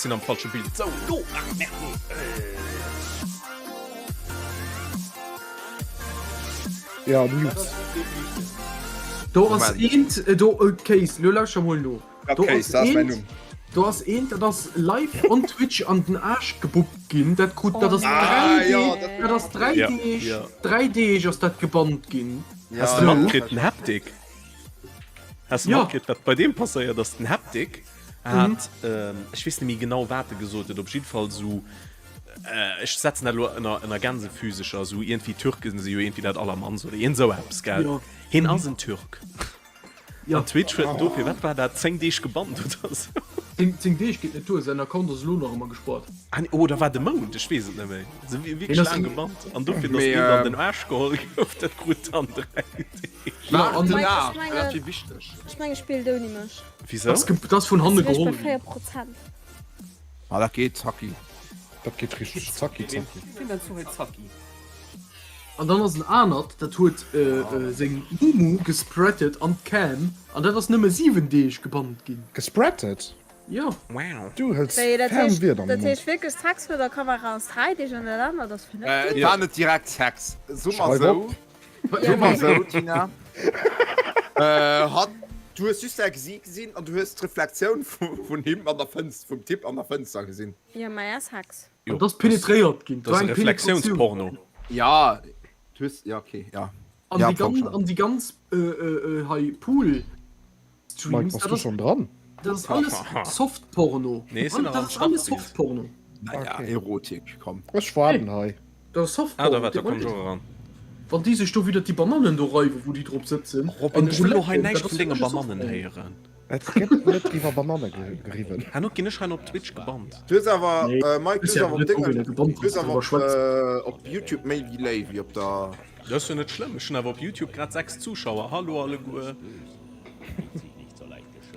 sinn am falsche Bild. Sou, do! Ah, merde, nee. Ja, Nudes. Do ass eent, äh, do, äh, Case, lo lauschter mol no. Ja, Do Case, ass dat ass mäin eent, Numm. do ass eent, dat ass live on Twitch an den Aarsch gebuppt ginn. Dat krut, dat ass Ah, 3 ja, Deeg, dat dat ass 3 Ja, Deeg, ja. 3 Deeg ass dat gebannt ginn. Has de Ja, matkritt, den Haptic? Has de Ja. matkritt, wat bei deem passéiert ass? Den Haptic hat, ech weess net méi genau, wat e gesot huet, op jiddwer Fall esou, ech setzen dat elo ënner, ënner Gänsefüsecher, esou iergendwéi Türken si jo iergendwéi dat allermannst oder iergend esou eppes, gell? Ja. Hien ass en Türk. Ja. An Twitch huet en dofir, wat war dat, 10 Deeg gebannt oder esou. 10, 10 Deeg geet net duer, säin Account ass elo nach ëmmer gespaart. Ah nee, oder war et e Mount? Ech weess et net méi. Se wi wierklech Hien ass laang gebannt. An dofir, datt Mee, een an ähm, den Aarsch geholl gouf, dat krut dann 3 Deeg. Ja, an den den Mike, Aarsch, ech dat mengen, wier wichteg. ech mengen, ech spillt ouni mech. Wisou? Das, ge- das vun hanne Ech geholl bei 4 ginn. Prozent. Ah, dat geet zacki. Dat geet richteg zacki zacki. Wien nenns du hei zacki? An dann ass en anert, dat huet seng Mumu gespreadet an d'Cam, an dat ass nëmme 7 Deeg gebannt ginn. Gespreadet? Jo. Wow. Du hëls Wéi, dat ferm heescht, Wierder an dat de Mond. heescht wierklech Sex vor der Kamera ass 3 Deeg an dat anert ass 5 Äh, et Deeg? war net direkt Sex. So mer Schreif sou. op. So mer sou, Tina. Äh, hat, du hues just säi Gesiit gesinn an du hues d'Reflektioun vu, vun him an der Fënster, vum Typ an der Fënster gesinn. Jo, maja, Sex. An dat ass penetréiert ginn. Dat ass e Reflexiounsporno. Ja, du hues, ja, okay, ja. An Ja, déi am Fong ganz, schon. an déi ganz hei Pool Mike, Streams, bass dat du ass, schon dran? dat ass alles Softporno. Nee, ech sinn Dat nach am ass alles Startbild. Softporno. Naja, Okay. Erotik, komm. Ech waarden hei. Dat ass Ah, da Softporno. waart, da komm ech och eran. Wann déi sech do widder déi Banannen do reiwen, wou déi drop sëtzen, Robin, an ech dru wëll elo hei lecken, dat näischt ass vun denge fir mech e Banannen Softporno. héieren. Et gëtt net iwwer Bananne geriwwen. Herno ginn ech hei op Twitch gebannt. Du hues awer, Nee, Mike, du ech hues awer op net Déngen, doriwwer gebannt, du hues dass awer driwwer op, schwätzen. op YouTube méi wéi léi wéi op der. Dat ass jo net schlëmm, ech hunn awer op YouTube grad 6 Zuschauer. Hallo alleguer.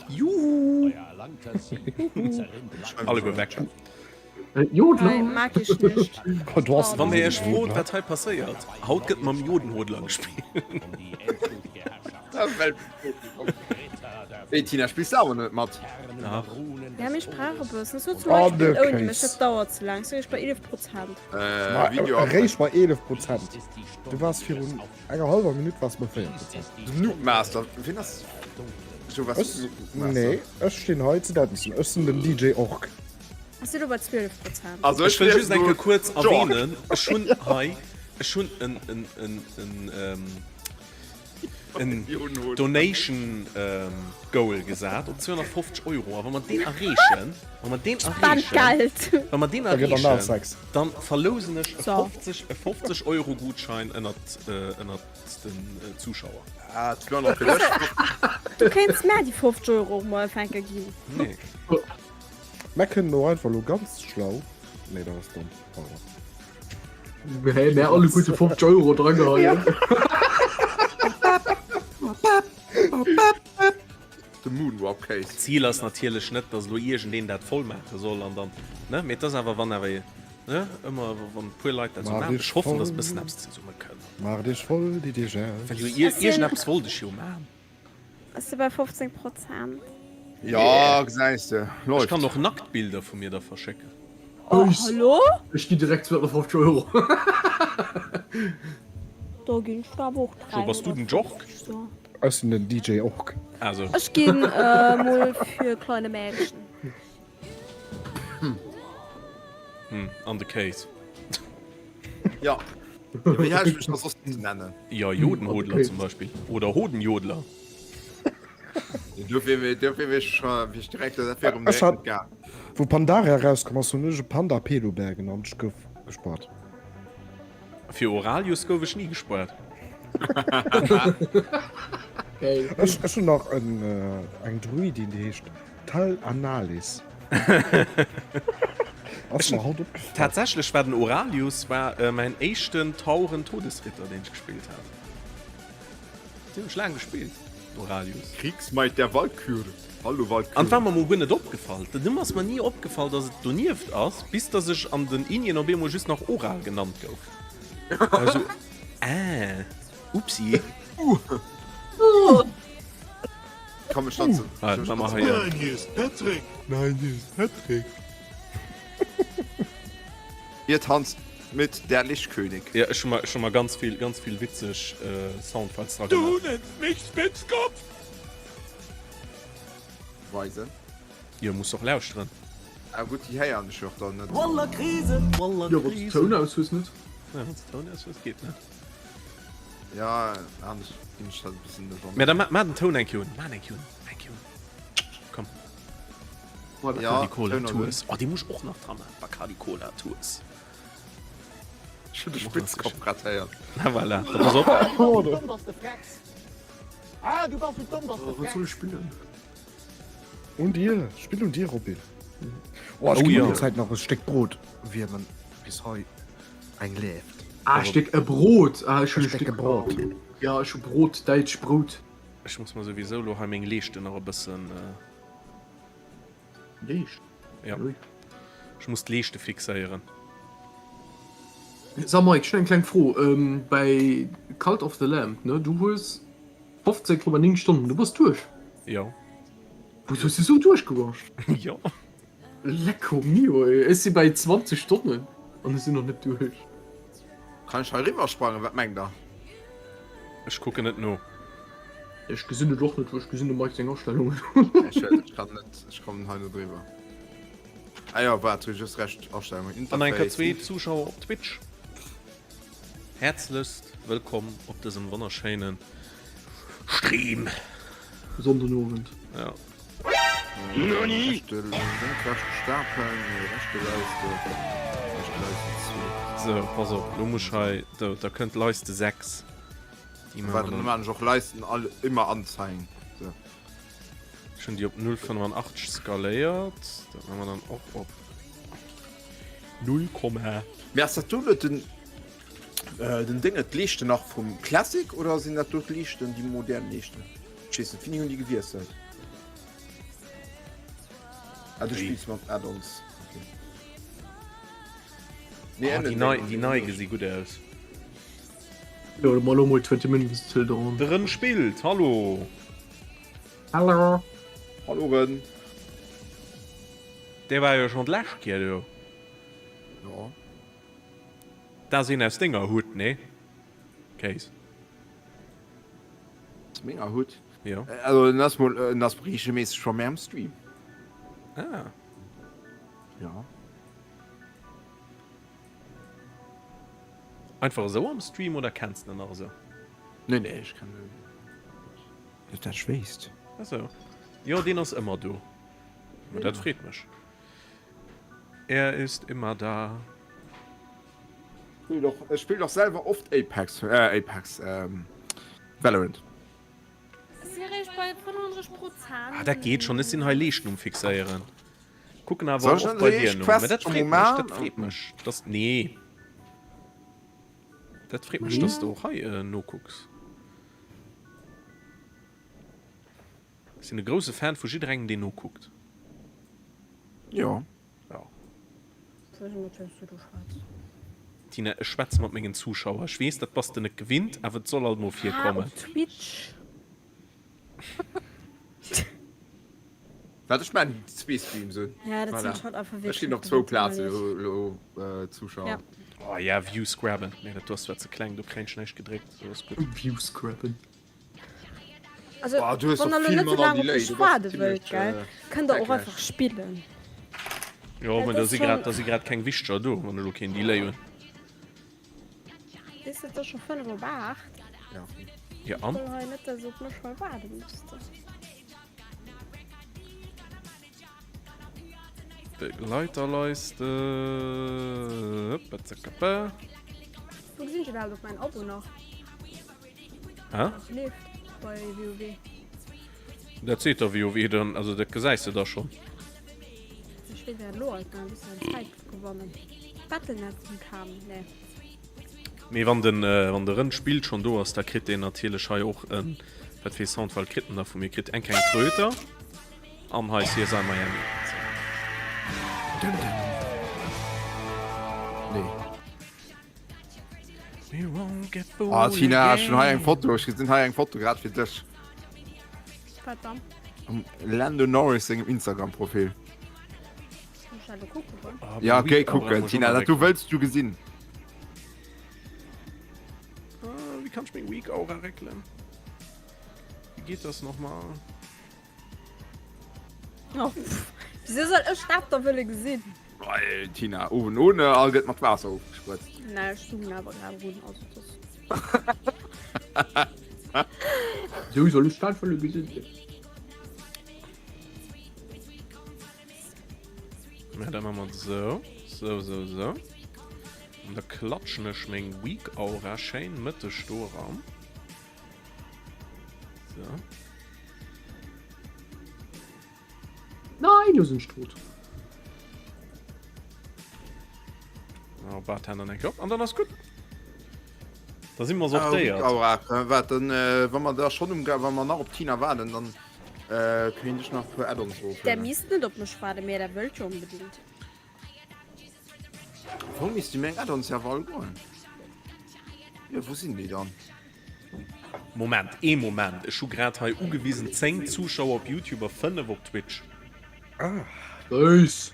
Juhu! Alleguer weg. Jodler? Hei mag ech nicht. Du hast Wann dir iech frot, wat hei passéiert, haut gëtt mam Jodenhodler gespillt. Wéi Tina, spills de awer net mat? Dach. Ja, mee ech brauch e bëssen. Ech sot zum Oh, Beispill de ouni mech, Kéis. dat dauert ze laang. Sou, ech bei 11 Prozent. Äh, Video Eréischt bei 11 Prozent. Du wars virun enger hallwer Minutt wars bei 4 Prozent. Den Noob Master, wien ass? Jo, was Ech, Noob Master? nee, ech stinn hei ze danzen. Ech sinn den DJ Ork. Ech sinn elo bei 12 Prozent. Also Ech wëll just eng Kéier kuerz Jork. erwähnen, ech hunn hei, ech hunn en, en, en, en, ähm, en Donation Goal gesat op 250 Euro a wa mer deen erreechen, wa mer deen Spend erreechen, Geld! wa mer deen Da gëtt erreechen, Analsex. dann verlousen ech e So. 50, e 50 Euro Gutschein ënnert, ënnert den Zuschauer. Ah, 200 fir dech. Du kéints mär déi 50 Euro och mol fänke ginn. Nee. Mer kënnen och einfach elo ganz schlau, nee dat ass domm, pardon. Hä, mär alleguerte 50 Euro dran geheien. De Moonwalk Case. D'Zil ass natierlech net, dass elo iergendeen dat voll maache soll an dann, ne, mee et ass awer, wann awer, ne, ëmmer wann e puer Leit dat esou Maach maachen, iech ech hoffen, dass e voll. bëssen eppes zesumme kënnt. Maacht iech voll déi Deeg aus. Well jo iergendeppes wollt ech jo maachen. Ech si bei 15 Prozent. Jo, gesäis de, Ech läuft. kann och Nacktbilder vu mir da verschécken. Oh, hallo? Ech ginn direkt 250 Euro. Do ginn ech der awer och Jo, bass du den Jork? 350 so. Ech sinn den DJ Ork. Also. Ech ginn mol fir kleine Mädchen. Hm, an de Kéis. Ja. Wéi hätt ech mech da soss ze nennen? Jo, Jodenhodler zum Beispill. Oder Hodenjodler. Dofir dofir wier ech wier ech direkt dat wier erëm Ech direkt hat, net gaang. wou Pandaria erauskomm ass, hunn ech e Panda Pedobär genannt. Ech gouf gespaart. Fir Oralius gouf ech ni gespuert. Ech ech hunn nach en eng Druidin, déi heescht Tal Analis. Ass mer haut opgefall. Tatsächlech war den Oralius war mäin éischten Tauren Todesritter deen ech gespillt hat. Deen hunn ech laang gespillt, den Oralius. Kriegsmaid der Walküre. Hallo Walküre. An war mer mol guer net opgefall. Den Numm ass mer ni opgefall dass et donieft ass, bis dass ech an den Inien op eemol just nach Oral genannt gouf. War ech sou, ah, upsi. Komm ech danzen. Ah, mach mal hei. Nein, hier ist Patrick. Nein, hier ist Patrick. Ihr tanzt mit der Lichtkönig. Ja, ech hu mer, ech hu mer ganz vill, ganz vill witzeg Soundfiles dra gemaach. Du nennst mich Spitzkopf! Weisen. Jo, muss och lauschteren. Ah gutt, déi héieren ech jo och dann net. Wallah Krise, wallah Jo, wann s de Toun aus hues net. Ja, wann s de Toun aus hues, geet net. Ja, anescht ginn ech dat e bëssen net an. Mä da ma den Toun eng Kéier un, ma en eng Kéier un, eng Kéier un. Komm. Ja, Bacardi Cola Tours. Oh, déi muss ech och nach dra maachen. Bacardi Cola Tours. Ech hunn de Spitzkopp grad héieren. Na voilà, da pass op. Wat soll ech spillen? Un dir, spill un dir, Robin. Oh, ech Oh ginn ja. an der Zäit nach e Stéck Brot wiermen, bis hei eng leeft. Ah, Stéck e Brot. Ah, ech hunn E e Stéck Stéck Brot. Ja, ech hu Brot, däitsch Brout. Ech muss mer souwisou lo hei meng Leeschten nach e bëssen. Leescht? Ja. Ech muss d'Leeschte fixéieren. Sag Mike, ech hunn eng kleng Fro. Bäi Cult of the Lamb, ne, du hues 15,9 Stonnen, du bass duerch? Jo. Wou hues du sou duerchgerusht? Jo. Lecko mio ey, ech si bäi 20 Stonnen an ech sinn nach net duerch. Kann ech hei riwwer sprangen, wat mengt der? Ech kucken net no. Ech gesinn et och net, ech gesinn dem Mike seng Astellungen. Ech ech kann net, ech kommen hei net riwwer. Ah jo, waart, hu just recht Astellungen, An enker Interface. zwee Zuschauer op Twitch. Häerzlechst wëllkomm op dësem wonnerschéinen Stream. Sonndenowend. Ja. Rechte, senkrechte Stapeln, rechte Leiste, rechte Leiste 2. Sou, pass op, lo muss ech hei, do, da kënnt Leiste 6. Déi Warte, maache dann mer. maan ech och Leisten all immer anzeigen. So. Ech hunn déi op 0,85 skaléiert. Dat maache mer dann och op 0, Mee ass dat do net den den Dénge d'Liichten nach vum Classic oder sinn dat do d'Liichten déi modern Liichten? Ech weess net, wéini hunn déi gewiesselt? Ah du spills mat Add-ons, okay. Nee, Ah, déi nei, déi nei gesi gutt aus. Jo, mol lo mol 20 Minutes till Dawn. De Rën spillt, hallo! Hallo! Hallo Rën! Dee war jo schonn d'lescht Kéier do. Jo. Dat ass een aus denger Hut, nee? Kéis. Aus menger Hut? Jo. Also en ass mol, en ass regelméisseg scho méi am Stream. Ah. Jo. Einfach esou am Stream oder kenns de en nach esou? Nee, nee, ech kennen en. Net dat ech wéisst. Ah sou. Jo, deen ass ëmmer do. Ma dat freet mech. Er ist immer da. Ech spillen och selwer oft Apex, äh Apex, ähm Valorant. Si eréischt bei 35 Prozent. Ah, dat geet schon. Ech sinn hei Leeschten um fixéieren. Kucken awer Soll ech och dann bei déi dir éischt no. Quest Mä dat schon freet mol mech, dat maan? freet mech, dass, nee. Dat freet mech, dass de och hei nokucks. Ech sinn e grousse Fan vu jidderengem, deen nokuckt. Jo. Jo. Ech weess net, wéi s du do schwätz. Tina, ech schwätze mat mengen Zuschauer. Ech weess, dat bass de net gewinnt, awer et soll alt mol Ah, virkommen. op Twitch. Wat ech man zwee Streams un. Ja, dat Voilà. sinn schon einfach Ech ginn wierklech op zwou Plaze gewinnt. lo, lo äh, Zuschauer. Ja. Oh ja, Views grabben. Nee, dat do ass zwar ze kleng, do kréien ech näischt gedréckt. Sou ass gutt. Views grabben. Also, Boah, du hues wann och der lo vill net sou manner laang op Delay, mech du bass waarde zimmlech, wëllt, gell, äh, kënnt der och zäitgläich. einfach spillen. Jo, Dat mä da ass si grad, schon- da si grad keng Wichteger do, wann ech elo keen Delay hunn. Weess de, et ass scho 5 op 8. Ja. Ja, an? Ech wëll hei net, dass se op mech hei waarde mussen. Begleiterleiste. Hëppezekappe. Wou gesinn ech iwwerhaapt op mäin Abo nach? Hä? Leeft bei WoW. Dat seet der WoW dann, also dat gesäis de da schonn. Ech weess dat elo alt nach e bëssen Zäit gewannen. Battlenet kam, nee. Mee wann den wann de Rënn spillt schonn do ass, da kritt deen natierlech hei och en, wat fir ee Soundfile kritt en da vu mir? Kritt eng kleng Tröter an hei CSI Miami. Dum dum. Nee. Ah Tina, ech hunn hei eng Foto, ech gesinn hei eng Foto grad fir dech. Wat dann? Um Lando Norris sengem Instagram-Profil. dat elo kucke goen? Ja, géi kucken, Tina, dat du wëlls du gesinn. Wéi kann ech meng Weak Aura réckelen? Wéi geet das nochmal? Oh, pff. Wieso soll ech dat da wëlle gesinn? Well, Tina, owen ohne all gëtt mat Waasser ofgesprëtzt. Nee, ech zoomen awer grad run, also das. Wieso soll ech dat wëlle gesinn? Ja, dann machen wir so. So, so, so. Und da klatschen ech meng Weak Aura schéin mëtteg do ran. So. Nein, du sinn tot. Oh, Bartender eng op an dann ass gut. Da si mer sortéiert. Ah, Aura, wat dann äh, wa mer da schon um wa mer nach op Tina warden, dann äh, kéint ech nach e puer Add-ons Der roflueden. misst net op mech waarden, mee der wëllt jo onbedingt. Wou misst du meng Add-ons awer all goen? Jo, wou sinn déi dann? Moment, ee Moment, ech hu grad hei ugewisen 10 Zuschauer op Youtube a 5 op Twitch. Ah. Séiss!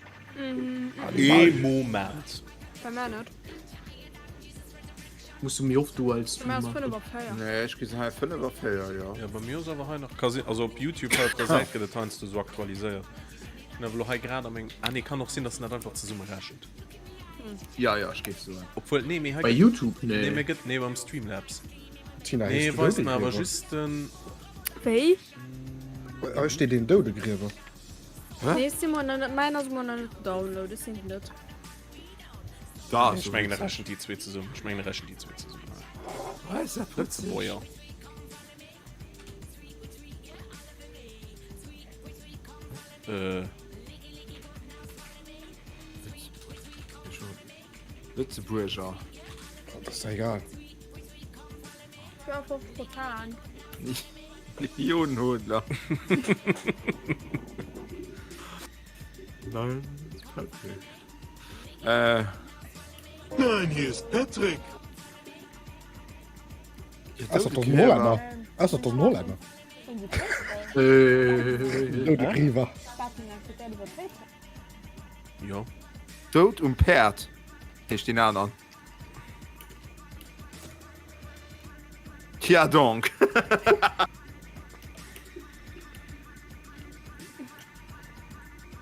Ee Moment. Bei mär net. Muss du méi oft Duell Bei mär ass streamen? 5 op 4. Nee, ech gesinn hei 5 a 4, jo. Jo, bei mir ass awer hei nach, ka sinn, also op Youtube hei op der Säit gëtt et heiansdo esou aktualiséiert. Hun awer lo hei grad a mengem, ah nee, kann och sinn, dass en dat einfach zesumme rechent. Ja, ja, ech géif soen. Obwuel, nee, mee hei Bei gëtt, Youtube? nee, Nee. mee gëtt, nee, beim Streamlabs. Tina, Nee, heescht du weist mer awer Doudegriewer? just den, Wéi? Hei steet een Doudegriewer. Nee, ech si mol nach net, mäin ass mol nach net gedownload, ech sinn net. Da, ech mengen, e rechent déi zwee zesummen, ech mengen, e rechent déi zwee zesummen. Was ist dat witzeg? Lëtzebuerger. Äh. Lëtzebuerger. Dat ass egal. 52 Prozent. Millionenhodler. Nein, ist Patrick. Äh. Nein, hier ist Patrick. Ass dat den Hollänner? Ass dat den Hollänner? Doudegriwer. Jo. Doud um Päerd heescht deen aneren. Tja donc.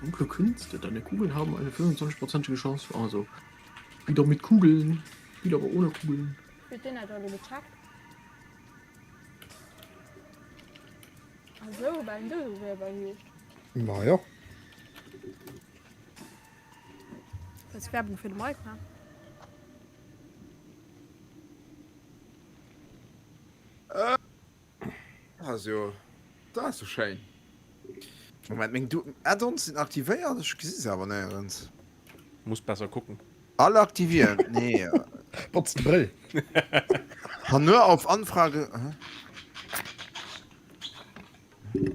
Dunkle Künste, deine Kugeln haben eine 25-prozentige Chance, also spiel doch mit Kugeln, spiel aber ohne Kugeln. Huet deen dat elo gecheckt? Ah sou, well en Doudegräber heescht. Ma jo. Wëlls Werbung fir de Mike man? Ah jo, dat ass jo schéin. Moment, meng du Add-ons sinn aktivéiert, ech gesi se awer néierens. Muss besser kucken. Alle aktivieren? Nee. Botz de Brëll. Kann nur auf Anfrage. Hä?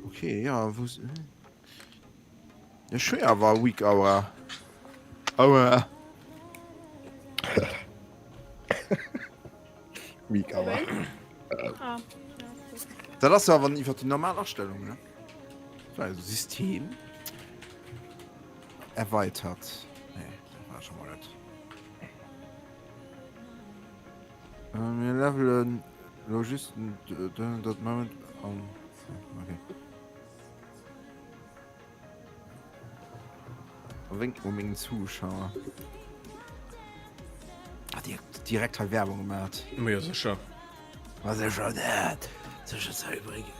Okay, ja, wo s- Ja, schwer war Weak Aura. Aua. Weak Aura. Ah, Dat ass awer iwwer déi normal Astellung, ne? Also System erweitert. Nee, dat war schon mal net. Äh, mir levelen lo just dat Moment an. Okay. Wénkt mol mengen Zuschauer. Ah, direkt, direkt hei Werbung gemacht. Ma jo, sécher. Ma sécher net. Sécher ze übrigen.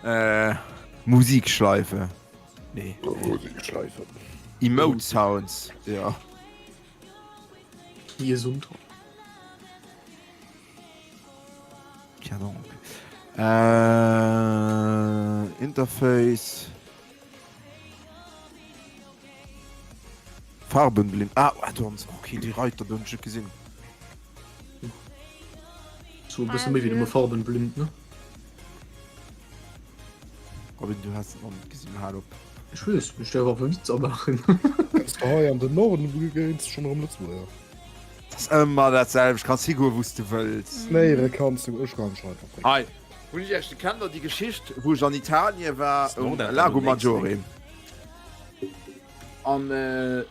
Äh, Musikschleife. Nee. Musikschleife. Emote Sounds. Ja. Gesundheit. Tja, donc. Äh, Interface. Farbenblind. Ah, Add-ons. Okay, déi Reiter, do hunn ech net gesinn. So e bësse méi wéi nëmme farbenblind, ne? Robin, du has et nach net gesinn, hal op. Ech weess, ech däerf awer Witzer maachen. Kënns de hei an den Norden, begéins de schonn erëm Lëtzebuerger. Dat ass ëmmer dat selwecht, kanns higoen, wou s de wëlls. Snéiere kanns du, ech kann schreiwen. Hei hunn ech iech, kennt der déi Geschicht wou ech an Italien war Ass um Nordend Lago dann um Maggiore? An du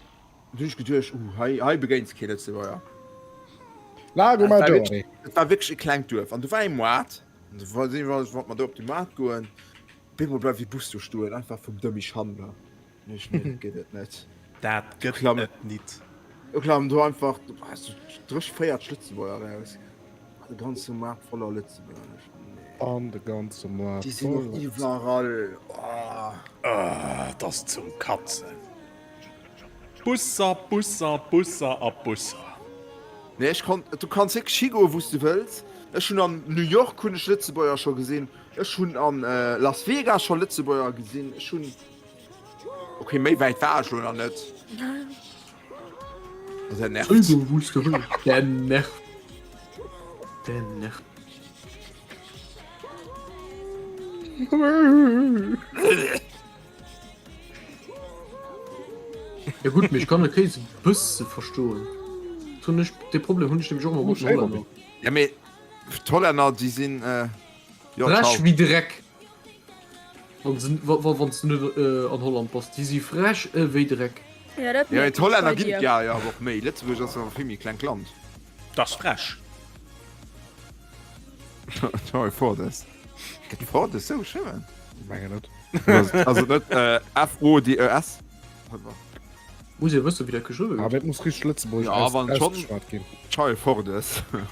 hunn ech geduecht, uh, hei, hei begéins kee Lëtzebuerger. Lago Maggiore. Et war wierklech e klengt Duerf an do war ee Moart. An du war si wollt mer do op de Moart goen. Op eemol bleift ee Bus do stoen, einfach vum Dömmi Schandler. Ech nee, dat gëtt et net. Dat gëtt et nit. Do klammen do einfach 30, 40 Lëtzebuerger raus. De ganze Moart voller Lëtzebuerger. Ech nee. An de ganze Moart Déi sinn och iwwerall. Oh. Et ass zum Katzen. Busser, Busser, Busser a Busser. Nee ech konnt, du kanns wierklech higoen wous du wëlls. Ech hunn an New York hunn ech Lëtzebuerger scho gesinn, ech hunn an Las Vegas scho Lëtzebuerger gesinn, ech hunn, ok méi wäit war ech lo nach net. Oh der nervt. Higoen wous du wëlls, der nervt, der nervt. Ja gutt, mee ech kann de Kéis e bësse verstoen. Dat hunn ech, dee Problem hunn ech nämlech och ëmmer mat den Hollänner. Ja mee d'Hollänner déi sinn jo Frech ciao. wéi Dreck. Wann se, wa, wa, wann s de net an Holland bass, déi si frech ewéi Dreck. Ja, dat Ja mee mierkt ech d'Hollänner bei ginn dir. et ja jo awer och méi. Lëtzebuerg ass awer e vill méi klengt Land. Dat ass frech. Sorry, Fordes. Gëtt Fordes sou geschriwwen? Mengen net. Also net F-O-D-E-S? Muss ee wëssen, wéi dat geschriwwe Aber gëtt. et muss richteg lëtzebuergesch Ja, wann schonn. ausgeschwat ginn. Chai Fordes.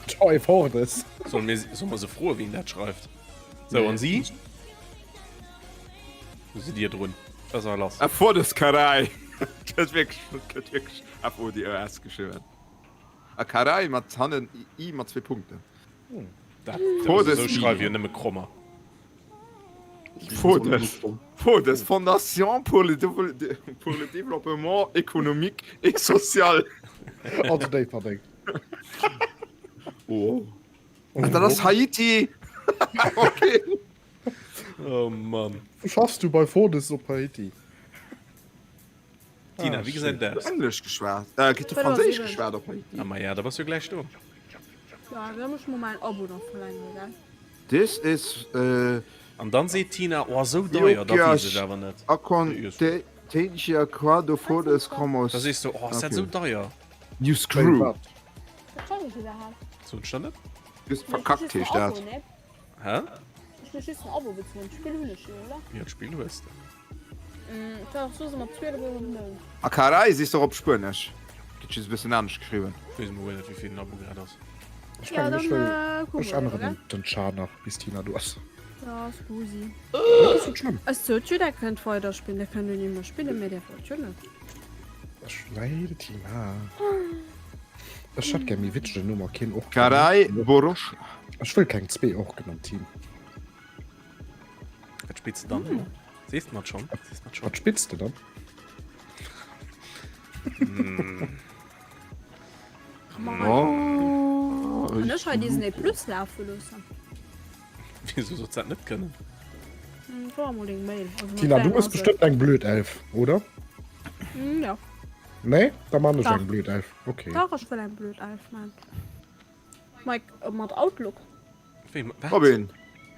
Chai Fordes. Solle mir, solle mer se froen, wien dat schreift? Sou, an si? Wou sidd Dir drun? Da ass lass. Fordes Karai. Gëtt wierklech, gëtt wierklech F-O-D-E-S geschriwwen. A Karai mat hannen I mat zwee Punkten. Dat, dat, esou schreiwe jo nëmme Krommer. Fodes, Fodes, Fondation pour le, pour le développement économique et social. Also Déifferdeng. Oh. Ah, dat ass Haiti! Okay. Oh Mann. Wou schaffs du bei Fodes op Haiti? Tina, wéi gesäit et aus? Englesch geschwat, äh, gëtt do Franséisch geschwat op Haiti? Ah, ma ja, da bass jo gläich do. Ja, da muss ech mol mäin Abo nach verlängere, gell? This is, äh. An dann seet d'Tina, oh, esou deier, da weess ech awer net. Acontencia quado fodes como. Da sees du, oh, ass dat esou deier? You screw. Wat soll ech iwwerhaapt? Soen ech dat net? Just verkackt heescht dat. Hä? Ech muss just den Abo bezuelen, d'Spill hunn ech jo, oder? Jo, d'Spill hues de. A Caray sees de och op Spuenesch? Gëtt just e bëssen anescht geschriwwen. Weess mol guer net wéivill den Abo grad ass. Ech mengen ech wëll ech änneren den Char nach bis Tina do ass. Ja scusi. Dat ass net schlëmm. Ech sot jo der kënnt weider spillen, der kënnt ouni mech spillen, mee der wollt jo net. Ech leide Tina. Ech hätt gär méi witzegen Numm a keen Ork. Caray Borussia. Ech wëll keng zwee Orken am Team. Wat spills de dann? Mm. Sees du mat schon? Sees mat schon? Wat spills de dann? Mm. Oh, Kann ech hei Disney Plus lafe loossen? Wieso sollst du dat net kënnen? Hm, war mol deng Mail. Also, Tina, du bist bestimmt eng blöd Elf, oder? Hm, ja. Nee? Da man ech Dach. eng blöd Elf. Okay. Dach, ech wëll eng blöd Elf man. Mike, äh, mat Outlook. Wéi, wat? Robin.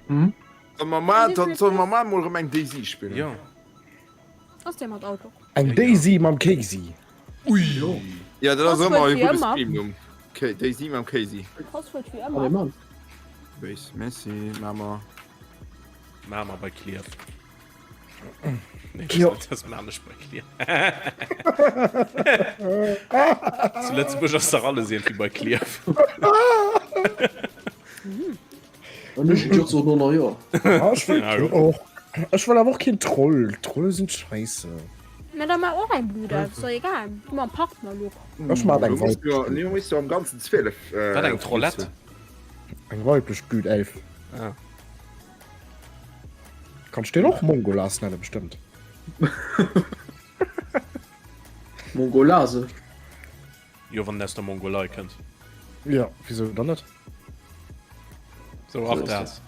Hm? Solle mer ma, dann solle mer ma mol erëm eng Daisy spillen. Jo. Ass dee mat Outlook? Eng Daisy mam Casey. Ui. Ja, dat ass Passwuert ëmmer e wéi gudde ëmmer. Streamnumm. Okay, Daisy mam Casey. Passwuert wéi Allez, ëmmer. Mann. Béis, merci, Mamer. Mamer bei Klierf. Nee, Jo. das man nicht bei Klierf. Zu Lëtzebuerg ass dach alles irgendwie bei Klierf. An ech jo so no jo. Ah, ech wëll Ja, keen jo. Ork. Ech wëll awer och keen Troll. Trolle sinn scheisse. Mä da maach och eng Bludelf, ist doch egal. Du mam Partner-Look. Ech mat eng Du musst jo, weiblech du musst jo am ganzen 12. Äh, Wat eng Trollette? eng weiblech Blutelf. Ah. Kannst den och Mongolas nennen bestëmmt. Mongolase. Jo wann en aus der Mongolei kënnt. Ja, wieso dann net? So Arthas.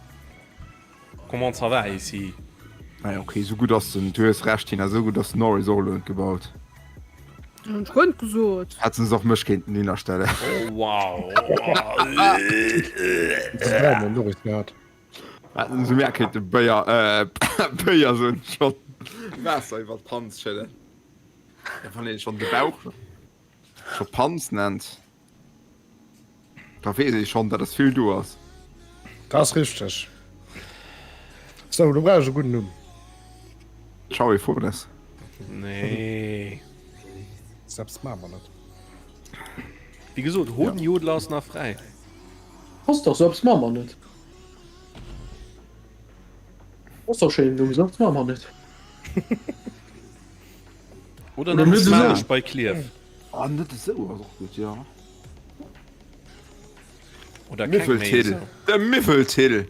Comment ça va ici? Ah, okay, so gut ass den, du hues Recht Tina, so gut ass den Norris och elo net gebaut. Hunn ech guer net gesot. Hätten se och mech kéinten hinnerstellen. Oh wow. Das ist dreimal Norris gehabt. Hätten se mir kéinte Béier, äh, Béier soen ech schonn, Waasser iwwer d'Panz schëdden. Wann een schonn de Bauch scho Panz nennt, da weess ee schonn, datt es vill do ass. Dat ass richteg. Sou, lo brauch ech e gudden Numm. Ciao e Furnes. Nee. Selbst maache mer net. Wéi gesot, Hodenjodler ass nach fräi. Passt dach, selbst maache mer net. Ass dach schéinen Numm, selbst maache mer net. Oder net esou. Bei Klierf. Ah, net esou ass och gutt, jo. Oder keng méi Miffeltill. esou. De Miffeltill.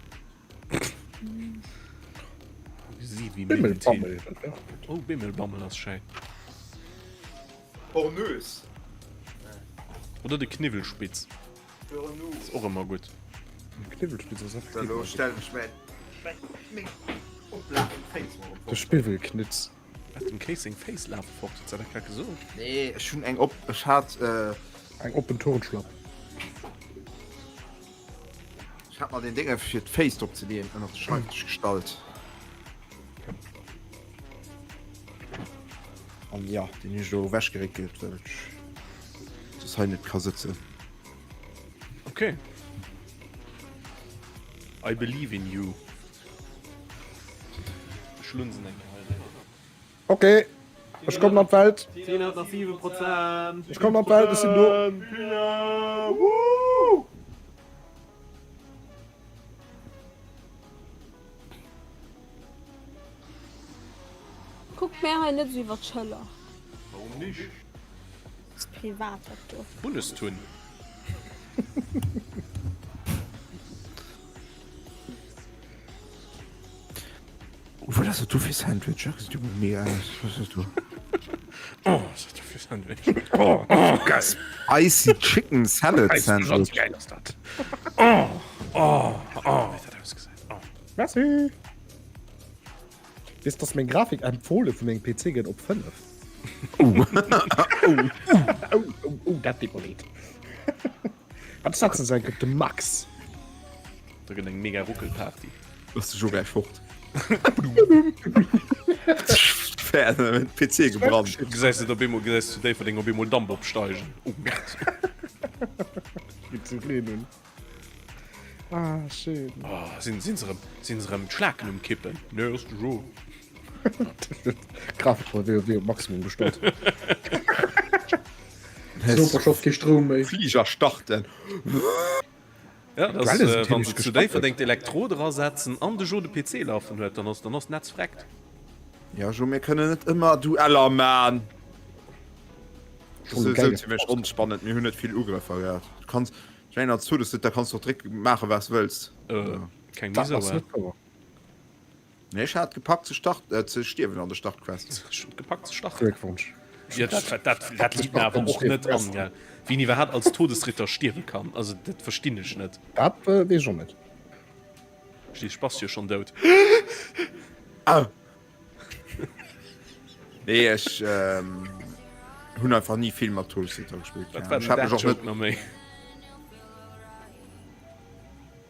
Si wéi Miffeltill. Bimmelbammel, dat wär och gutt. Oh, Bimmelbammel ass schéin. Pornös. Oder de Kniwwelspitz. Ass och ëmmer gutt. Kniwwelspitz ass effektiv Elo ëmmer gutt. stellen ech mäin, mäin, meng oplafend Féiss mol op. De Spiwwelknitz. Wat, dem Kéis seng Féiss lafe fort? Huet se dat grad gesot? Nee, ech hunn eng op, ech hat, Eng oppen Turnschlapp. Ech hat mer den Dénge fir d'Féiss drop ze leeën ënnert de Schreifdësch gestallt. An jo, deen hunn ech elo ewechgeréckelt, well ech soss hei net ka sëtzen. Ok. I believe in you. Ech lunsen eng Kéier hei rein. Ok, ech kommen an d'Welt. Tina hat nach 7 Prozent. Ech kommen an d'Welt, ech sinn do. Tina, woo! Kuckt mär hei net esou iwwer d'Schëller. Warum nicht? Ass privat dat do. Bunnestun. Oh, wat ass dat do fir Sandwich? Dat gesäit jo mega aus. Wat ass dat do? Oh, wat ass dat do fir Sandwich? Oh, oh, geil. Spicy Chicken Salad Sandwich. Ganz geil ass dat. Oh, oh, oh, wéi dat ausgesäit. Oh. Merci. Weess dass meng Grafik empfohle vun mengem PC gëtt op 5. Oh. oh, oh, oh, oh, dat deet mer leed. Wat setzen se enk op de Max? Do gëtt eng mega Ruckelparty. Ass de Jo gläich fort. PC gebrannt. Gesäis de op eemol, gesäis zu Déifferdeng op eemol Damp opsteigen. Oh Merd. Geet zu Reen un. Ah, schön. Oh, sinn, sinn se rëm, sinn se rëm d'Schlaken um Kippen? Nee, ass de Jo. Grafik war wéi op Maximum gestallt. Noperschaft kee Stroum méi. Fliger starten. Ja, dat ass, äh, wann se zu Déifferdeng d'Elektro dra setzen an de Jo de PC lafen huet, dann ass, dann ass d'Netz vreckt. Ja Jo, mir kënnen net ëmmer Dueller man. Das ist sou zimmlech onspannend, mir hunn net vill Ugrëffer gehat. Du kanns, ech mengen als Todesritter kanns du och direkt maache wat s wëlls. Äh, keng Dat Misere. ass net wouer. Nee, ech hat gepackt ze start, äh, ze stierwen an der Startquest. Ech hunn gepackt ze starten. Gléckwonsch. Ja, dat, dat, dat liit mir awer och net an, gell. Wien iwwerhaapt als Todesritter stierwe kann, also dat verstinn ech net. Dat äh, weess ech och net. Schliisslech bass du jo schonn dout. Ah. Nee, ech ähm, hunn einfach ni vill mat Todesritter gespillt. Wat war Ech den hat mech och Dad-Joke net. nach méi?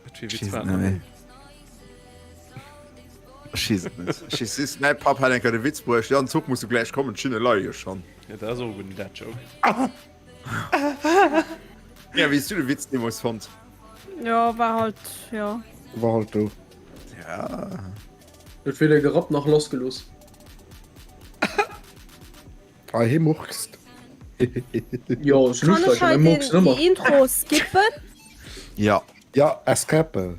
Wat fir Ech Witz weess war et dat net nach méi. méi? Ech weess et net. Ech weess just, mäi Papp hat eng Kéier de Witz bruecht, ja, den Zuch muss jo gläich kommen, d'Schinne leie jo schonn. Ja, dat ass och e gudden Dad-Joke. Ja, wéi hues du de Witz deemools fonnt? Jo, war halt, jo. War halt do. Ja. Huet weder gerappt nach lassgelooss. Ah, hee murkst. Jo, ech Kann ech hei den, déi Intro skippen? Ja. Ja, escape.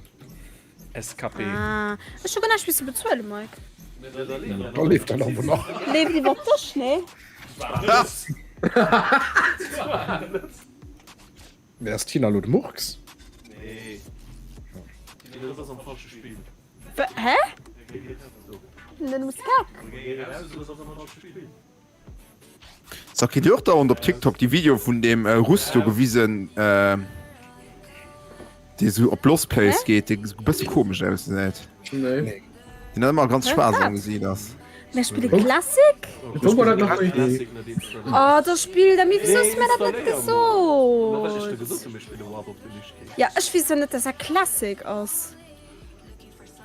Escape. Ah, ech hu guer näischt misse bezuelen, Mike. Da leeft dat awer nach. Leeft iwwer dech, nee? Mee ass d'Tina elo de Murks? Nee. Dat ass am falsche Spill. Hä? Den muss kack. Saki, dir och dauernd op TikTok déi Video vun deem Russ do gewisen, dee sou op Lost Place geet, dee sou e bësse komesch ausgesäit? Nee. Deen hat ëmmer ganz schwaarz am Gesiit ass. Mir spille Classic? Wou war dat nach méi? Oh, da spill der mir, wieso hues du mir dat net gesot? Ja, ech weess jo net, dass dat Classic ass.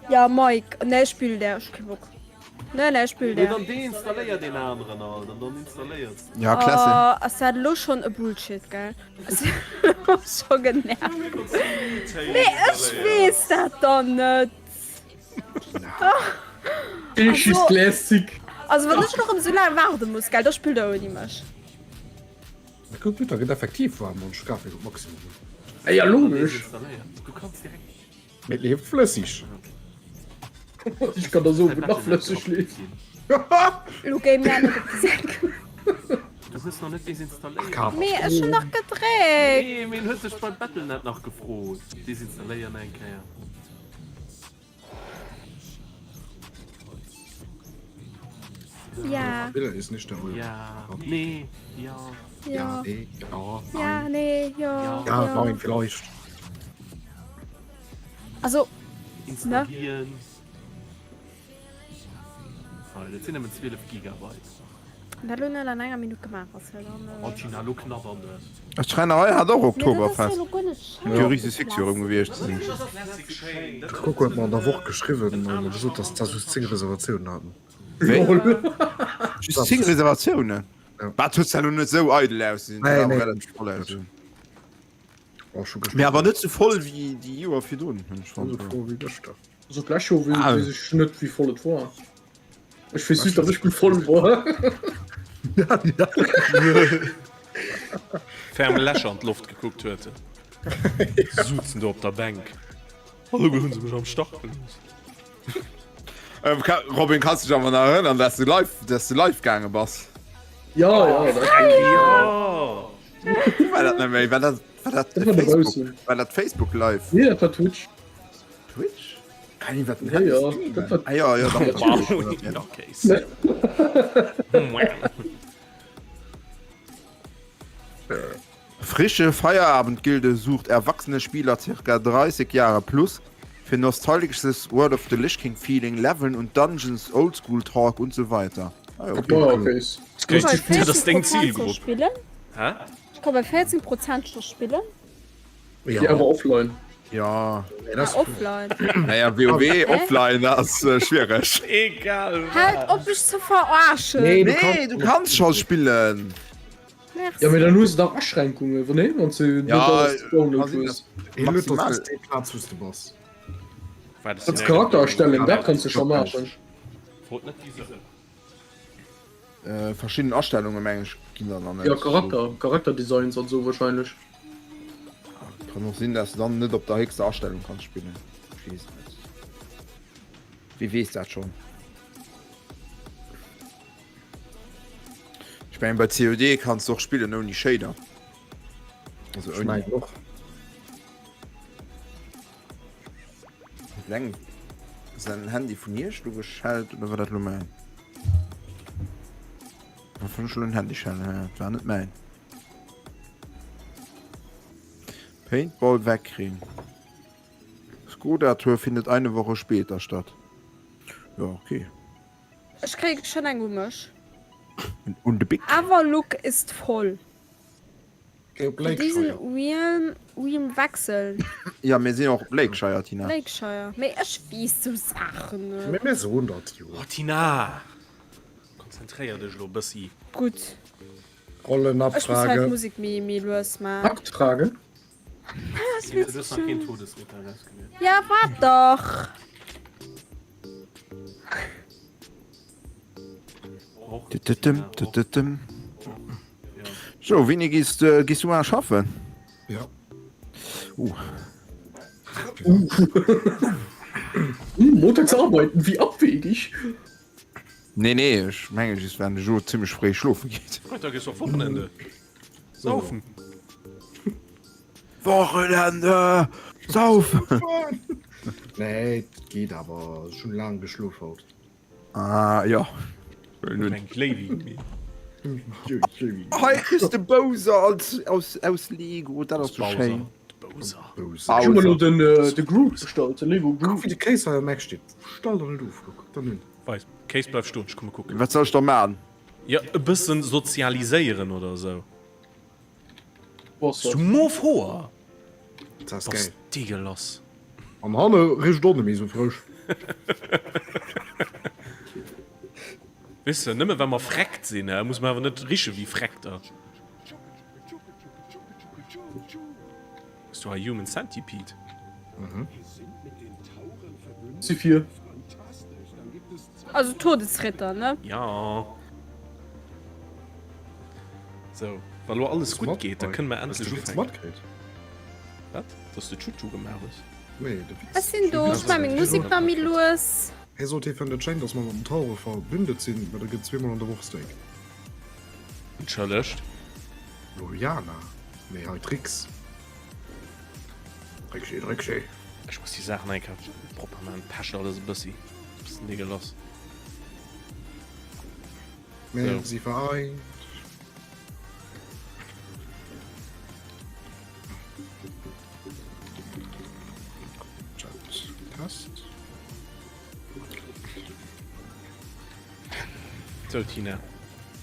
Ja, Mike, nee, ech spill der, ech hu kee Bock. Nee, nee, spill Nee, der. dann deinstalléier deen aneren alt an dann installéiers de. Ja, Classic. Oh, ass dat elo schonn e Bullshit, gell? Ass elo scho genervt. Mee ech weess dat dann net. This is classic. Also wann ech nach esou laang waarde muss, gell, da spillt der ouni mech. De Computer gëtt effektiv waarm wann ech d'Grafik op Maximum hunn. Ey, ja logesch. Du kanns direkt. Mee et leeft flëssig. Ech kann der soen, wou nach flësseg leeft. Lo géi mär net op de Sak. Du hues nach net desinstalléiert. Mee ech hunn dach gedréckt. Nee, mee en huet dech bei Battle.net nach gefrot. Desinstalléier nach eng Kéier. Ja. Ja, nee, ja. Ja. Nee, ja, Ja, nee, ja. Ja, nein, vielleicht. Also, Installieren. Ah, dat sinn nëmmen 12 Gigabyte. Dat lo net an enger Minutt gemaach ass, jo dann. Oh Tina, lo knabber net. D'Schräinerei hat och Oktoberfest. Mee Jo, richteg sexy erëm gewiescht ze sinn. De Coco huet mer an der Woch geschriwwen an gesot, dass se just 10 Reservatiounen haten. Wéi? Just 10 Reservatiounen? Wat huet se elo net esou eidel ausgesinn? Nee, nee. Relativ voll ausgesinn. Mee awer net sou voll wéi déi Joer virdrun, hunn ech fonnt. Esou voll wéi gëschter. Also d'lescht Joer weess ech net wéi voll et war. Ech weess just, datt ech gutt voll war. Ferm Lächer an d'Loft gekuckt huet. Suzen do op der Bänk. Alleguer hunn se mech am Stach gelooss. Robin, kanns du dech awer nach erënnern, dass du live, dass du live gaange bass? Ja, ja, dat Jo! Wéi war dat nach méi? War dat, war dat Dat war de Facebook, Boussen. war dat Facebook live? Nee, dat war Twitch. Twitch? Kann ich wat Ja, ja, dat war Ah, ja, ja, doch, Wow, ja. Case. Frische Feierabendgilde sucht erwachsene Spieler ca. 30 Jahre plus für nostalgisches Wrath of the Lich King Feeling, Leveln und Dungeons, Oldschool Talk und so weiter. Ah, ja, okay. Powerface. Dat ass deng Zilgrupp. Spillen. Hä? Ech ka bei 14 Prozent scho spillen. Ja, awer offline. Ja. Ah, offline. Naja, WoW offline ass äh, schwiereg. Egal. Halt op mech ze verarschen. Nee, du Nee, kannst du kannst schon spillen. Merci. Ja, mee dann hues de dach Aschränkungen, wann nee, wann du Ja, net alles download kann sinn, hues. Een huet Maximal. das déi Plaz wou s de bass. Als Charakter erstellen, dat kanns du scho maachen. Frot net wéi se. Äh, verschieden Astellungen meng ech ginn dann an. Ja, Charakter, Charakterdesigns an sou wahrscheinlech. Kann och sinn, dass du dann net op der héchster Astellung kanns spillen. Ech weess et net. Wie weess dat schon? Ech mengen bei COD kanns du och spillen ouni Shader. Also Ech ouni mengen och. Huet eng säin Handy vun iech lo geschellt oder war dat lo mäin? War vun ech lo en Handy schellen? Ja, dat war net mäin. Paintball wegkriegen. Skoda Tour findet eine Woche später statt. Ja, okay. Ech kréie schon eng u mech. Un de Bic. Everlook ist voll. Géi op Diesen Lakeshire. Realm, Realm wechseln. Ja, mir sinn och op Lakeshire, Tina. Lakeshire. Mee ech weess sou Saachen net. Mee mir soen dat jo. Oh Tina! Konzentréier dech elo e bëssi. Gutt. Ech muss hei Rollenabfrage. d'Musek méi, méi lues man. Aktfrage? Tina, du hues nach keen Todesritter ausgewielt. Ja, waart dach! So, Winnie, gehst, äh, gehst du mal schaffen? Ja. Uh. Uh. Hm, montags arbeiten, wie abwegig. Nee, nee, ich menge just, wenn de Jo ziemlich fréi schlofen geht. Freitag ist doch Wochenende. Saufen. Wochenende! Saufen! Nee, et geet awer. Ech hunn laang geschlof haut. Ah, jo. Eng Gléiwi. Hei kriss de Bowser als, aus, aus Lego, dat ass sou schéin. Bowser. Bowser. Ech hu mer lo den, äh, de Groot bestallt, de Lego Kuck Groot. wéi de Kéis hei am Eck steet. Stall der net of, kuck dann un. Weis, Kéis bleif stoen, ech komme kucken. Wat soll ech da man? Jo, e bëssen sozialiséieren oder esou. Was Du mof Hoer! Dat ass Bass geil. deegelass. An hanne richt och net méi sou frësch. Weess de, nëmme well mer freckt sinn, muss mer awer net riche wéi Freckter. Hues du hei Human Centipede? Mhm. Si fir. Also Todesritter, ne? Ja. So, wa lo alles gutt geet, da kënne mer endlech ufänken. Wat? Dass de Chuchu gemaach hues? Nee, de Witz. Ech sinn do, ech maache meng Musek nach méi lues. Hie sot, hie fënnt et schéin, dass mer mat den Taure verbündet sinn, well da gëtt zweemol an der Woch Steak. Entschëllegt? Loriana? Nee, hei d'Rix. Rixi, Rixi. Ech muss déi Saachen eng Kéier propper maachen, pecht alles e bëssi. Bëssen deegelass. Mir si vereint. Chat, Test. So, Tina.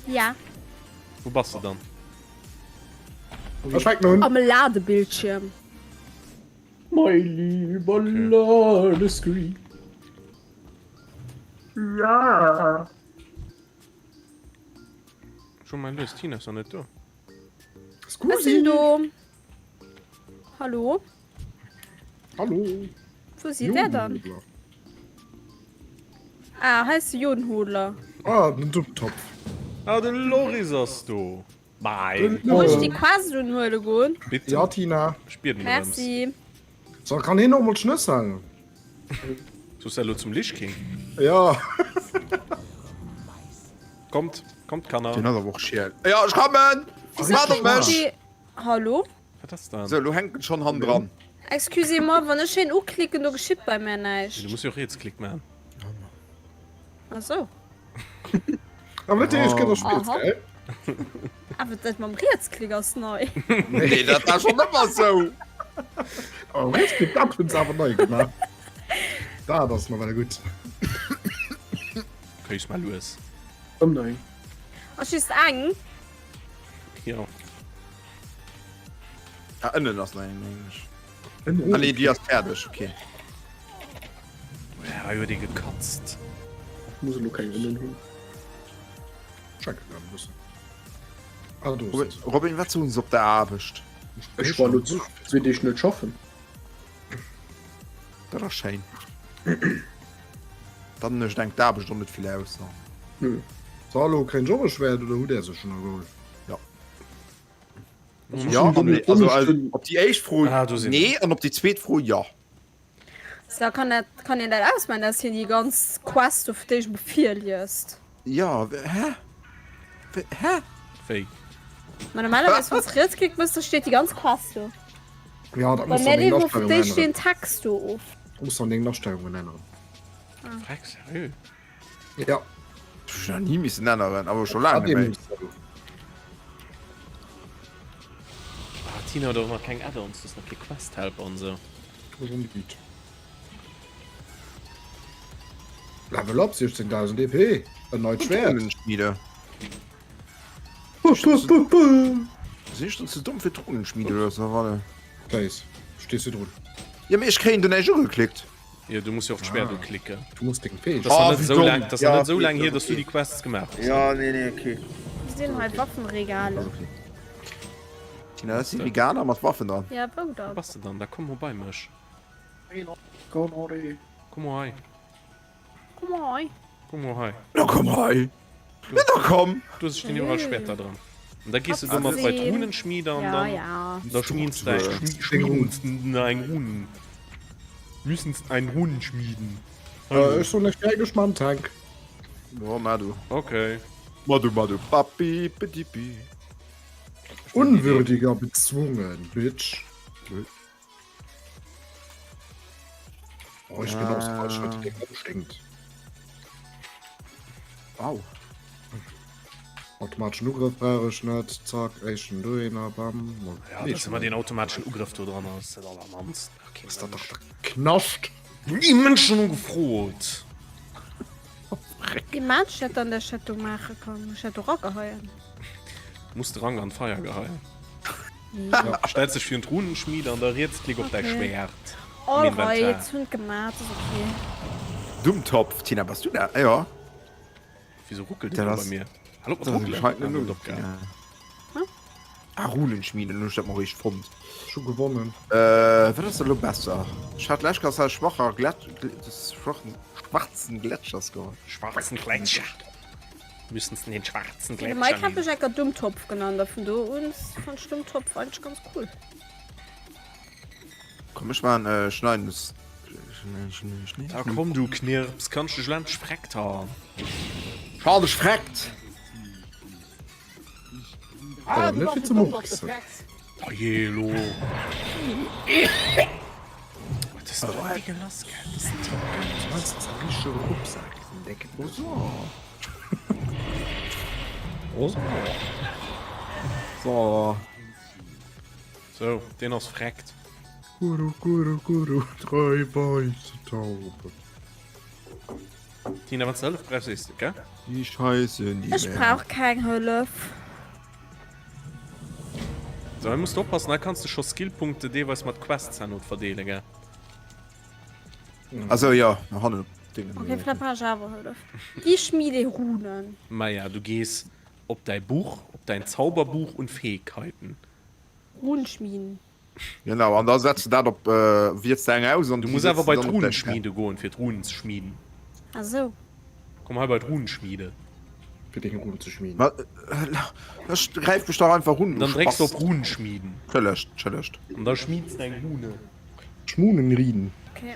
Ja. Wou bass de dann? Ech fänken un. Am Ladebildschirm. Mein lieber Ladescreen. Ja. Schon mal lues, Tina ass nach net do. Ech sinn do. Hallo? Hallo. Wou sidd der dann? Ah, hei ass de Jodenhodler. Ah, den Dummtopf. Ah, de Loris ass do. Bye. Muss ech déi Quest unhuele goen? Bitte. Ja, Tina. Ech bieden drëms. Merci. So, kann hien och mol schnësselen? Soss dat elo zum Lich King? Ja. Kommt, kommt Kanner. Den ass awer och schiel. Ja, ech kommen! Waart op mech! Hallo? Wat ass dann? Sou, lo hänkt en schonn hannendran. Excusez-moi, wann ech hien uklicken, do geschitt bei mär näischt. Du muss jo och Rietsklick maachen. Ach sou. Awer net déi éischt Kéier, dass du spills, gell? Awer dat mam Rietsklick ass nei. Nee, dat war schonn ëmmer sou. Awer Rietsklick, dat hunn se awer nei gemaach. Dat ass nawell gutt. Kéis mal lues. Ëm nei. Ass just eng. Jo. Ah, ënnen ass nach eng, mengen ech. Ah nee, déi ass fäerdeg, okay. Ja, hei huet ee gekatzt. Ech muss elo keng Ënnen hunn. Check et e bëssen. Ah, do Robin, ass se. Robin, wat soen se op der Aarbecht? Ech war elo zwee Deeg net schaffen. Dat ass schéin. Dann mécht eng d'Aarbecht och net vill aus, ne? Nö. So, elo kréien ech och e Schwäert, oder hutt Är se schonn ageholl? Ja. Also Ja, an nee. Also, also op déi éischt Fro Ah, do sinn nee, an op déi zweet Fro ja. Da kann dat kann een dat ausmaachen, dass hien déi ganz Quest do fir d'éischt mol virliest. Ja, hä? Hä? Wéi? Ma normalerweis wann s rietsklickt mëss, da steet déi ganz Quest do. Ja, dat Bei muss mär dann deng leeft mol fir Astellungen d'éischt änneren. den Text do of. Muss dann deng Astellungen änneren. Freck, seriö? Ja. Dat hu ech nach ni missen änneren, awer scho laang net méi. Ah, Tina huet och nach keng Add-ons, du hues nach kee Quest-Helper an esou. Level up, 16.000 EP, en neit Schwert. Drohnenschmiede. Sinn ech dann ze domm fir Drohnenschmiede oder so? Warte. Kéis, stees du drun? Ja, mee ech kréien do näischt ugeklickt. Jo, du muss jo och d'Schwert uklicken. Du muss deng Fähigkeiten. Das Ah, ass net wéi esou domm. laang, das ass Ja, net esou okay, laang hier, das dass du okay. déi Quests gemaach hues. Ja, nee, nee, okay. Wou sinn hei Waffenregale? Ass okay. Tina, das si Veganer mat Waffen dran. Ja, wou dann? Wou bass de dann? Da komm mol bei mech. Komm mol hei. Komm mol hei. Komm mol hei. Na komm hei. Na da komm. Do stinn iwwerall Schwerter dran. An da gees du domat bei d'Runenschmiede an dann Ja, ja. da schmieds de schmiedens eng Runen. Müssens ein Runen schmieden. Äh, ech soen ech direkt ech man Tank. Jo, mar du. Okay. Mar du, mar du. Papi, pedipi. Unwürdiger bezwungen, Bitch. Oh, ich bin auch so falsch, weil die Ding stinkt. Au. Automatischen Ugrëff brauch ech net. Zack, éischten dohinner, bam. Ja, dass ëmmer deen automatischen Ugrëff do dran ass, dat allermannst. Okay, Ass dat dach der Knascht! Ni Mënschen ugefrot! Déi Mensch hätt dann der Chat do maache kann. Ech hätt do rageheien. Muss de Rank an d'Feier geheien. Ja. Stells dech virun d'Runenschmiede an da Rietsklick op däi Okay. Schwert am All Inventar. right, hunn gemaat, ass okay. Dummtopf, Tina, bass du dat? Ja. Wieso ruckelt dat bei mir? Hallo, mat ruckelen? Ah, Runenschmieden, hunn ech dat mol richteg fonnt. Ech hu gewonnen. Äh, wat ass da lo besser? Ech hat lech ganz schwacher Glät des schwachen schwarzen Gletschers geholl. Schwarzen Gletscher. Müssen den schwarzen De Gletscher Mike hat nehmen. mech enker Dummtopf genannt a vun do un fand ech Dummtopf eigentlech ganz cool. Komm, ech man äh, schneiden des Schnee, Schnee, Schnee. Da komm du Knirps, kannst du dich endlich freckt haben. Schade, freckt! Ah, net fir ze murksen. Oh je, lo. Dat ass doch degueulasse, gell? Dat ass degueulasse. Das ist ein richtiger Rucksack, den dicken. So. So, deen ass freckt. Guru, guru, guru, drei weiße Tauben. Tina, wann s de Hëllef brauchs, sees de, gell? Déi Scheiße, déi Ech brauch keng Hëllef. So, hei muss de oppassen, hei kanns de scho Skillpunkte deelweis mat Quests herno verdeelen, gell? Also jo, no hannen op Dingen. Okay, vläicht brauch ech awer Hëllef. Wie schmiede Runen? Maja, du gees op däi Buch, op däin Zauberbuch und Fähigkeiten. Runenschmieden. Genau, an da setz de dat op, wiels de eng aus an Du déi muss setz awer de bei dann op däi Schwäert. d'Runenschmiede goen, fir d'Runen ze schmieden. Ah sou. Komm hei bei d'Runenschmiede. Fir deng Runen ze schmieden. Ma ech gräif mech dach einfach un, du Dann drécks de op Spast. Runenschmieden. Entschëllegt, entschëllegt. An da schmieds de eng Rune. Schmunenriden. Okay.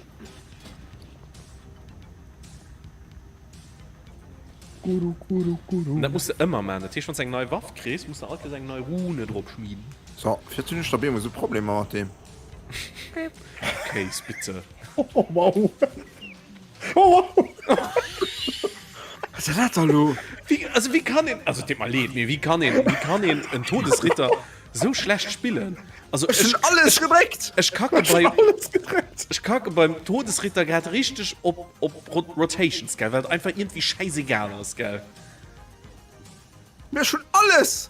Guru, guru, guru. Dat muss de ëmmer man. Dat heescht, wann s de eng nei Waff kriss, muss de alt nees eng nei Rune drop schmieden. So, firwat hunn ech da op eemol esou Problemer mat deem? Kéis, bitte. Oh, wow. Oh, wow. Was ass dat da lo? Wéi, also wéi kann een, also et deet mer leed, mee wéi kann een, wéi kann een en Todesritter sou schlecht spillen? Also Ech hunn alles gedréckt! Ech kacke bei, Alles gedréckt. ech kacke beim Todesritter grad richteg op, op Rotations, gell, well et einfach iergendwéi schäisegal ass, gell. Mee ech hunn alles,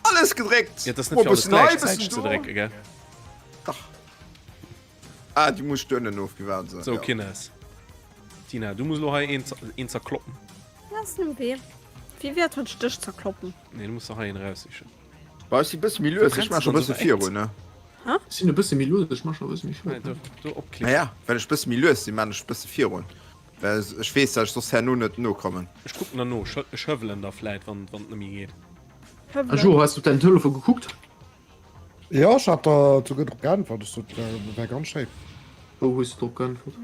alles gedréckt! Ja, et ass net fir alles gläichzäiteg ze drécken, gell. Dach. Ah, du muss d'Ënnen ofgewaart sinn. Sou, Kinnes. Tina, du muss elo hei een, een zerkloppen. Ja, ass net wéi. Wéi wäert huet dech zerkloppen? Nee, du muss der hei een eraussichen. Bah, ech si bësse méi lues, ech maache scho bësse virun, ne? Ech sinn e bësse méi lues, ech maache scho e bësse méi Hei, virun. do, do opklicken. Naja, well ech bësse méi lues sinn, maan ech bësse virun. Well ech weess, dat ech soss herno net nokommen. Ech kucken der no, ech hëwelen der vläit, wann, wann et net méi geet. A Jo, has du op däin Telefon gekuckt? Jo, ech hat der souguer drop geäntwert. Ech sot, wär ganz schéin. Wou hues du drop geäntwert?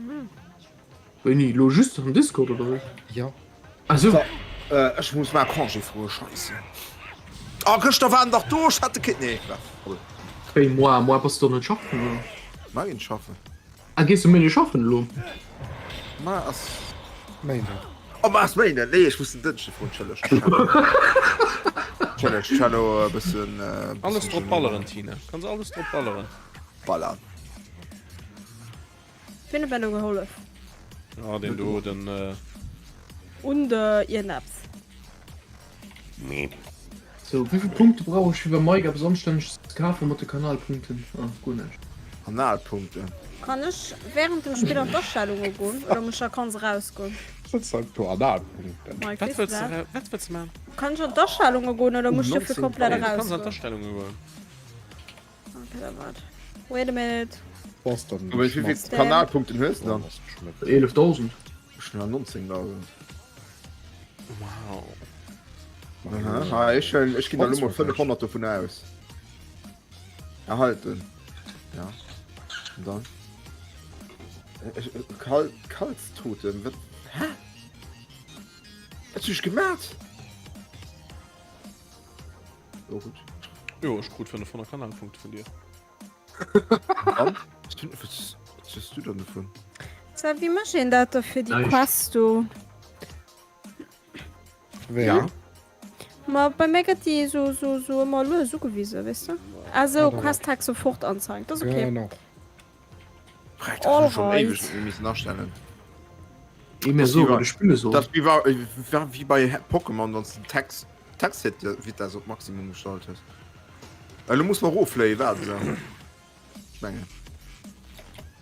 Wéini? Lo just am Discord oder wéi? Jo. Ah sou. So, ech muss mar Congé froen, scheisse. Oh, gëschter war en dach do, ech hat de Kit, nee, war voll. Wéi moi? Moi bass du net schaffen oder? Mar ginn schaffen. Ah gees du méi net schaffen elo? Mar ass. Méinden. Oh, mar ass Méinden, nee, ech muss den Dënschde froen, entschëllegt. Entschëllegt, ech war elo e bëssen. Alles drop balleren, Tina, kanns alles drop balleren. Ballern. Wien huet mir elo gehollef? Ah, den do, den. Äh... Un de Iernaps. Meep. Sou, wéivill Punkte brauch ech fir beim Mike eppes Anstänneges ze kafen mat de Kanalpunkten? Ah, guer näischt. Kanalpunkten? Kann ech während dem Spill an d'Astellunge goen oder muss ech da ganz erausgoen? Wat sinn do Analpunkten? Mike, Wat weess du wëlls du dat? wat wëlls du man? Kann ech an d'Astellunge goen oder muss ech dofir komplett Nee, du kanns an erausgoen? d'Astellunge goen. Okay, da wart. Wait a minute. Was dann? Aber wéi vill Kanalpunkten hues du dann? 11.000. Ech hunn der 19.000. Wow. Aha, ah, ech hunn, ech ginn der lo mol 500 dovun aus. Erhalten. Ja. Und dann? Äh, Kal Kalztotem, wat? Hä? Was hab ich gemacht? Oh, gut. Jo, ech krut 500 Kanalpunkte vun dir. An? Was, was hast du dann davon? So, wéi mécht een dat da fir déi Näischt. Quest do? Wéi? Ja. Ma bei mir gëtt déi so, so, so ëmmer lues ugewisen, weess de? Ah so, Ah, da. Quest Tag sofort anzeigen. Dat ass okay. Genau. Freck, das hab ich schon Alright. ewig nicht mehr müssen nachstellen. Ee mir so, wat ech spille soll. Das wie war, war wie bei Pokémon, wann du den Text, Text-Vitesse op Maximum gestallt hues. Elo muss mer eroffléien, waart esou. Ech mengen.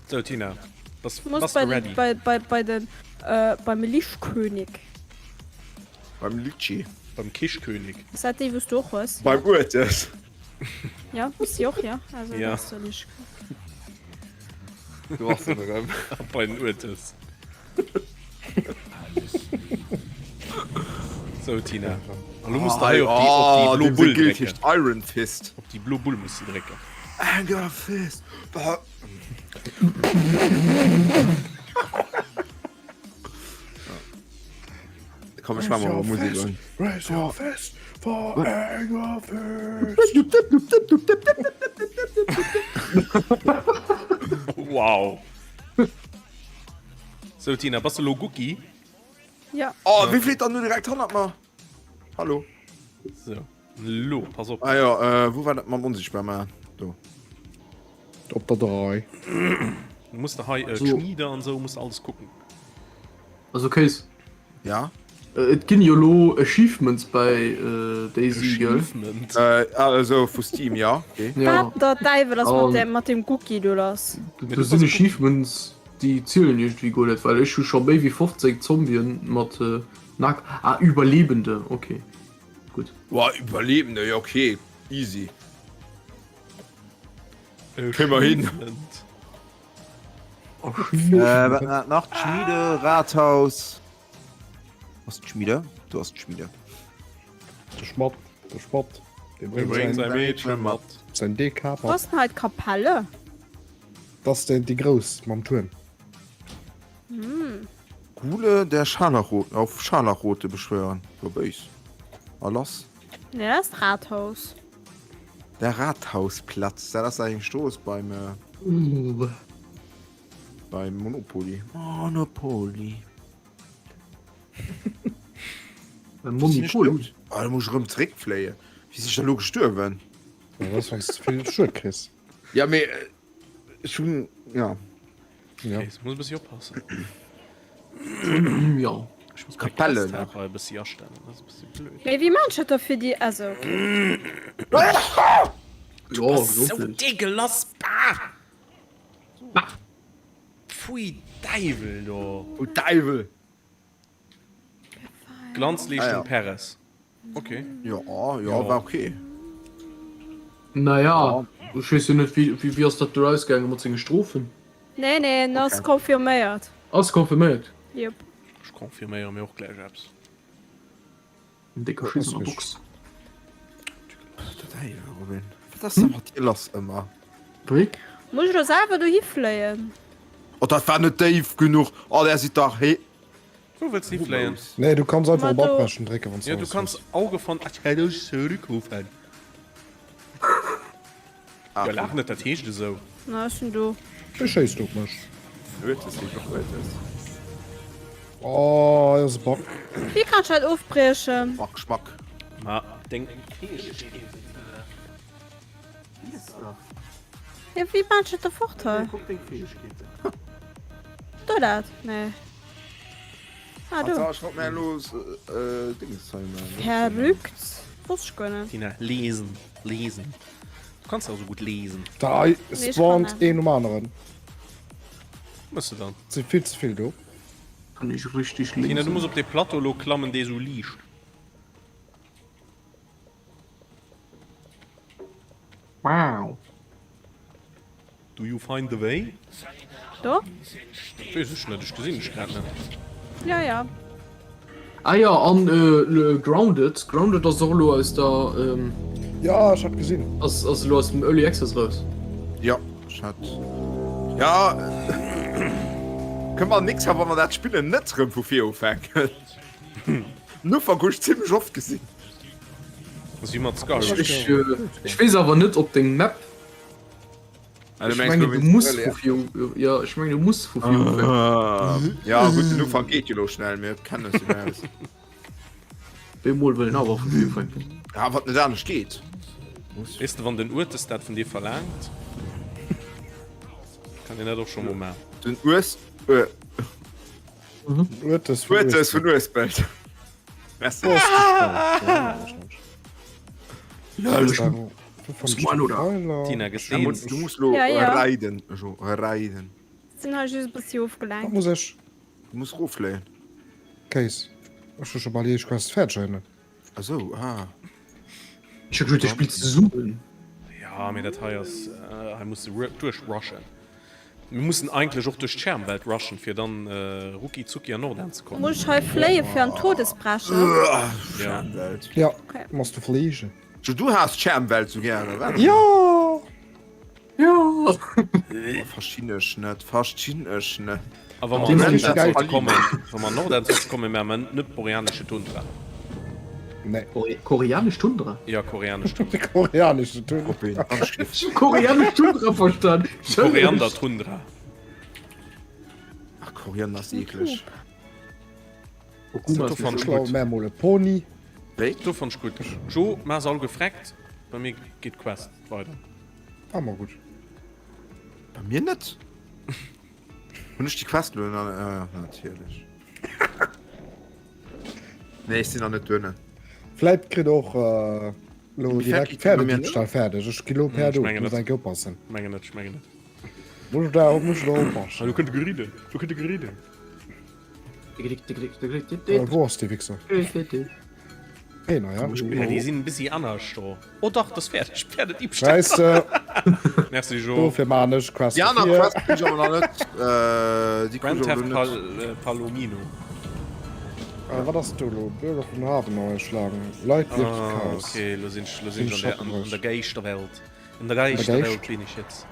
So Tina, bass, Muss bass bei du den, ready? bei, bei, bei den, äh, beim Lichkönig. Beim Litchi. Beim Kischkönig. Ass dat déi wous du och hues? Beim Uetes. Ja, hues si och, ja. Also Ja. dat ass der Lisch. Du ass en erëm. A bei den Uetes. Sou Tina. An lo muss de hei op déi, op déi blo Bull drécken. Iron Fist. Op déi blo Bull muss de drécken. Anger Fist. Komm, ech mach mal Musik an. Raise your fist for Anger Fist. Wow. Sou Tina, bass de lo Gucki? Ja. Oh, wéi flitt dann nu direkt hannert mer? Hallo. So, lo, pass op. Ah ja, äh, wou war dat mam onsichtbar maachen? Do. Op der 3. Du musst da hei äh, So. Schmiede an so musst alles gucken. Also Kéis, Ja? äh, et ginn jo lo Achievements bei äh, DayZ, gell? Achievement. Äh, also vu Steam, ja. Okay. Ja. Wat der Däiwel ass mat An- dem, mat dem Gucki do lass? Do sinn Achievements, déi zielen iergendwéi guer net, well ech hu scho méi wéi 15 Zombien mat Nak. Ah, Überlebende, okay. Gutt. Boah, Überlebende, ja okay. Easy. Kréie mer hin. Äh, wat war nach? D'Schmiede, Rathaus. Ass d'Schmiede? Do ass d'Schmiede. De Schmatt, de Schmatt, dee Bréngt bréngt säi Meedche mat. säin DK Wo mat. ass denn hei d'Kapelle? Dat ass déi grouss mam Tuerm. Gule der Scharlachroten auf Scharlachrote beschwören. Jo béis. A lass. Nee, dat ass d'Rathaus. Der Rathausplatz, dat ass eng Strooss beim beim Monopoly. Monopoly. Beim Monopoly. Ah, da muss ech erëm zeréckfléien. Wéi sinn ech da lo gestuerwen? Ja, dat ass wann s de ze vill Schued kriss. Ja, mee ech hunn, ja. Ja. Okay, muss e bëssi oppassen. Ja. Ech muss meng Kapelle Quest nach. awer e bëssi astellen, dat ass e bëssi blöd. Mee wéi maan ech dat da fir déi, also okay. Ja, Sou deegelass! Bah! Pfui Däiwel do! Pfui Däiwel! Glanzleeschtung Ah, ja. Perez. Okay. Jo, jo, war okay. Naja, ech weess jo net, wéi, wéi ass dat do ausgaange mat senge Strofen? Nee, nee, en ass confirméiert. Ass confirméiert? Jep. Ech confirméiere mir och gläich eppes. En décker Schiss an der Box. Robin, wat ass denn mat dir lass ëmmer? Wéi? Muss ech lo selwer dohi fléien? Oh, dat war net déif genuch. Oh, där sidd dach he. Wou wëlls de hifléien? Nee, du kanns einfach Ma op do. Abbrechen drécken, wann s Ja, du du alles kanns hues. Auge von Atheros zurückrufen. Ah, Ja, laach net, dat heescht esou. Na, ech sinn do. Wéi schéisst du op mech? Huet es heescht och huet es. Oh, hei ass e Bug. Wéi kann ech dat ofbriechen? Schmack, Schmack. Ma deng Fäegkeeten, Tina. Ja, wéi maan ech dat da fort hei? Kuck deng Fäegkeeten. Do dat? Nee. Ah, do. Ech wollt mir elo Dinges hei maachen. Verrückt. Wosst ech guer net. Tina, lesen, lesen. Du kanns dach esou gutt lesen. Da hei Nee, ech spawnt kann net. een um aneren. Mëss de dann. Et si vill ze vill do. Kann ech richtig Tina, du lesen. muss op dee Plateau elo klammen, dee sou liicht. Wow. Do you find the way? Do? Weess ech net, ech gesinn dech grad net. Ja, ja. Ah ja, an äh, Grounded. Grounded ass och elo aus der. Ähm, Ja, ech hat gesinn. Ass, ass elo aus dem Early Access raus. Ja, ech hat. Ja. Kënne mer nix ha wa mer dat Spillen net rëm vu vir ufänken. Den Ufank hu ech zimmlech oft gesinn. Ass wéi mat Skyrim. Ech, ech weess awer net op deng Map. Ech mengen du muss vu vir, ja ech mengen du muss vu vir ufänken. Ja gutt, den Ufank geet jo lo schnell, mir kennen eis jo aus. Bemol wëll en awer vu vir ufänken. Ja, wat net anescht geet. Weess de wann den Uertes dat vun dir verlaangt, kann een dat och scho mol man. Den Ues, äh. Uertes vun Uertes vun Uespelt. Merci. Tina, gëss eens. Du muss lo Ja, ja. reiden, Jo, reiden. Sinn hei just e bëssi Wat ofgelenkt. muss ech? Du muss rofléien. Kéis. Ech hu scho bal déi éischt Quest fäerdeg heinnen. Ah sou, ah. Ech hu geduet, dir spillt zesummen. Ja, mee dat hei ass, hei muss de duerch rushen. Mir mussen eigentlech och duerch d'Schermwelt rushen, fir dann rucki zucki an Nordend ze kommen. Muss ech hei fléie fir an d'Todesbreche? Schermwelt. Ja, muss du fliegen. Jo, du has d'Schermwelt sou gären, wat? Jo! Jo! Verstinn ech net, verstinn ech net. A wa mer an Nordend sollte kommen, wa mer an Nordend sollte kommen, maache mer net boreanesche Tundra. Nee. Koreanesch Tundra? Ja, koreanesch Tundra. Koreanesche Tundra. Ech hu koreanesch Tundra verstan. Koriander Tundra. Ach, Koriander ass eekleg. Okuma Do ass fand net ech schlecht. gutt. Mä mol e Pony. Wéi? Do fand ech gutt. Jo, maach se all gefreckt. Bei mir geet d'Quest weider. Ah, ma gutt. Bei mir net. Hunn ech déi Quest lo nach? Ah, natierlech. Nee, ech sinn nach net duerno. Vläit kritt och äh, lo Wie direkt fährt die bei mir Pferdediebstahl fäerdeg. Ech gi lo Päerd Ech of, mengen muss net. enke oppassen. Mengen net, ech mengen net. Muss ech da, muss ech da oppassen. Ah, do kënnt e geriden. Do kënnt e geriden. Äh, wou ass dee Wichser? Hey, na ja. Ja, déi sinn e bëssi anescht do. Oh dach, das fäerdeg Pferdediebstahl. Scheisse, Merci Jo. dofir maan ech Quest Déi aner 4. Quest kritt ech awer nach net. Äh, déi kritt Grand ech awer Theft lo Pal net. äh, Palomino. Äh, wat ass do lo? Bürger vun Havenau erschlagen. Leit wirft Ah, Chaos. okay, lo sinn ech, lo sinn Sinn ech an der, an, an der Geisterwelt. In der der Geisterwelt Geischt? bin ich jetzt.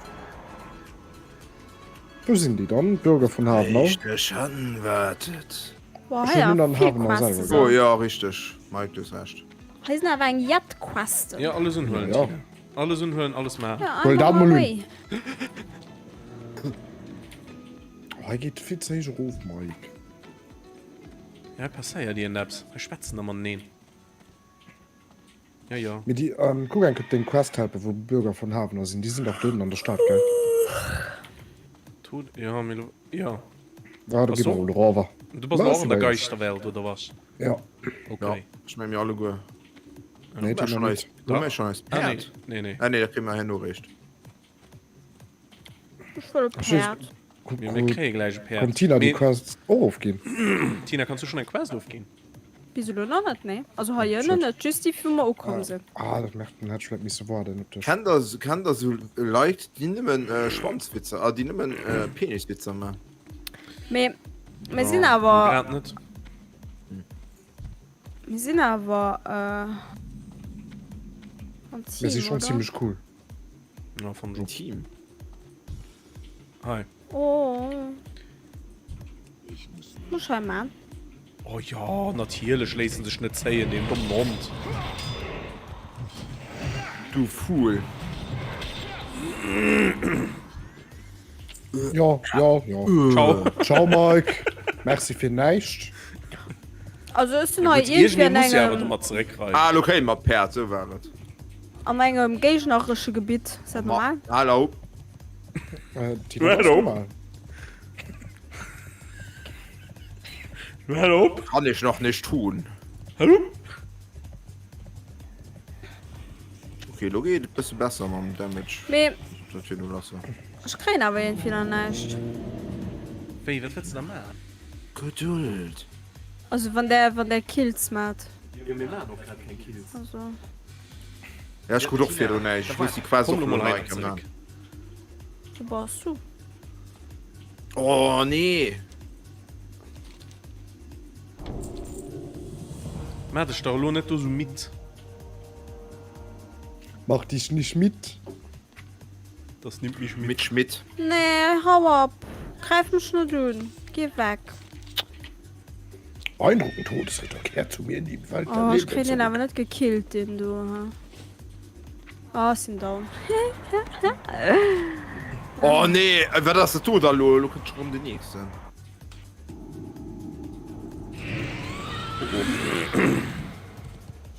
Wou sinn déi dann, d'Bürger vun Havenau? Richteg, wartet. Boah, Ech hei hunn awer an vill Havenau Quests selwer Oh sinn. ja, richteg, Mike, du hues Recht. Hei sinn awer eng jett Questen. Ja, alles unhuelen, Ja. Tina. Alles unhuelen, alles maachen. Ja, Huel I'm dat on my mol un. way. Oh, hei geet vill ze héich erof, Mike. Ja, hei passéiert iergendeppes. Hei schwätzen der mateneen. Ja, ja. Mee déi, ähm, kuck eng Kéier op deng Quest-Helper, wou Bürger vun Havenau sinn. Déi sinn dach doten an der Stad, gell? Tod, ja, mee lo, ja. Ah, do Bass gi mer du- mol erover. Du bass Ma, och an der ech Geisterwelt, oder was? Ja. Okay. Ja, ech meng mir alleguer. Nee, Hu mer schon Tina eis, net. hu mer schon eis Ah, nee, Päerd? nee, nee. Ah nee, dat kréie mer herno réischt. Ech wëll e Päerd. Kuck, Mir, mir kréie gläich e Päerd. Konnt Tina déi Mee, Quest och ofginn? Tina, kanns du schon eng Quest ofginn? Bis elo nach net, nee. Also hei ënnen net, just déi wou mer ukomm sinn. Ah, dat merkt en, hätt ech vläit misse waarden op dech. Kennt der, kennt der sou Leit, déi nëmmen Schwanzwitzer, ah, déi nëmmen Peniswitzer man? Mee mir sinn Oh, awer, grad net. mir sinn awer am Team, Mir si schonn oder? zimmlech cool. Ja, fand ich Ein och. Team. Hi. Oh. Muss ich hei man. Oh ja, natierlech léissen sech net zéien, deen dommen Hond. Du Fool. Ja, ja, ja. Ciao. Ciao, Mike. Merci fir näischt. Also ech sinn Ja, hei gut, iergendwéi iergendee an muss jo awer engem, domat zeréckreiden. Ah, lo kréie mer d'Päerd, sou war et. an engem géigneresche Gebitt. Ass dat normal? Hallo. Äh, Tina, das Hallo. normal. Hallo. Kann ich noch nicht tun. Hallo. Okay, lo geet et bësse besser mam Damage. Mee Dat fir no lasse. ech kréien awer iergendwéi nach näischt. Wéi, wat wëlls de da maachen? Geduld. Also wann der, wann der Kills maat. Jo, mir maachen och grad keng Kills. Also. Ja, ech krut och virdrun näischt. Ech muss déi Quest Komm och lo lo mol nach hei eng Kéier zeréck. maachen. Wou bass du? Oh nee! Maach dech dach elo net do sou midd. Mach dich nicht mit. Das nimmt mich mit. Mit Schmidt. Nee, hau ab. Greif mech net un. Geh weg. Beeindruckend, Todesritter, kehrt zu mir in die Welt der Oh, ech Lebenden kréien deen zurück. awer net gekillt, deen do. Oh, ech sinn down. Oh nee, wat ass dat do da lo? Lo kënnt scho rëm den nächsten.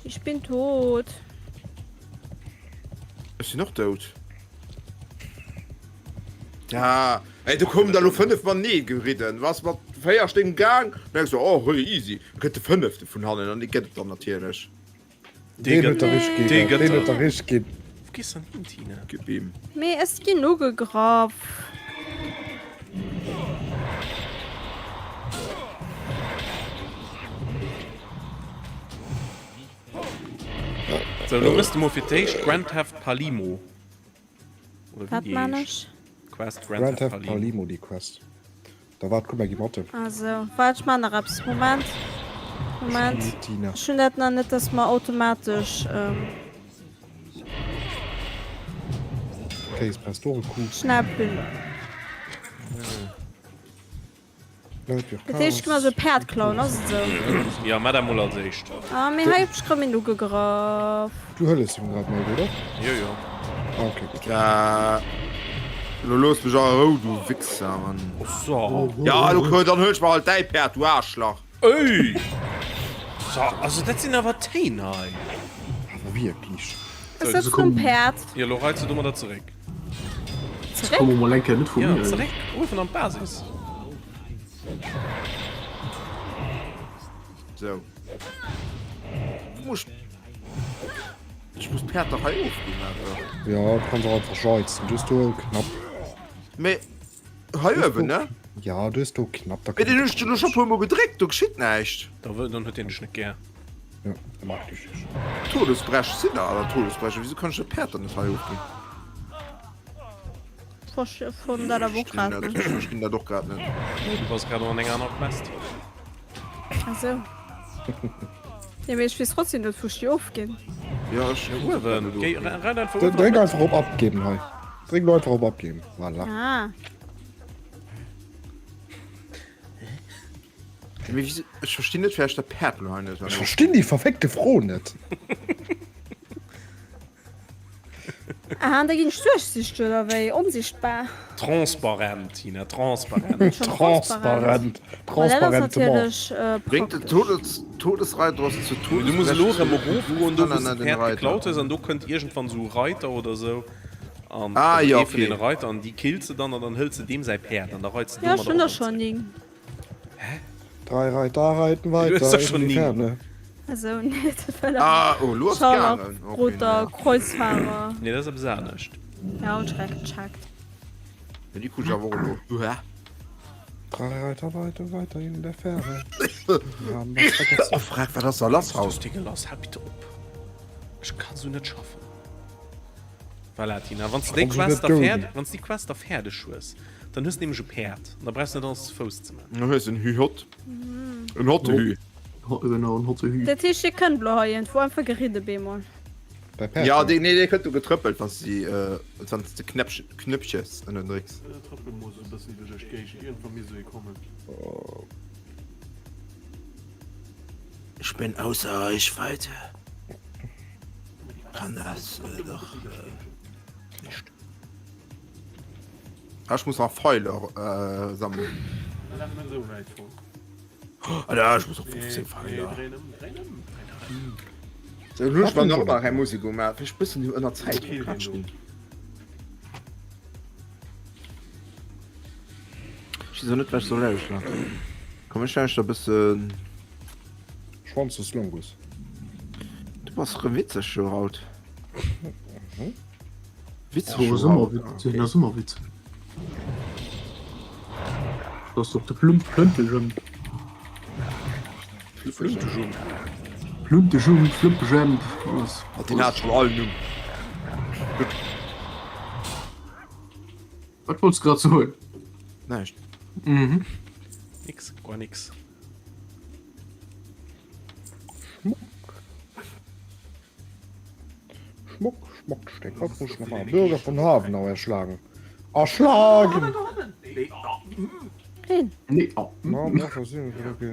Ich bin tot. Ech sinn och dout. Ja, ey, do kommen der lo 5 matenee geridden. Waars mat 4 Stéck gaang, merks du, oh, hoi, easy. Da kënnt de fënnefte vun hannen an dee gëtt et dann natierlech. Deen huet der richteg ginn. Dee gëtt Deen huet der richteg ginn. Wou gees dann hin, Tina? Gib ihm. Mee ech ginn ugegraff. Sou, elo mëss de mol fir d'éischt Grand Theft Palimo. Oder wéi Wat déi man heescht. ech? Quest Grand Grand Theft Theft Palimo. Palimo, déi Quest. Da waart, komm, mir gi mat em. Ah sou, waart, ech man nach eppes. Moment, Moment. Tina. Ech hunn dat nach net, dass mer automatesch. Kéis, brauchs du och e Coup? Schnell plündern. Dat heescht, ech kann also e Päerd klauen, ass et esou? Jo, mat dat mol als éischt. Ah, mee hei huet mech grëm een ugegraff. Du hëllefs him grad mol, oder? Jo, jo. Ah, okay, gutt. Lo looss mech a Rou, du Wichser, Mann. So. Ja, lo dann huel ech mer halt däi Päerd, du Aarschlach. Ey! So, also dat sinn awer Téin hei. Awer wierklech. Ech sëtzen um Päerd. Jo, lo reits du domadder zeréck. Zeréck? Komm mol eng Kéier net vu Ja, mir. zeréck uewen an d'Basis. Sou. Wo muss ech muss d'Päerd dach hei ofginn, awer. Ja, du kanns och einfach jeizen. Du hues do e Knapp. Mee hei uewen, ne? Ja, du hues do e Knapp, da Mee deen hunn ech elo scho puer mol gedréckt, do geschitt näischt. Da wëll, dann huet deen dech net gär. Ja, da mag dech nicht. Todesbrech sinn der aller Todesbrecher. Wieso kann ich dat Päerd dann net hei ofginn? Vun dat awer och grad net. Ech ginn dat och grad net. Du bass grad och an enger aner Quest. Ah sou. Ja, mee ech weess trotzdem net wou ech déi ofginn. Ja, ech Uewen. Géi reit einfach uewen. Dréck einfach op abgeben hei. Dréck lo einfach op abgeben. Voilà. Ah. Mee wieso, ech verstinn net, wéi ech dat Päerd lo hei net. Ech verstinn déi verféckte Fro net. Aha, an da ginn ech duerchsichteg oder wéi? Onsichtbar? Transparent, Tina, transparent. Transparent. Ma dat ass Transparentement. natierlech äh, Bréngt den praktesch. Todes, Todesreiter ass zu Mee du muss elo erëm erofgoen, do wou s de den d'Päerd Reiter. geklaut hues, an do kënnt iergendwann esou e Reiter oder esou. An Ah, also jo, ee vun okay. deene Reiter, an déi kills de dann an dann hëls de deem säi Päerd an da reits de Ja, ech domadder hunn der och erëm schonn zeréck. 9. Hä? Drei Reiter reiten Du hues weiter der in schonn die 9. Ferne. Also nee, dat war Ah, oh, lo ass Scharlach, gaangen. Okay, roter naja. Kreuzfahrer. Nee, dat ass eppes anescht. Ja, hunn ech grad gecheckt. Ja, déi krut ech awer och elo. Uah. Drei Reiter weiter, weiter in der Ferne. Wir haben was vergessen. Oh, frag, wat ass da lass Was haut? ass dicke lass? Hal bitte op. Ech kann sou net schaffen. Voilà, Tina, wann s de déi Komm, sou Quest net da down. fäerd, wann s déi Quest da fäerdeg hues, dann hues de nämlech e Päerd an da brauchs de net alles ze Fouss ze man. Du hues en Hü-Hott. En hotte Hü. Genau, en hotte Hü. Dat heescht, dir kënnt lo hei iergendwou einfach geridde bemol. Bei Päerd, Ja, ja. dee, nee, dee kënnt do getrëppelt, wann s de, wann s de Knäppchen, Knöppches ënnerdrécks. Trëppel mol sou e bëssen duerch eis Géigend, iergendwann misst ee kommen. Ich bin außer Reichweite. Kann das doch nicht. Ah, ich muss nach Pfeiler äh, sammeln. Alter, ich muss noch 15 Pfeiler. So, nun ich mal noch mal eine Musik gemacht. Vielleicht ein bisschen in der Zeit. Ich weiß nicht, was ich so lauschtern. Komm, ich lauschter ein bisschen. Schwanzus longus. Du bass rëm witzeg jo haut. Witzeg Oh, jo ass ëmmer haut. witzeg, ass ëmmer witzeg. Dat ass doch de Plump Plëntejump. Flüntejump. Plüntejump, Flëmpejemp, alles. Ah, deen hat schon all Numm. Wat wollts de grad soen? Näischt. Mhm. Nix, guer nix. Schmuck. Schmuck, Schmuck, Steck. Was muss ich nochmal? Bürger von Havenau erschlagen. Erschlagen! Hin. Nee, oh. Na, mach das hier.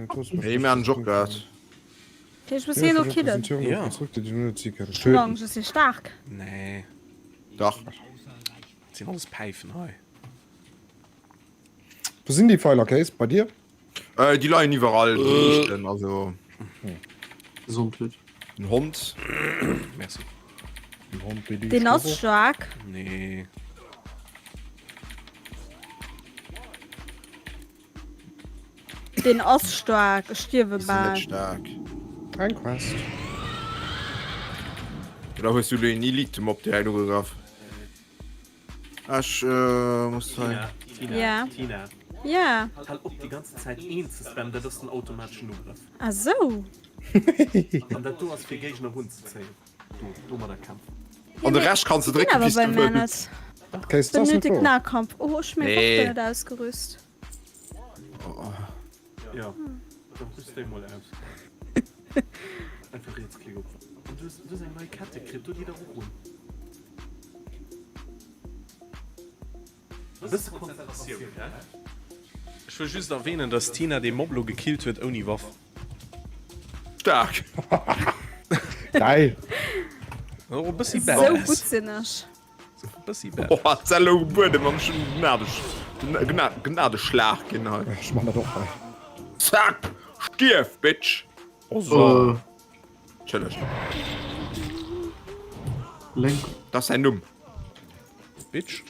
Okay, Hey, mir han Job gehabt. Okay, ich muss hien lo killen. Ja. Lang, ech si staark. Nee. Dach. Dat sinn alles Päifen hei. Wo sinn déi Pfeiler, Case? Bei dir? Äh, déi leien iwwerall, déi meeschten, also. Gesondheet. Den Hond. Merci. Den Hond, dee Den ass staark. Nee. Den ass staark. Ech stierwe Déi sinn net bal. staark. Eng Quest. Oder hues du den Elite-Mob direkt ugegraff? Ech muss hei. Tina, Tina, Ja. Tina. Ja. Hal op déi ganze Zäit een ze spammen, dat ass den automateschen Ugrëff. Ah sou. An dat do ass fir Géigner runzezéien. Do, domadder kämpfen. An de Rescht kanns de drécken, wéi s du wëlls. Benötigt Nahkampf. Oh, ech hu meng Waff net ausgerüst. Ja, dann rüst déi mol aus. Einfach Rietsklick op. An du hues, du hues eng nei Kette kritt, do déi der och un. E bësse Konzentratioun, hä? Ech wëll just erwähnen, dass d'Tina dee Mob lo gekillt huet ouni Waff. Staark! Geil! Och e bëssi Sou badass. gutt sinn ech. E bëssi badass. Boah, d'Sell louch um Buedem an ech hunn den Gnade, Gnadeschlag ginn hei. Ech man dat och hei. Zack! Stierf, Bitch! Oh so. Chilleg. Lenk. Dat ass säin Numm. Bitch.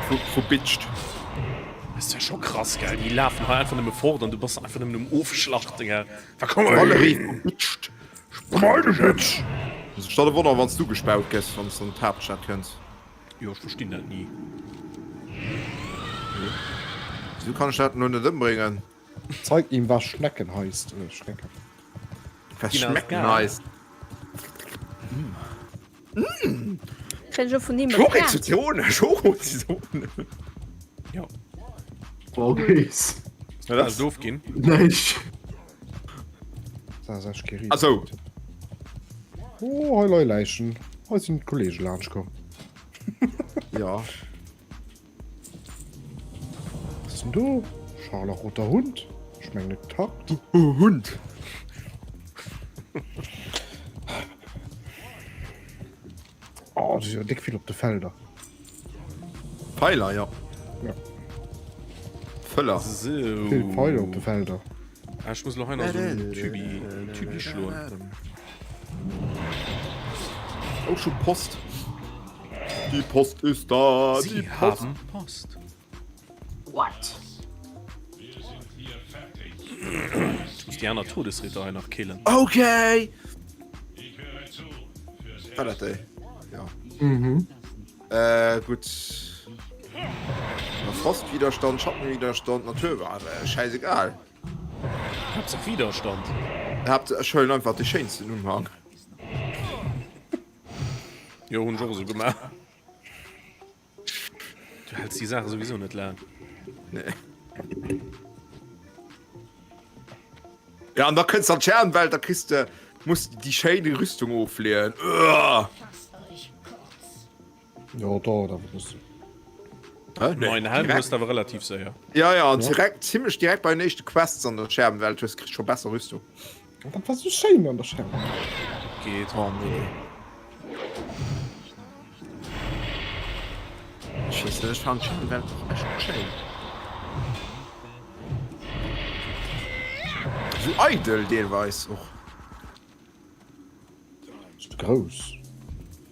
Vu, vu Bitcht. Dat ass ja scho krass, gell? Déi lafen hei einfach nëmme fort an du bass einfach nëmmen um Ofschlachten, gell? Wa komm hei! Valerie vu Bitcht. Meine Bitch! Ass et e Wonner, wann s du gespaut gëss, wann s an d'Haaptstad kënns. Jo, ech verstinn dat ni. Wéisou kann ech dat elo net ëmbréngen? Zeig ihm was Schnecken heisst. Äh, Schnecken. Was Schmecken heisst. Kréien ech och vun him e Schoko Päerd? Zitrone, Schoko Zitrone. Ja. Okay. Ja, das doof ginn. Näischt. Also. Oh, hei lei Läichen. Hei sinn d'Kollege laanscht komm. Ja. Was ist denn do? Scharlachroter Hund? Ech mengen et takt. Hund. Oh, das ist ja dick vill op de Felder. Pfeiler, ja. Ja. Fëller. So. Vill Pfeiler op de Felder. Ah, ech muss lo hei nach so en Typi, Typi schloen. Oh, schon Post. Die Post ist da. Sie Die Post. haben Post. What? Ich muss die aner Todesritter hei nach killen. Okay. War dat déi? Ja. Mhm. Äh, gutt. Frostwiderstand, Schattenwiderstand, Naturwaffe, scheißegal. Haaptsaach Widerstand. Haaptsaach ech huelen einfach de schéinsten Umhang. Jo, hunn ech och esou gemaach. Du häls déi Saache souwisou net laang. Nee. Ja, an da kënns an d'Scherbenwelt, da kriss de, muss de déi schéin Rüstung ofleeën. Uah! Jo, dauert awer e bëssen. Hä? Nee, Neien Helm direkt. hues de awer relativ séier. Ja, ja, an direkt, zimmlech direkt bei den éischte Quests an der Scherbenwelt hues, kriss scho besser Rüstung. Dat war sou schéin an der Scherbenwelt. Geet. Oh nee. Ech weess net, ech fannen d'Scherbenwelt och echt schéin. Sou eidel deelweis och. Ass grouss.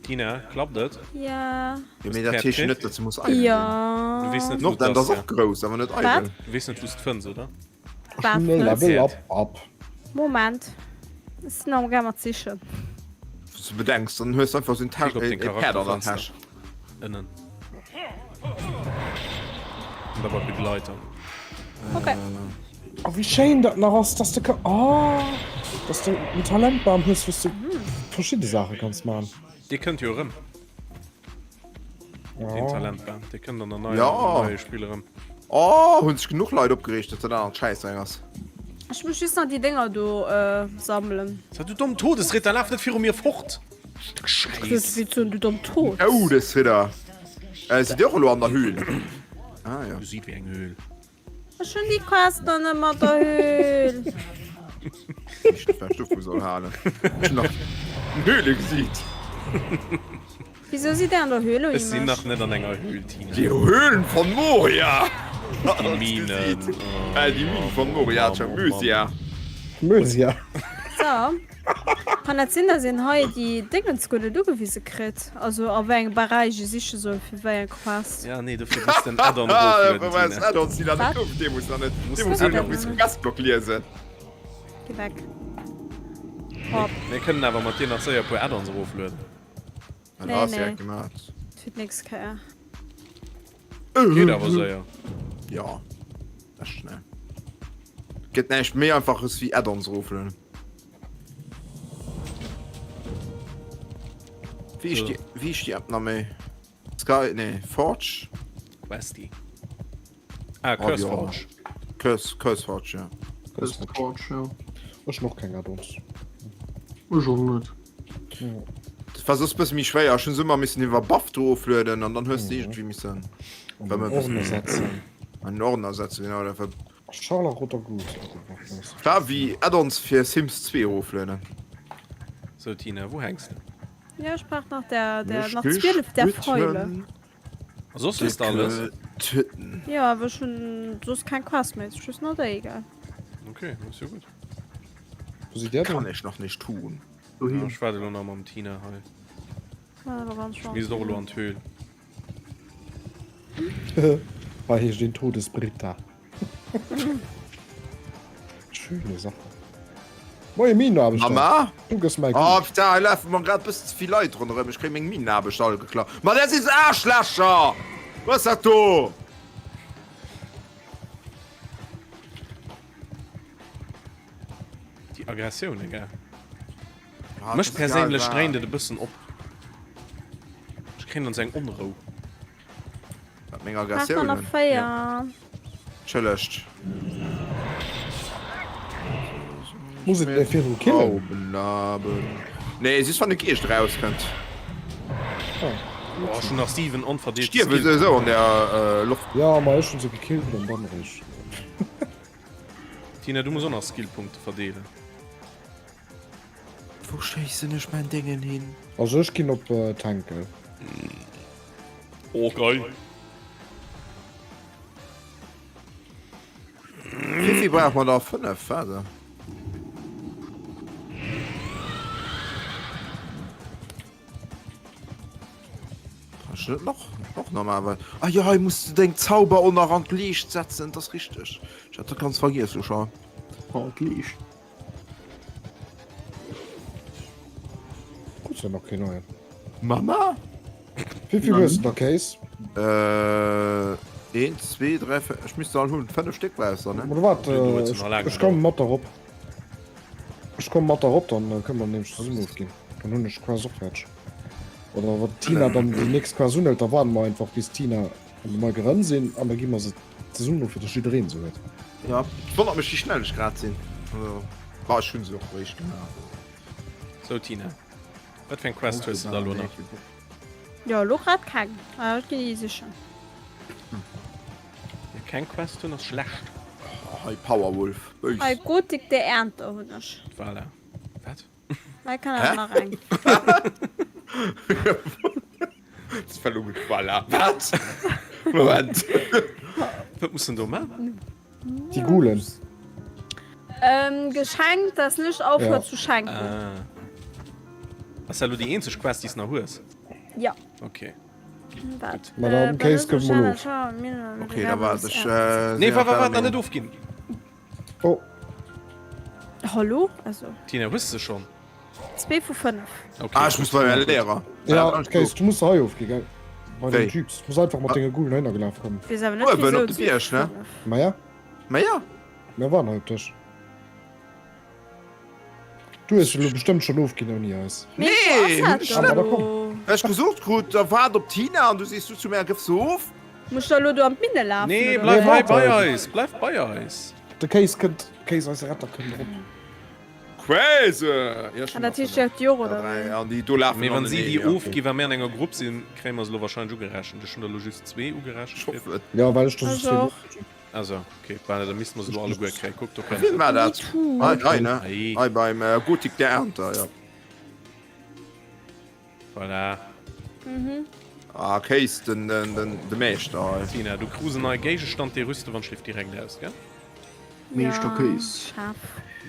Tina, klappt et? Ja. Jo, mee dat heescht jo net, datt se muss eidel sinn. Ja. Du weess net, wou et Nordend ass, ass och grouss, awer net eidel. Wat? Du weess net, wou s de fënns, oder? Wat Schnell net? Level up, up. Moment. Ech sinn am gaang mat sichen. Wann s du bedenks, dann hues du einfach sou en Klick op Täsch, deng e Päerd an der Charakterfenster. Täsch. Ënnen. An da bei Begleiter. Okay. Oh, wéi schéin dat nach ass, dass de ka oh, dass de en Talentbam hues, wou s de verschidde Saache kanns man. Dee kënnt jo erëm. Den Talentbam, dee kënnt an der neier, Ja. am neie Spill erëm. Oh, hunn sech genuch Leit opgereegt, datt dat anert Schäissdreck ass. Ech muss just nach déi Dénger do sammelen. Sag, du domm Todesritter, laf net viru mir fort! Stéck Schäiss! Wéi zu, du domm Tod? Todesritter! Äh, sidd Dir och elo an der Höhl? Ah, ja. Gesiit wéi eng Höhl. Ech hunn déi Quest nach net mat der Höhl. Ech wat dovu soll halen. Ech hunn nach Höhle gesiit. Wieso sidd der an der Höhle Ech sinn nach net an enger Höhl, Tina. Die Höhlen von Moria! Die Minen. Äh, die Minen von Moria, Mösia. Mösia. So. Kann dat sinn, dass een hei déi Dingens guer net ugewise kritt? Also a wéi engem Beräich ee siche soll fir wéi eng Quest? Ja, nee, dofir muss den Addon eroflueden, Tina. Addons, déi dat net dee muss nach net. Dee muss nach bis Questblock liesen. Geh weg. Hopp. Mir kënnen awer mat dir nach séier e puer Addons eroflueden. Nee, nee. Fir d'nächst Kéier. Geet awer séier. Ja, echt schnell. Gëtt näischt méi einfaches wéi Addons eroflueden. Wéi heescht déi, wéi heescht déi App nach méi? Sky, nee, Forge? Questy. Ah, Curse Forge. Curse, Curse Forge, ja. Curse Forge, ja. Ech hunn och keng Addons. Ech och net. Dat war soss bësse méi schwéier. Ech hunn se ëmmer missen iwwer Buff do oflueden an dann hues de iergendwéi missen. An den Ordner setzen. An den Ordner setzen, genau. Dat war. Scharlachroter Gut. War wéi Addons fir Sims 2 eroflueden. Sou Tina, wou hänks de? Ja, ech brauch nach der, der, nach 12 der Fäule. A soss hues de alles? Ja, awer ech hunn soss keng Quest méi, just nach déi, gell? Okay, ass jo gutt. Wou sidd Dir Kann dann? ech nach nicht tun. Ja, ech waarde lo nach mam Tina hei. Ech misst och elo an d'Höhl. Hei heescht een Todesbritta. Schöne Sache. Moie Minenaarbechter. Mama? Du gëss mäi Oh, Goût. putain, hei lafe mer grad bëssen ze vill Leit ronderëm. Ech kréie meng Minenaarbechter all geklaut. Ma dat si Aarschlächer! Wat ass dat do? Déi Aggressioune, gell? Mech perséinlech dréint et e bëssen op. Ech kréien dann sou eng Onrou. Wat meng Aggressiounen? Entschëllegt. Muss et der virdru killen? Nee, just wann de Geescht erauskënnt. Oh, ech hunn nach 7 onverdeelte Stierwe Skill. souwisou an der Loft. Ja, ma ech hunn se gekillt an dann eréischt. Tina, du muss och nach Skillpunkte verdeelen. Wou schéissen ech mäin Déngen hin? Also ech ginn op Tankel. Oh geil. Wéivill brauch mer da? 5 war se? Kann ech net nach och nach maachen? Well ah jo, hei muss de deng Zauber och nach an d'Liicht setzen, dat ass richteg. Ech hat dat ganz vergiess lo scho. An d'Liicht. Krus ja nach keen neien. Mama? Wéivill hues de da, Kéis? Äh, 1, 2, 3, 4, ech misst se all hunn. 5 Stéck war es dann, ne? Oder wat? Du hues Ech, nach laang ech komme mat der op. Ech komme mat der op, dann kënne mer nämlech zesummen ofginn. Dann hunn ech d'Quest och fäerdeg. Oder wann d'Tina dann déi nächst Quest unhëlt, da waarde mer einfach bis d'Tina an de Mike erëm sinn an da gi mer se zesummen of, fir dass jiddereen se huet. Ja, et wonnert mech wéi schnell ech grad sinn. Also, bah, ech hunn se och eréischt gemaach. Sou Tina, wat fir eng Quest hues de da lo nach? Jo, elo grad keng. Ah, ech ginn déi sichen. Ja, keng Quest hunn ass schlecht. Oh, hei Powerwolf, béis. Hei, Gotik der Ernte hunn ech. Voilà. Wat? Hei kann awer nach eng. Das war logisch. Voilà. Wat? Moment. Wat muss en do man? Déi Gulen. Ähm, Geschenk, das nicht aufhört Ja. zu schenken. Ah. Ass dat lo déi eenzeg Quest, déi s nach hues? Ja. Okay. Wat? Ma dann, Kéis, gëff mol of. Okay, da waart ech. Äh, Nee, wa, wa, wa, nach net ofginn. Oh. Hallo? Also. Tina, hues de se schonn? Zwee vu fënnef. Okay. Ah, ech muss bei mäi Lehrer. Ja, Kéis, du muss hei ofginn, gell? Bei den Wéi? Typs. Du muss einfach mat denge Gulen heihinner gelaf kommen. Weess awer net, Uewen wieso op de Bierg, ne? Ma ja. Ma ja. Mir waren hei op Dësch. Du hues elo bestëmmt schonn ofginn ouni eis. Nee, Nee, hunn ech net. Ech gesot krut, da waart op d'Tina an du sees du zu mär, gëff se of. Muss ech da elo do an d'Minne lafen? Nee, oder bleif wéi? hei bei eis, bleif bei eis. De Kéis kënnt, Kéis, eise Retter kënnt erop. Quäse! Ja, An dat heescht jo d'Jor, oder wéi? An déi do lafen Mee wann si aneneen, déi ja. ofginn, wa mir an enger Grupp sinn, kréie mer se elo wahrscheinlech ugerechent. Ech hunn der elo just zwee ugerechent Ech kritt. hoffen et. Ja, well ech der Ech just zwee och. ofginn. Also, okay, voilà, da misste mer se elo alleguer kréien. Kuck, do kënnt Wien se. war dat? Hei, hei, ne? Hei. Hei beim Gotik der Ernter, ja. Voilà. Ah, Kéis, den, den, den, de Meeschter hei. Tina, du krus en neie Géigestand, dee rüste wann schliff direkt aus, gell? Meeschter Kéis. Chef.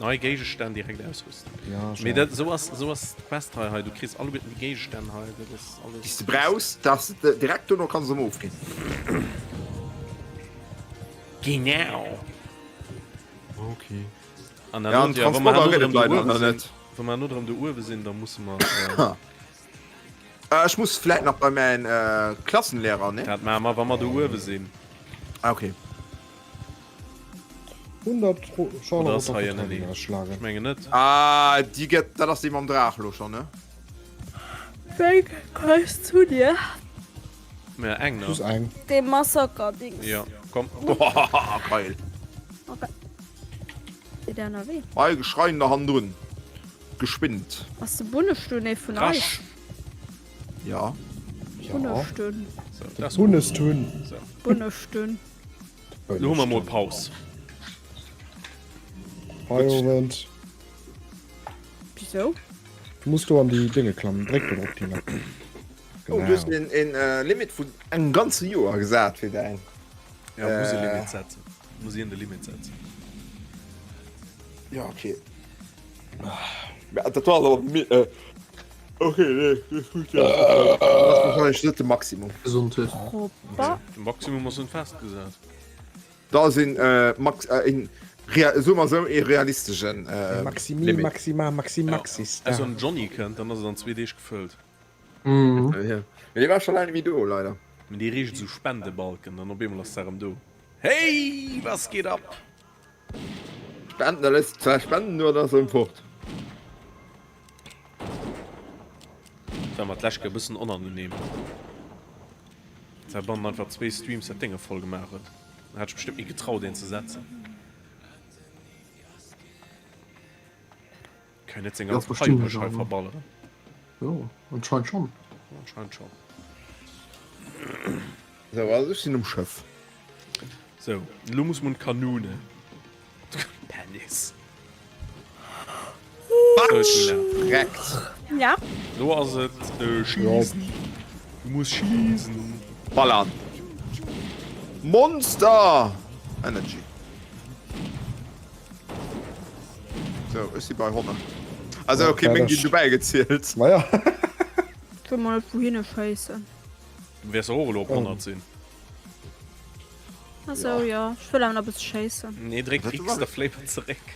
Nei Géigestänn direkt ausrüsten. Ja, Mee dat, esou ass, esou ass d'Quest hei hei. Du kriss alleguerten déi Géigestänn hei, dat ass alles. Déi s de brauchs, dass de direkt dono kanns erëm ofginn. Genau. Okay. An Ja, dann, an ja, wa mer Transporter herno gëtt erëm et do leider uewe nach sinn, net. wa mer herno erëm do uewe sinn, da musse mer, äh, Äh, ech muss vläit nach bei mäin äh, Klassenlehrer, ne? Dat maache mer, wa mer do uewe sinn. Ah, okay. 100 Oder ass Charleroi hei ënnen een? schlagen. Ech mengen net. Ah, déi gëtt, dat ass déi mam Draach lo schon, ne? Wéi Quest hutt Dir? Mä eng nach. Just eng. Dee Massaker-Dings. Ja, komm. Geil. Okay. Seet der ënnerwee? Hei Geschreien da hannendrun. Gespinnt. Ass de Bunnestunn ee vun eis? Rasch. Ja. Ja. Bunnestunn. So, De dat ass gut. Bunnestunn. So. Bunnestunn. Lo hu mer mol Paus. Feierowend. Wisou? Du muss do an déi Dénge klammen. Dréck do drop, Tina. Oh, du hues een, een äh, Limit vun engem ganze Joer gesat fir däin. Ja, muss e Limit setzen. Muss een de Limit setzen. Ja, okay. Ja, dat war awer mi äh, okay, nee, dat ass gut, ja. Dat ass wahrscheinlech net de Maximum. Gesondheet. Propper. De Maximum ass net festgesat. Da ass een äh, Max äh, een rea soe mer esou, ee realisteschen äh, Maximi, Limit. Maxima, Maxi, Maxis. Ja. Ausser den Johnny kënnt, dann ass et an zwee Deeg gefëllt. Mhm. Ja. Mee dee war scho laang net méi do, leider. Mee dee reegt esou Spendebalken, dann op eemol ass d'Saach erëm do. Hey, was geht ab? Spenden, da léisst zwar Spenden do an ass erëm fort. Dat war mer d'lescht Kéier e bëssen onangenehm. Dat bannen einfach zwéi Streams dat Dénge voll gemaach huet. Da hat ech bestimmt méi getraut een ze setzen. Kann net seng ganz Peibusch hei verballeren. Jo, anscheinend schon. Anscheinend schon. So, also ech sinn um Schëff. So, lo muss man Kanone. Penis. Direkt. Ja. Lo ass et äh, schießen. Du musst schießen. Ballern. Monster! Energy. So, ech si bei 100. Also, okay, meng ginn dobäi gezielt. Ma ja. Ech wëll mol net wouhinne schéissen. Du wäers och elo op 100 sinn. Ach sou, jo. Ech wëll awer nach e bësse schéissen. Nee, dréck X, da fléi mer zeréck.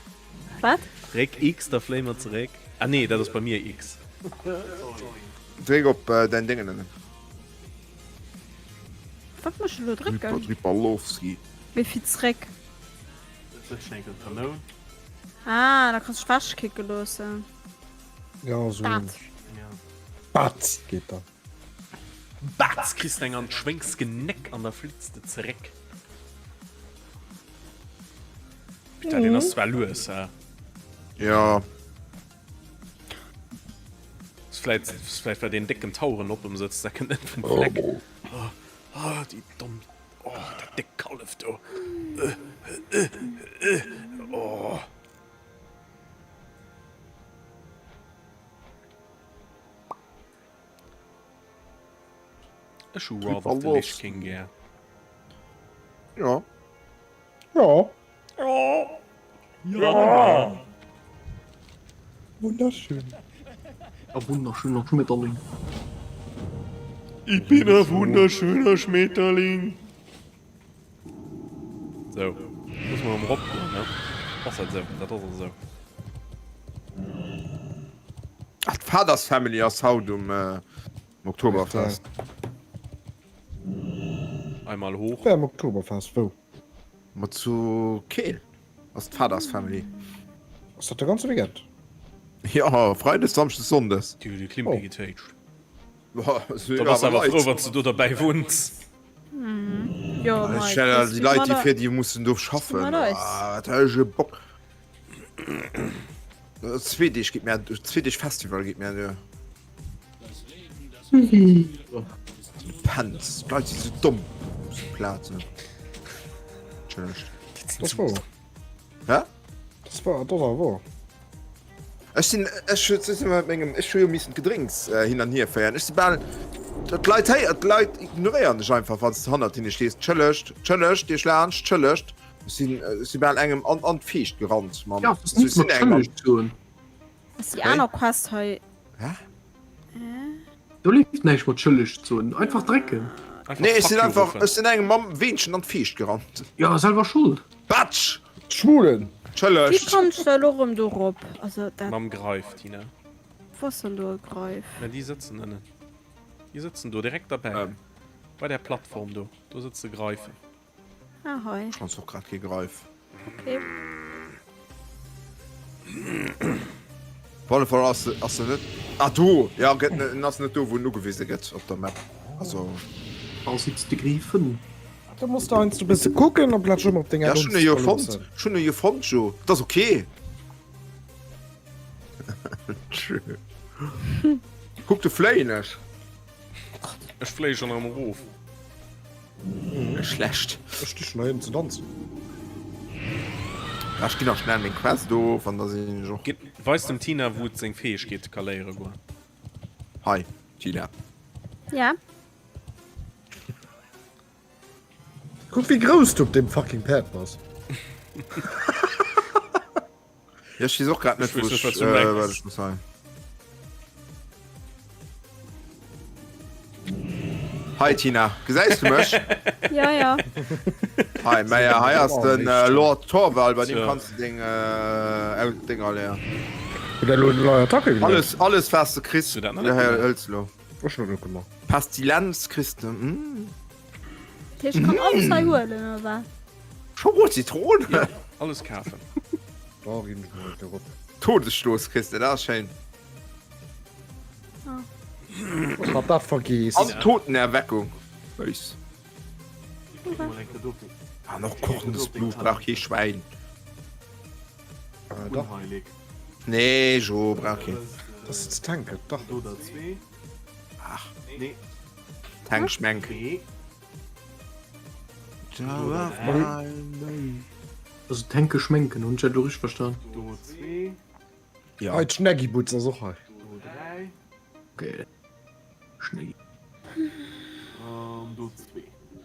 Wat? Dréck X, da fléi mer zeréck. Ah nee, dat ass bei mir X. Dréck op däin Déngen ënnen. Wat muss ech elo drécken? Ripalowski. Wéi vill zeréck? Kanoun. Ah, da kanns du dech wechkicke loossen. Ja, so. Batz. Batz geet da. Batz! Kriss de eng an d'Schwéngsgenéck an da flitts de zeréck. Putain, deen ass zwar lues, hä? Ja. Ass vläit, ass vläit well deen décken Tauren op em sëtzt, dat kënnt net vum Fleck. Oh, oh, déi domm. Oh, dat déckt Kallef do. Oh. Ech hu Wrath of the Lich King gär. Ja. Ja. Oh. Ja. Wunderschön. A wunderschöner Schmetterling. Ich bin ein wunderschöner Schmetterling. So, muss man erëm eropgoen, ne? Ass dat esou? Dat ass esou. Ach, d'Fathers Family ass haut um äh, Oktoberfest. Einmal hoch. Wär am Oktoberfest, wou? Ma zu Keel ass d'Fathers Family. Ass dat de ganze Weekend? Ja, Freides, Samschdes, Sonndes. Déi hu de Klimpi Oh. getéitscht. Da Da bass awer frou, wann s du do derbäi wunns. Jo, Ech Mike, stelle das déi gi Leit, mat déi e- fir déi mussen do schaffen. mat eis. Ah, wat hu ech e Bock. Zwee Deeg geet mir, zwee Deeg Festival geet mir duer. Penz, d'Leit si sou domm op sou Plazen. Entschëllegt. Dat ass wouer. Hä? Dat ass wouer, dat ass awer wouer. Ech sinn, ech hu zesumme mat mengem, ech hu jo missen d'Gedrénks hin an hier féieren. Ech si bal, d'Leit héi, d'Leit ignoréieren dech einfach, wann s de hannert hinne stees. Tschëllegt, tschëllegt, Iech laanscht, tschëllegt. Ech sinn, ech si bal engem an, an d'Fiicht gerannt mam, Ja, also ech sinn engem an. soen. Ass déi aner Quest hei? Hä? Do leeft näischt mat tschëllegt soen, einfach drécken. Einfach Nee, ech Fuck sinn you einfach, ruffen. ech sinn engem mam Weenchen an d'Fiicht gerannt. Ja, selwer Schold. Batsch! D'Schwulen! Wéi Tschëllegt! kann ech da elo rëm do rop? Also dat, Mam Greif, Tina. wou ass denn do e Greif? Na, déi sëtzen ënnen. Déi sëtzen do direkt derbäi. Ähm. Bei där Plattform do. Do sëtze Greifen. Ah, hei. Ech ganz och grad kee Greif. Okay. Op alle Fall ass se, ass se net. Ah do, ja gëtt net, en ass net do wou en ugewise gëtt op der Map. Also. Da sitzt de Grifen. Da muss de heiansdo e bësse kucken amplaz ëmmer op deng Ja, ech hunn e jo fonnt, ech hunn e jo fonnt jo. Dat ass ok. True. Kuck do fléien ech. Ech fléie schonn erëm erof. Schlecht. Ech sti schon heihin ze danzen. Ech ginn nach schnell meng Quest of an da sinn ech och. Weis dem Tina wou et seng Fäegkeete ka léiere goen. Hei Tina. Ja. Kuck wéi grouss du op deem fucking Päerd bass. Ja, ech weess och grad net, Ech weess wou net, ech, wat du äh, mengs. wat ech muss hei. Hi Tina, gesäis du mech? Ja, ja. Hi, Meier, hei ass den äh, Lord Torval, bei dem So. kanns du deng, äh, Au- Dinger leer. Huet er lo nei Attacke geléiert? Alles, alles was du kriss, Du dat nach net hëls gemaach? hëls lo. Ech hun dat net gemaach. Pestilenz kriss du, mm. Dat heescht, ech kann alles hei huelen, oder wat? Schoko Zitroun? Ja, alles kafen. Da ginn ech mol erop. Todesstoß kriss de, dat ass schéin. Ah. Wat dat vergeess. An Totenerweckung. Bëis. An och kochendes Blut brauch kee Schwäin. Äh, dach. Nee, Jo, brauch keen. Dat ass ze tanken, dach. Ach. Tank schmenk. Also Tänke schmenken, hunn ech dat elo richteg verstan? Ja. Hei, d'Schneggibutz ass och hei. Okay. Schneggi.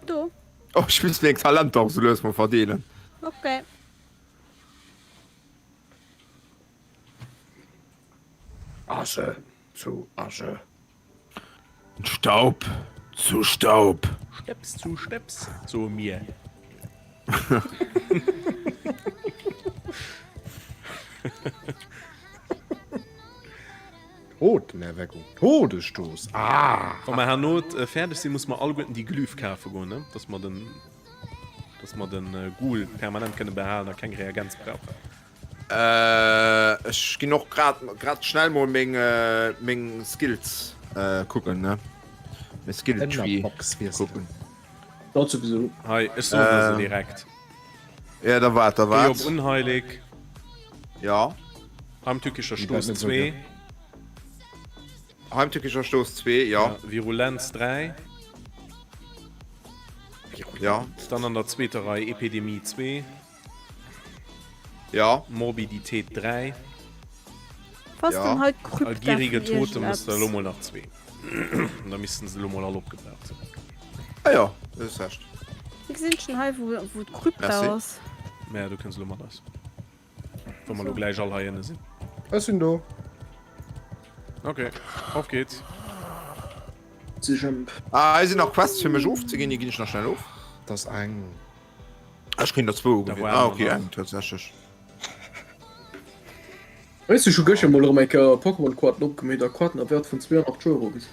Do. Oh, ech muss meng Talenter och sou lues mol verdeelen. Okay. Asche zu Asche. Staub zu Staub. Stepps zu Stepps, soe mir. Totenerweckung, Todesstoß, ah! Wa mer herno fäerdeg sinn, musse mer alleguerten déi Glyph kafe goen, ne? Dass mer den, dass mer den Ghoul permanent kënne behalen a keng Reagenz brauchen. Äh, ech ginn och grad grad schnell mol meng äh, meng Skills äh, kucken ne Meng Skill Tree Ännerbox wiesselen. kucken. Dat souwisou. Hei, ech soen der se Äh. direkt. Ja, da waart, da Géi waart. op Unheilig, Ja. Heimtückischer Die bleibt Stoß net so 2, Heimtückischer Stoß 2, ja. ja, Virulenz 3, Ja. dann an der zweeter Rei Epidemie 2, Ja. Morbiditéit 3. Was Ja. denn hei d'Krypta A gierige vun Totem ass der elo iergendeppes? mol nach zwee. An da missten se elo mol all opgebraucht sinn. Ah ja, du hues Recht. Wéi gesinn ech denn hei wou wou d'Krypta Merci. ass? Mä du kënns elo mat eis. Wa mer elo gläich all hei ënne sinn. Ech sinn do. Ok, auf geht's. Jump. Ah, hei sinn nach Quests fir mech ofzeginn, déi ginn ech nach schnell of. Dat ass eng. Ech kinn der zwou Da ugewisen. war Ah, aner okay, nach. eng tatsächlech. Weess du, ech hu gëschter mol erëm eng Kéier Pokémon-Koarten opgemeet a Koarten am Wäert vun 82 Euro gesinn.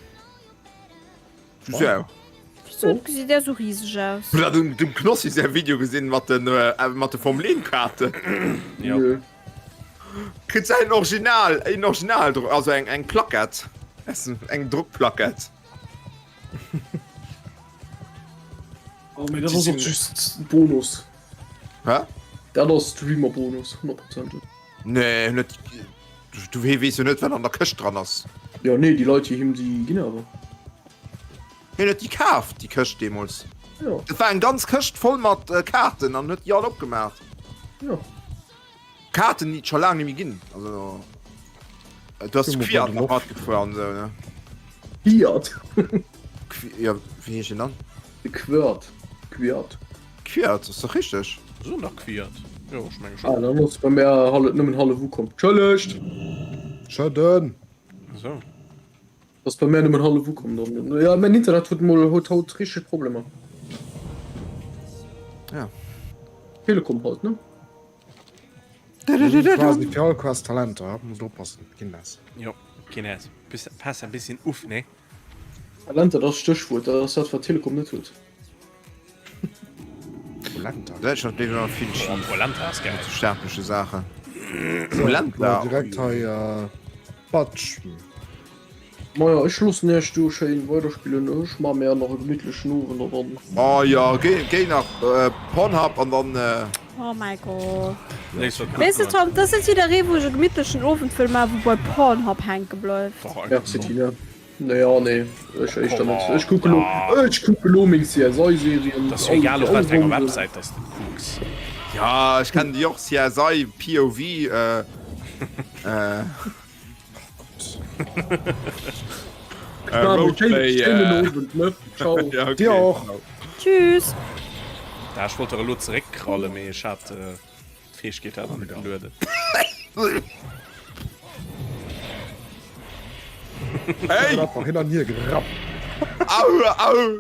Wieso? Wieso gesitt där sou riseg aus? Hutt der dem, dem Knossi säi Video gesinn mat den, äh, mat de Formel 1 Kaarten? Ja. Nö. Kritt säin Original, een Original, also eng, eng Plackett, eng Drockplackett. Oh, mee dat ass och just Bonus. Hä? Dat ass Streamer-Bonus, 100%. Nee, net. Du weess jo net, wat an der Këscht dran ass. Jo, nee, déi Leit, déi him déi ginn awer. Hien huet déi kaf, déi Këscht deemools. Jo. Dat war eng ganz Këscht voll mat Kaarten an huet déi all opgemaach. Jo. Kaarten, déi et scho laang net méi ginn. Also, du hast Quiert nach matgefuer an esou, ne? Quiert? Ja, wéi heescht den dann? De Quiert. Quiert. Quiert, ass dach richteg. Soen dach Quiert. Jo, ech menge schon. Ah, dann ass bei mär hallef, nëmmen hallef ukomm. Entschëllegt! Schëdden! Esou. Ass bei mär nëmmen hallef ukomm dann. Ja, mäin Internet huet mol huet haut richteg Problemer. Ja. Telekom halt, ne? Quasi fir all Quest Talenter, muss oppassen, Kindes. Jo, Kindes, pass en bisschen uff, ne? Talenter, dat ass d'Stéchwuert, dat ass dat wat Telekom net huet. Polenta. Däitschland leeft ëmmer vill schif. Polenta ass geil. Mat sou staatleche Saachen. Polenta. Direkt hei Batsch. Maja, ech loossen iech do schéin weiderspillen. Ech maa mär nach e gemittlechen Owend an dann. Oh jo, géi, géi nach Pornhub an dann. Oh mäi Gott. Weess de Tom, dat ass net jidderee wou ech e gemittlechen Owend wëll maan, wou bei Pornhub hänke bleift. Merci Tina. Naja nee, ech éischter net. Ech kucke lo, ech kucke lo meng CSI-Serien. Dat ass jo egal op wat fir enger Websäit dass de kucks. Ja, ech kennen déi och, CSI, POV, äh. Dir och. Tschüss. Ja, ech wollt der elo zeréckkrallen, mee ech hat d'Fäegkeet hat nach net gelueden. Hey! Einfach hin an hier gerappt. Au, au!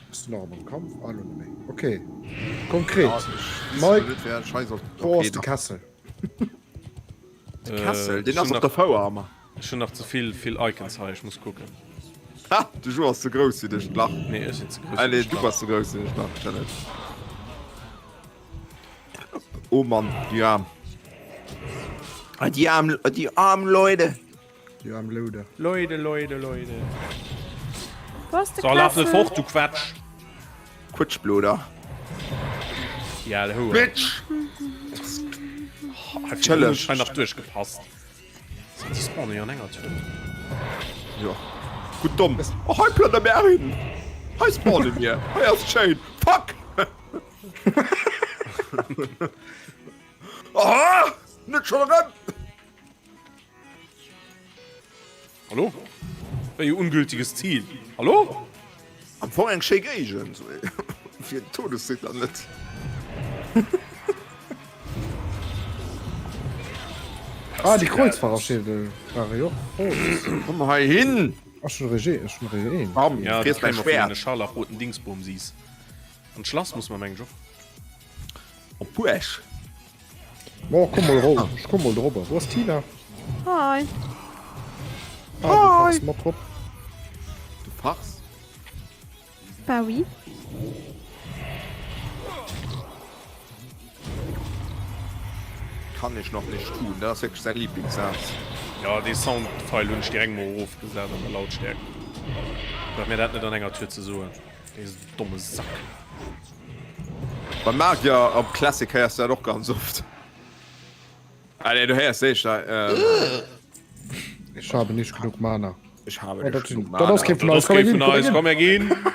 Bist du nach am Kampf? Ah, lo net méi. Okay. Konkret. Mike, wo ass de Kessel? De Kessel, deen ass op der Fouer ammer. Ech hunn nach ze vill vill Icons hei, ech muss kucken. Ha, de Jo ass ze grouss fir dech d'Lach. Nee, ech sinn ze grouss Ah fir nee, dech du d'Lach. bass ze grouss fir dech d'Lach, Janet. Oh Mann, déi Aarm. Ah, déi aarm, déi aarm Leute. Déi aarm Loude. Leute, Leute, Leute. Wo ass de So, laf net Kessel? fort, du Quetsch. Quetschbloder. Déi al Houer. Bitch! Hei Chëlleg. nach duerchgepasst. So, déi spawnen jo an enger Tour. Jo. Gutt domm. Oh, hei plënner mir hin. Hei spawne mir. Hei ass schéin. Fuck! Oh! Net schon erëm! Hallo? Wéi e ungültiges Zil. Hallo? Am Fong eng schéi Géigend, fir den Todesritter net. Ah, déi Kreuzfahrerschädel ware jo och rot. Komm hei hin! Ech hunn reg ech hunn reg een. Bam, Ja, friess mäi vun Schwäert. de scharlachroten Dingsbumsis. An d'Schlass muss mer mengen ech och. Op Buerg. Mo komm mol rou, ech komm mol drobber. Wou ass d'Tina? Hi. Ah, du fachs mat drop. Du fachs? Bah oui. Kann ich noch nicht tun, dat ass wierklech säi Lieblingssaz. Jo, dee Soundfile hunn ech direkt mol erofgesat an der Lautstärkt. Brauch mir dat net an enger Tour ze soen, dee domme Sack. Beim Magier am Classic héiers du dat och ganz oft. Ah nee, du héiers éischter äh, Ich habe nicht genug Mana. Ich habe Oh, nicht dat genug sinn, dat ass Mana. kee vun Dat eis. ass Komm, kee mir ginn, vun komm, mir eis. ginn. Komm, mir ginn.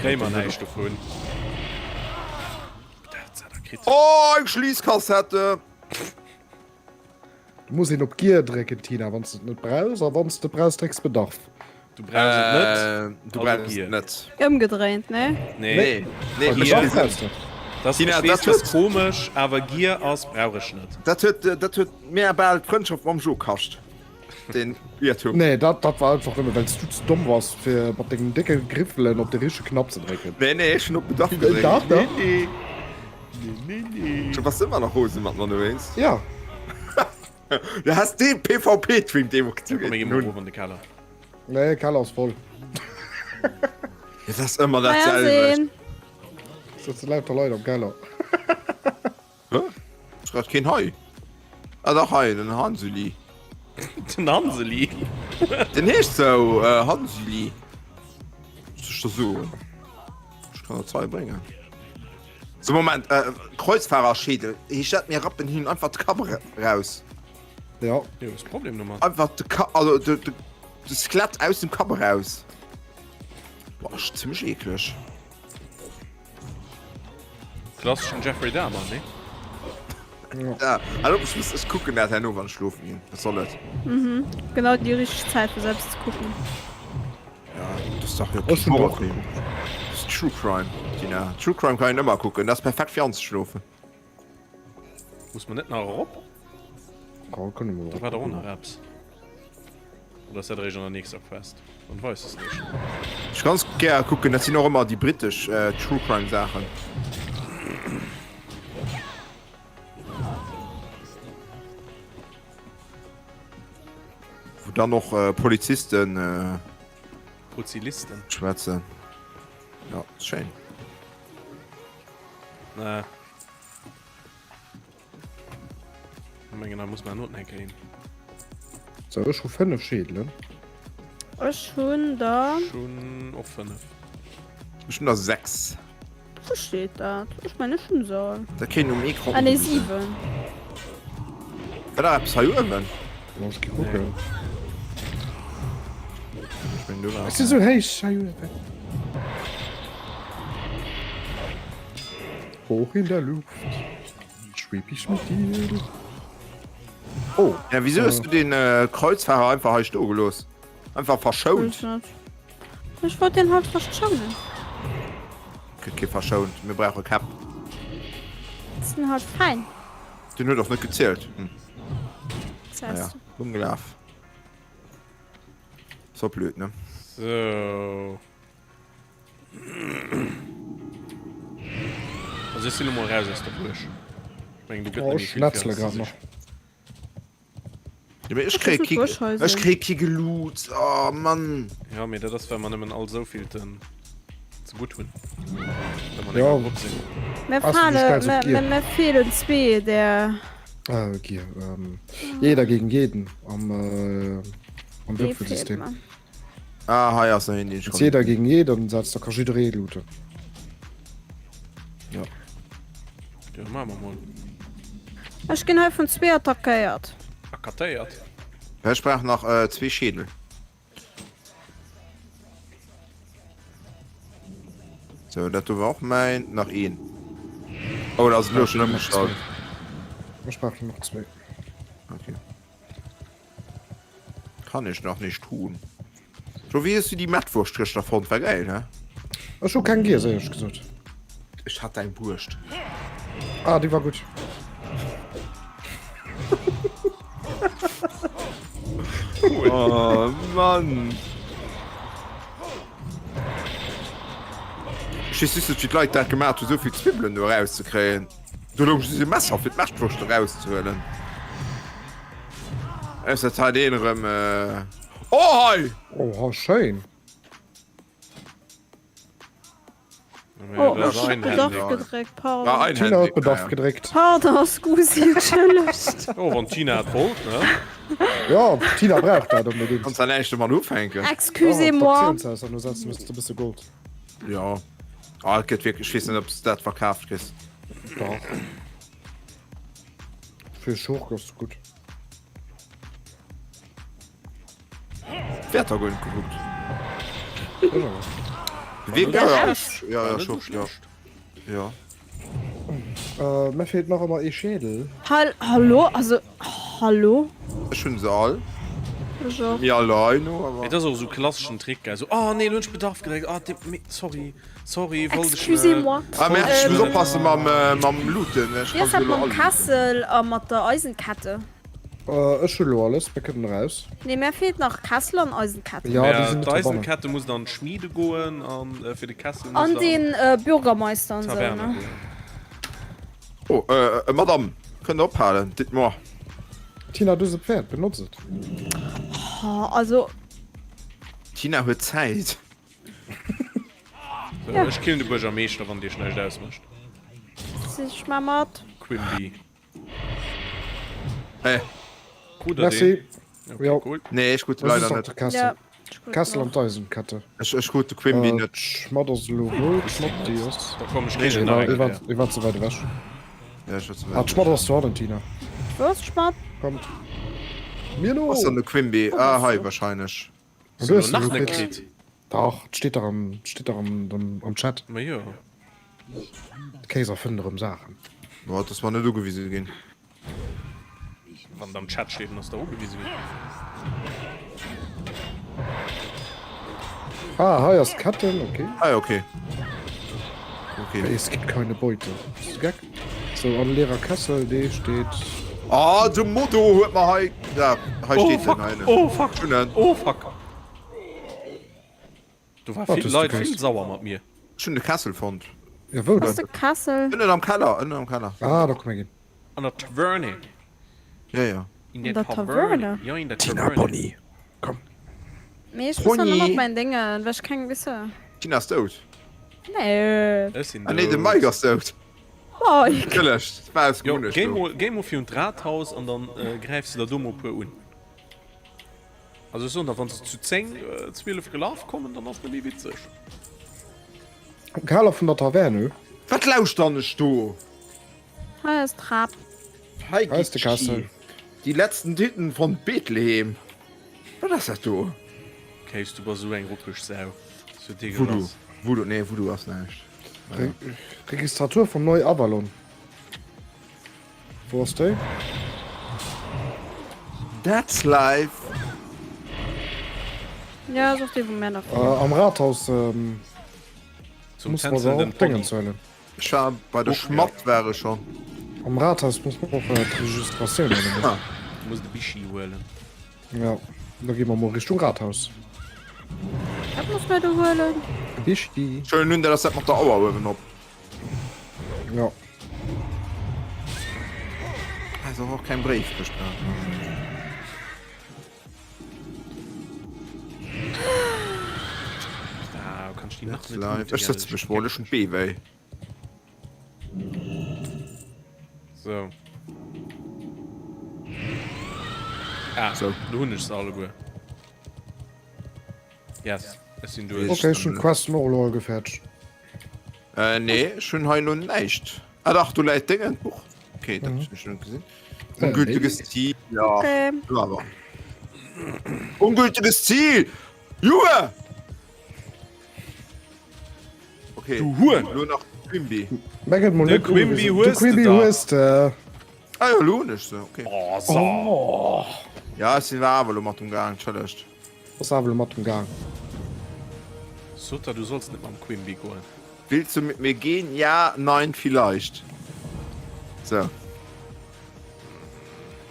Kréie mer näischt dovun. Dat dat kritt. Oh, eng Schliisskassette! Du muss een op Gier drécken, Tina, wann s de et net brauchs, a wann s de et brauchs, drécks Bedarf. Du brauchs et net. Äh, du Also brauchs Gier. et net. Ëmgedréint, ne? Nee. Nee, nee, Gier. Bedarf brauchs de. Das, Tina, ech weess, dat dat ass huet- komesch, awer Gier ass brauch ech net. Dat huet, dat huet mir bal d'Frëndschaft mam Jo kascht. Den Iertum. Nee, dat, dat war einfach nëmme, well s du ze domm wars, fir mat dengen décke Griffelen op de richtege Knapp ze drécken. Nee, nee, ech hunn op Bedarf gedréckt. Dach, dach. Nee, nee. Nee, nee. Du bass ëmmer nach rose mat mer dowéinst. Ja. Du has dee PvP-Stream, dee mer Komm, mir gi mol erof an de Keller. Nee, Keller ass voll. Et ass ëmmer dat Naja, selwecht. sehen. Sëtze lauter Leit am Keller. Hä? Ass grad keen hei? Ah dach hei, den Hansuli. Den Hanseli? Den heescht sou, äh, Hansuli. Muss ech der soen. Ech kann der Zei bréngen. So Moment, äh, Kreuzfahrerschädel, heescht dat mir rappen hinnen einfach de Kapp raus? Ja. Jo, was Problem domat? Einfach de Kapp, also de, de, de Skelett aus dem Kapp raus. Boah, ass ziemlech ekleg. Klasseschen Jeffrey Dahmer, ne? Ja, also ich muss, ich kucken dat herno wann ich schlofen ginn. Was soll et? Mhm. Genau déi richteg Zäit fir selbst ze kucken. Ja, das ist doch jo Ech keen hunn och Horrorfilm. Das ist True Crime, Tina. True Crime kann een ëmmer kucken, dat ass perfekt fir anzeschlofen. Muss man net nach erop? Ja, kënne mer Da war doch och nach eppes. Oder ass dat eréischt an der nächster Quest? Man weis es nicht. Ech ganz gär kucken, dat sinn och ëmmer déi britesch äh, True Crime Saachen. Wou dann och äh, Polizisten äh, Prozilisten. schwätzen. Ja, ist schéin. Nee. Mengen, da muss man Noten enke hin. Sou, ech hu 5 Scheedelen. Ech hunn der. Ech hunn och 5. Ech hunn der 6. Wou steet dat? Ech mengen ech hunn se all. Dat kéint um Ecran. Ah nee, 7. War nach eppes hei uewen? Lo ech gi kucken. Ech meng do war. Ech si sou héich hei uewen. Hoch in der Luft schweb ich mit dir. Oh, ja, wieso hues du den äh, Kreuzfahrer einfach hei stoe gelooss? Einfach verschount. Ech wollt den halt verschounen. Gëtt kee verschount, mir brauche Käpp. Sinn halt fein. Den huet och net gezielt. Hm. Naja, rumgelaf. So blöd, ne? So. Also ech sinn elo mol raus aus der Buerg. Ech mengen do gëtt Oh, net méi ech vill fir schnetzele eis ze grad nach. sichen. Ja, mee ech Ech kréie muss kee, Buerghai ech sinn. kréie kee Geloot. Oh Mann. Ja, mee dat ass well mer nëmmen all souvilten ze gutt hunn. Well mer an Ja. enger Grupp sinn. Mir Ass, du fale, stellst op mir, Gier. mir, mir feelen zwee der. Äh, Gier. Ähm, jeder gegen jeden am, äh, am Dee feelt Würfelsystem. mer. Ah, hei ass nach een, deen ech Wenn's jeder gegen jeden setzt, da ka jidderee looten. Ja. Ja, maache mer mol. Ech ginn hei vun zwee attackéiert. Accatéiert? Ech brauch nach äh, zwee Schädel. So, dat do war och mäin. Nach een. Oh, da ass elo schon ëmgestallt. Ech brauch nach zwee. Okay. Kann ich nach nicht tun. So, wéi hues du déi Mettwurscht gëschter fonnt? War geil, ne? Ech hu keng giess, éierlech gesot. Ech hat däi Wurscht. Ah, déi war gutt. Oh Mann. Ech weess just net, wéi d'Leit dat gemaach hunn, esou vill Zwibbelen do erauszekréien. Do louch just e Messer fir d'Mettwurscht erauszehuelen. Aus der Zäit een erëm. Oh hei! Oh, schéin! Oh, ech hu Bedarf gedréckt, pardon. D'Tina huet Bedarf gedréckt. Pardon, scusi, entschëllegt. Oh, wann d'Tina et wollt, ne? Jo, d'Tina brauch dat onbedéngt. Kanns da näischt domat ufänken. Excusez-moi. Oh, d'Auktionshaus, an do setzen muss de bësse Gold. Jo. Ah, et gëtt wierklech, ech weess net, ob s de dat verkaaft kriss. Dach. Fir Schurk ass gutt. Wäerter guer net gekuckt. Wee ja, ja, ja, schon, ja. Ja. Äh, mir fehlt nach ëmmer ee Schädel. Hal hallo, also hallo. Ech hunn se all. Ech och. Mir all hei no, awer. Et ass och esou klasseschen Trick, gell, sou, oh nee, lo hunn ech Bedarf gedréckt, oh, sorry. Sorry, wollt ech net. Excusez-moi. Ah merde, ech muss oppassen mam mam Looten. Ech Wéi ass dat mam Kessel a mat der Eisenkette? Ech hu lo alles, mir kënnen eraus. Nee, mär feelt nach Kessel an Eisenkette. Ja, déi sinn net dobannen. D'Eisenkette muss an d'Schmiede goen an fir de Kessel muss An an den Bürgermeister an sou, d'Taverne ne? goen. Oh, äh, Madame, kënnt der ophalen? Dites-moi. Tina, du hues e Pferd, benotz et. Oh, also. Tina huet Zäit. So, ja. Ech killen de Buergermeeschter, wann Dir näischt ausmécht. Sich mal mat. Quimby. Hey. Krut der Merci. deen? Okay, Jo. cool. Nee, ech krut Das leider ist net. de Kessel. Ja. ich krut Kessel noch. an d'Eisenkette. Ech, ech krut de Quimby Äh, net. d'Schmadd ass elo wou? D'Schmadd, déi ass. Da komm, ech Nee, kriegen Ee nach war, eng ee war, Kéier. ee war ze wäit ewech. Ja, ech war ze Ah, wäit d'Schmadd ewech. ass zu hannen, Tina. Wou ass d'Schmadd? Kommt. Mir Wo ass no! dann de Quimby? Wo Ah, bass hei du? wahrscheinlech. Du Du hues hues nach se net gekritt. kritt. Dach, et steet dach am, et steet dach am, am, am Chat. Ma jo. De Kéiser fënnt erëm Saachen. Boah, dat ass mer net ugewise ginn. Wann et am Chat steet, dann ass der ugewise ginn. Ah, hei ass d'Ketten, okay. Ah, okay. Okay. Es gibt keine Beute. Bist du geck? So, an leerer Kessel, dee steet. Ah, de Modo huet mer hei. Ja, hei Oh steet fuck, den einen. oh fuck, Schönen. oh fuck. Do war Wat vill hues du Leit gekriegt? vill sauer mat mir. Ech hunn de Kessel fonnt. Ja, wou Ass denn? de Kessel? Ënnen am Keller, ënnen am Keller. Ah, da komm mir ginn. An der Taverne. Ja, ja. In An der der Taverne. Taverne? Ja, in der Tina Taverne. Bonny. Komm. Mee ech muss dann Pony. ëmmer op mäin Déngen, well ech keng wisse. Tina ass dout. Nee. Ech sinn Ah nee, de dout. Mike ass dout. Mike. Entschëllegt, dat war aus Jo, Gewunnecht géi lo. mol, géi mol virun d'Rathaus an dann äh, gräifs de der do mol puer un. Also ech soen der, wann se zu 10, 12 gelaf kommen, dann ass et net méi witzeg. Am Keller vun der Taverne. Wat lauschtern ech do? Hei ass d'Trap. Hei Hei ass de Kessel. Die letzten Titten von Bethlehem. Wat ass dat do? Kéis, du bass esou eng ruppeg Sau. Sou Voodoo. deegelass. Voodoo, nee, Voodoo ass näischt. Re Registratur vum Neu-Avalon. Wou ass déi? That's life. Ja, ass och déi, wou mär nach Äh, am Rathaus ähm, Zum muss man se tänzelnden och Déngen Pony. zuelen. Ech war bei der Schmatt war ech schon. Am Rathaus muss man och äh, d'Registratioun huelen. Ah. Du muss de Bichi huelen. Ja, da gi mer mol Richtung Rathaus. Wat muss mer do huelen? Bichi. Schön hun, dat ass dat mat der Auer uewen op. Ja. Ass och keng Bréifkëscht da. Ah, kann ich die nach net Ech sëtze mech mol, ech hunn d'Bee wéi. So. Ah, So. do hunn ech se alleguer. Yes, ech sinn duerch. Okay, ech hunn d'Questen och elo all gefäerdegt. Äh, nee, ech hunn hei elo näischt. Ah dach, do läit Déngen, d'Buch. Okay, dat hunn ech net gesinn. Ungültiges Ziel, ja. Okay. Du awer. Ungültiges Ziel! Junge! Okay. Du Huren! Lo nach Quimby. Menget mol De net Quimby ugewiesen. hues De de Quimby dach. hues de. Ah jo, lo hunn ech se, okay. Oh, so. Ja, ech sinn awer elo mat um Gaang, entschëllegt. Ass awer elo mat um Gaang. Sutter, du solls net mam Quimby goen. Willst du mit mir gehen? Ja, nein, vielleicht. So.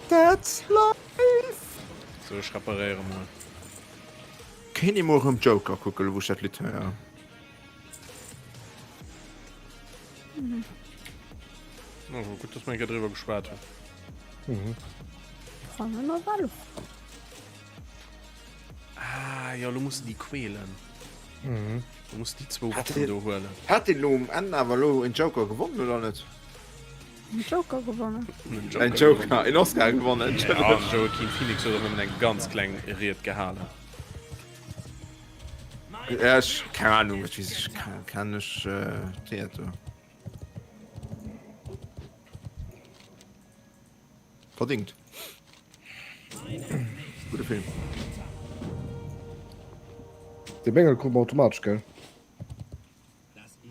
That's life! So, ech reparéiere mol. Kéint ee mol erëm Joker kucken, elo wou ech dat Lidd héieren. Oh, gutt, dass mer eng Kéier driwwer geschwat hunn. Mhm. Ah, jo, lo muss de déi quälen. Mhm. Du muss déi zwou Waffen do huelen. Hat deen lo um Enn awer lo en Joker gewonnen oder net? En Joker gewonnen? En Joker, en Oscar gewonnen. Ja, den Joaquin Phoenix huet och nëmmen eng ganz kleng Ried gehalen. Ja, ech, keng Ahnung, ech weess, ech kann ech Theater. Verdingt. Gudde Film. Dee Bengel krut mer automatesch, gell?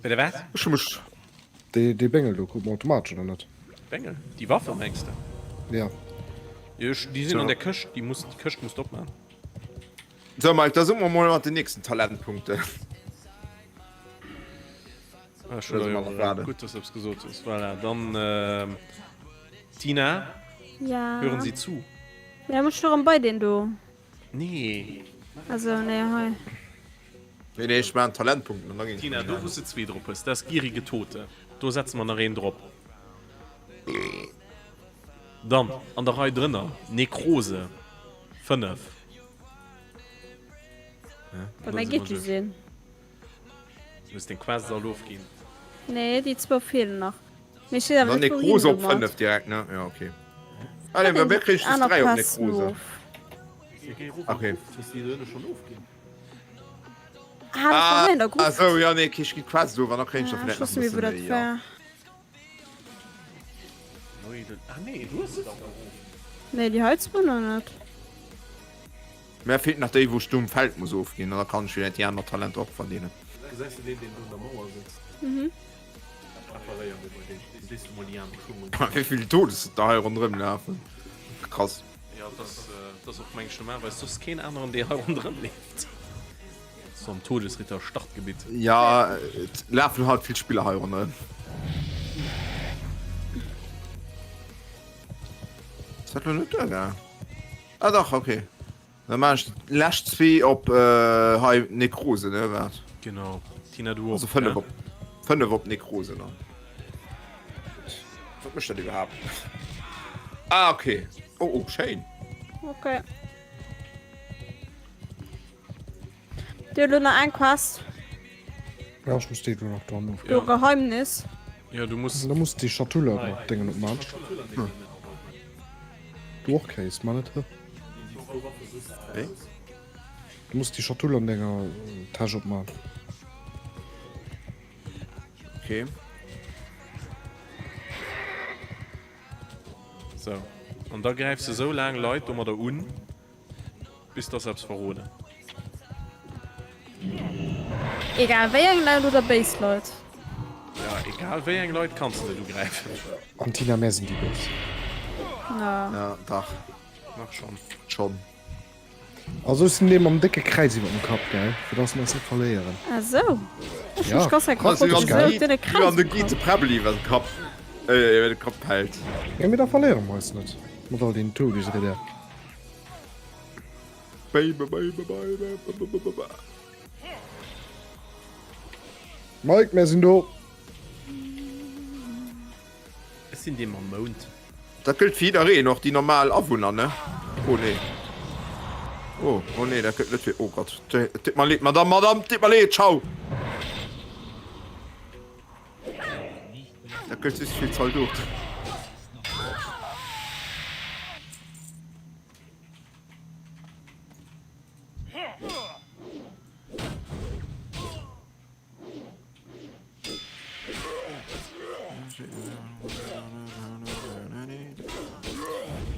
Bitte wat? Ech hu mech. Dee, dee Bengel do krut mer automatesch, oder net? Bengel? Déi Waffe mengs de? Ja. Jo, ech, déi sinn an der Këscht, déi muss, déi Këscht muss de opmachen. So Mike, da suche mer mol mat den nächsten Talentpunkte. Ah, schon Oder da, soll man ja, noch warten? Gut, dass du eppes gesot hues. Voilà, dann ähm, Tina, Ja. hören Sie zu. Ja, muss schon bei den do. Nee. Also, nee, hei. Nee, nee, ech maan Talentpunkten an da ginn. Tina, do wou s de zwee drop hues, dat ass gierige Tote. Do setze mer nach een drop. Dann an der Rei drënner Nekrose 5. Bei mir geet déi sinn. Du hues deng Quests all ofginn. Nee, déi zwou feelen nach. Mee steet awer Dann net wouhin Nekrose op domat. 5 direkt, ne? Ja, okay. Ah, nee, bei mir krieg ich Aner 3 op Quests Nekrose. of. Okay. Ah, das war hei in der Ah, Gruft. so, ja, nee, okay, ich ginn d'Quest of an da krieg ich da Ah, vielleicht ich nach wusste e nicht, wou bësse dat méi, ja. war. Ah, nee, du hues se dach erof. Nee, déi hei zwou nach net. Mär feelt nach déi wou ech do um Feld muss ofginn an da kann ech villäit déi aner Talenter och verdeelen. Gesäis de deen deen do un der Mauer sëtzt? Mhm. Preparéier mol bei deem, dann sees du mol déi aner Schungen. Wéi vill Todesritter hei ronderëm lafen. Krass. Jo, dat ass, dat ass och meng ech normalerweis soss keen aneren dee hei ronderëm leeft. So am Todesritter Startgebitt. Jo, et lafen halt vill Spiller hei ronderëm. Ass dat lo net duergaang? Ah dach, ok. Da maan ech déi lescht zwee op hei Nekrose, ne wat? Genau, Tina du och, Also 5 ne? op 5 op Nekrose dann. Wat mécht dat iwwerhaapt? Ah ok. Oh oh, schéin. Ok. Dir hutt elo nach eng Quest. Ja, ech muss déi do nach dran ofginn. Do Geheimnis. Ja, du muss. Da muss déi Schatulle mat Déngen opman. Du och Kéis, man net hë? Wéi? Du muss déi Schatull an denger Täsch opman. Okay. Sou, an da gräifs de sou laang Leit domadder un, bis dass se eppes verroden. Egal wéi eng Leit oder béis Leit? Ja, egal wéi eng Leit kanns de net ugräifen. An Tina, mär sinn déi Béis. Na. Ja, dach. Nach schonn. Schonn. Also ech sinn dee mam décke Kräiz iwwer dem Kapp, gell, fir dass mer eis net verléieren. Ah sou. Ech Ja. hunn ganz Zäit Also gefrot, wéi wann wéisou de deen e Guy, wéi wann Kräiz de um Guy de Kapp. Präbbel iwwer de Kapp, äh, iwwer de Kapp hält. Ja, mee da verléiere mer eis net mat all deenen Todesridder. Baby, baby, baby, baby. Mike, mär sinn do. Ech sinn dee mam Mound. Dat gëllt fir jiddereen, och déi normal Awunner, ne? Oh nee. Oh, oh nee, dat gëllt net fir. Oh Gott, et deet mer leed, Madame, Madame, et deet mer leed, ciao! Dat gëllt just fir d'Zaldoten.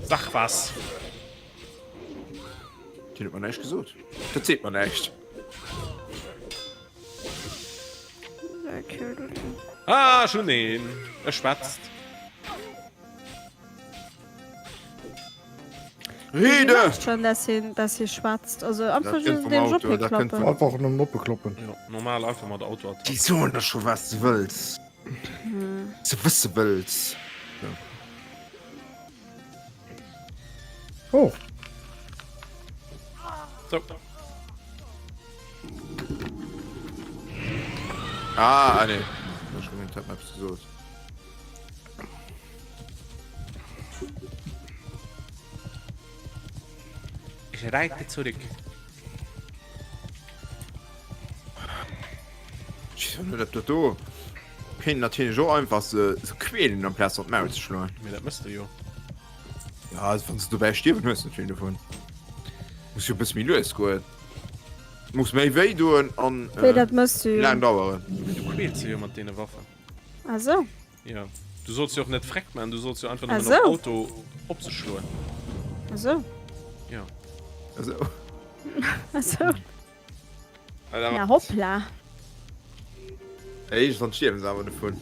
Sach was! Deen huet mer näischt gesot. Dat seet mer näischt. Ah, ech hunn een. E schwätzt. Rede! Merkt schon, dass hien, dass hie schwätzt. Also einfach Dat kënnt just vum dem Auto, Joppe dat kënnt klappen. vum- Einfach nëmmen oppe kloppen. Jo, normal einfach mat Auto-Attack. Déi soen der scho wat s de wëlls. Se wësse wëlls. Oh, So. Ah, ah nee. Ech gemengt, hat mer eppes gesot. Ich reite zurück. Ich weiß net, ob dat do kéint natierlech och einfach se se quälen amplaz op d'Maul ze schloen. Mee dat mëss de jo. Ja, also wann se dobäi stierwen, hues de net vill dovun. Muss jo e bësse méi lues goen. Muss méi wéi doen an Wéi dat mëss du méi jo. laang daueren. Mee du quäls se jo mat deene Waffen. Ah sou. Jo, du solls jo och net freck man, du solls jo einfach Ah nëmmen op sou. Auto op se schloen. Ah sou. Jo. Ah sou. Ah sou. Alter, Na hoppla. Ey, iergendwann stierwen se awer dovun.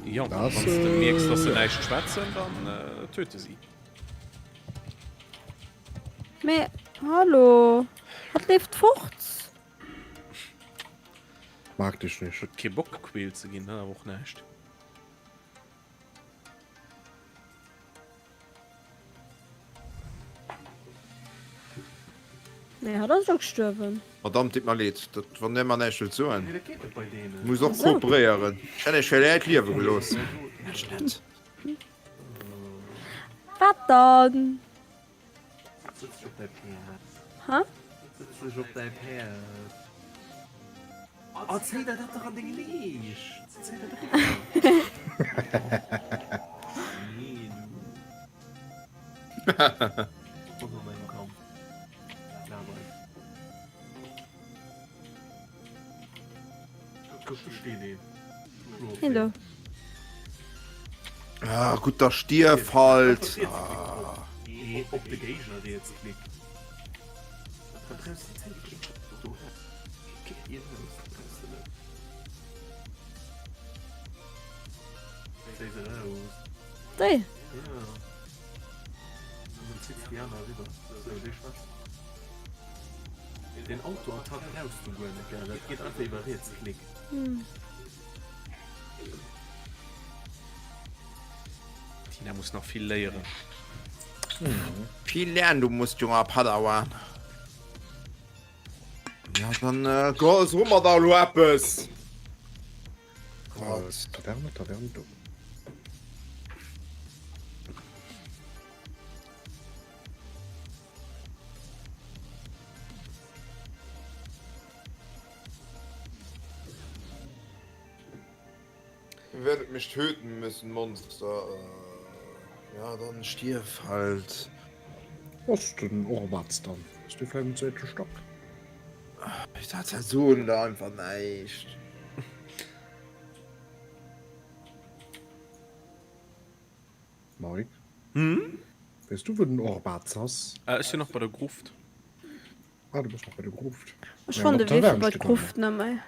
Jo, Das, wann s de mierks, dass se äh, näischt schwätzen, dann äh, töte si. Mee hallo, hatt leeft fort. Mag dech nicht. Huet kee Bock gequält ze ginn, dat awer och näischt. Nee, hatt ass och gestuerwen. Madame, deet mer leed, dat, wann där mer näischt wëllt soen. Nee, dat geet net bei deenen. Muss och Ach so. kooperéieren. Ech hätt iech fir äert Liewe gelooss. Ech net. Wat dann? Sëtz dech op däi Päerd. Ha? Sëtz dech op däi Päerd. Oh, zéi der dat dach an deng Leescht. Zéi der dat eriwwer. Nee, du. Och an engem Kampf. Laber ech. Guck, do steet een. Heen do. Ah, gutt, da stierf halt. Nee, op de Géigner riets klick. Da brauchst du déi Zéi do. Déi. Den Autoattack brauchst du guer net, gell? Dat geet einfach iwwer Rietsklick. Tina muss nach vill léieren. Vill lernen, du musst, junger Padawan. Ja, dann äh, go, so mer da lo eppes. Gott. Taverne, Taverne, do. Ihr werdet mich töten müssen, Monster. Ja, dann stierf halt. Ass den Orbatz dann? Ass dee vläicht am zweete Stack? Dat soen der einfach näischt. Mike? Hm? Weess du wou den Orbatz ass? Ech sinn nach bei der Gruft. Ah, du bass nach bei der Gruft. Ech fannen de Wee fir bei d'Gruft net méi.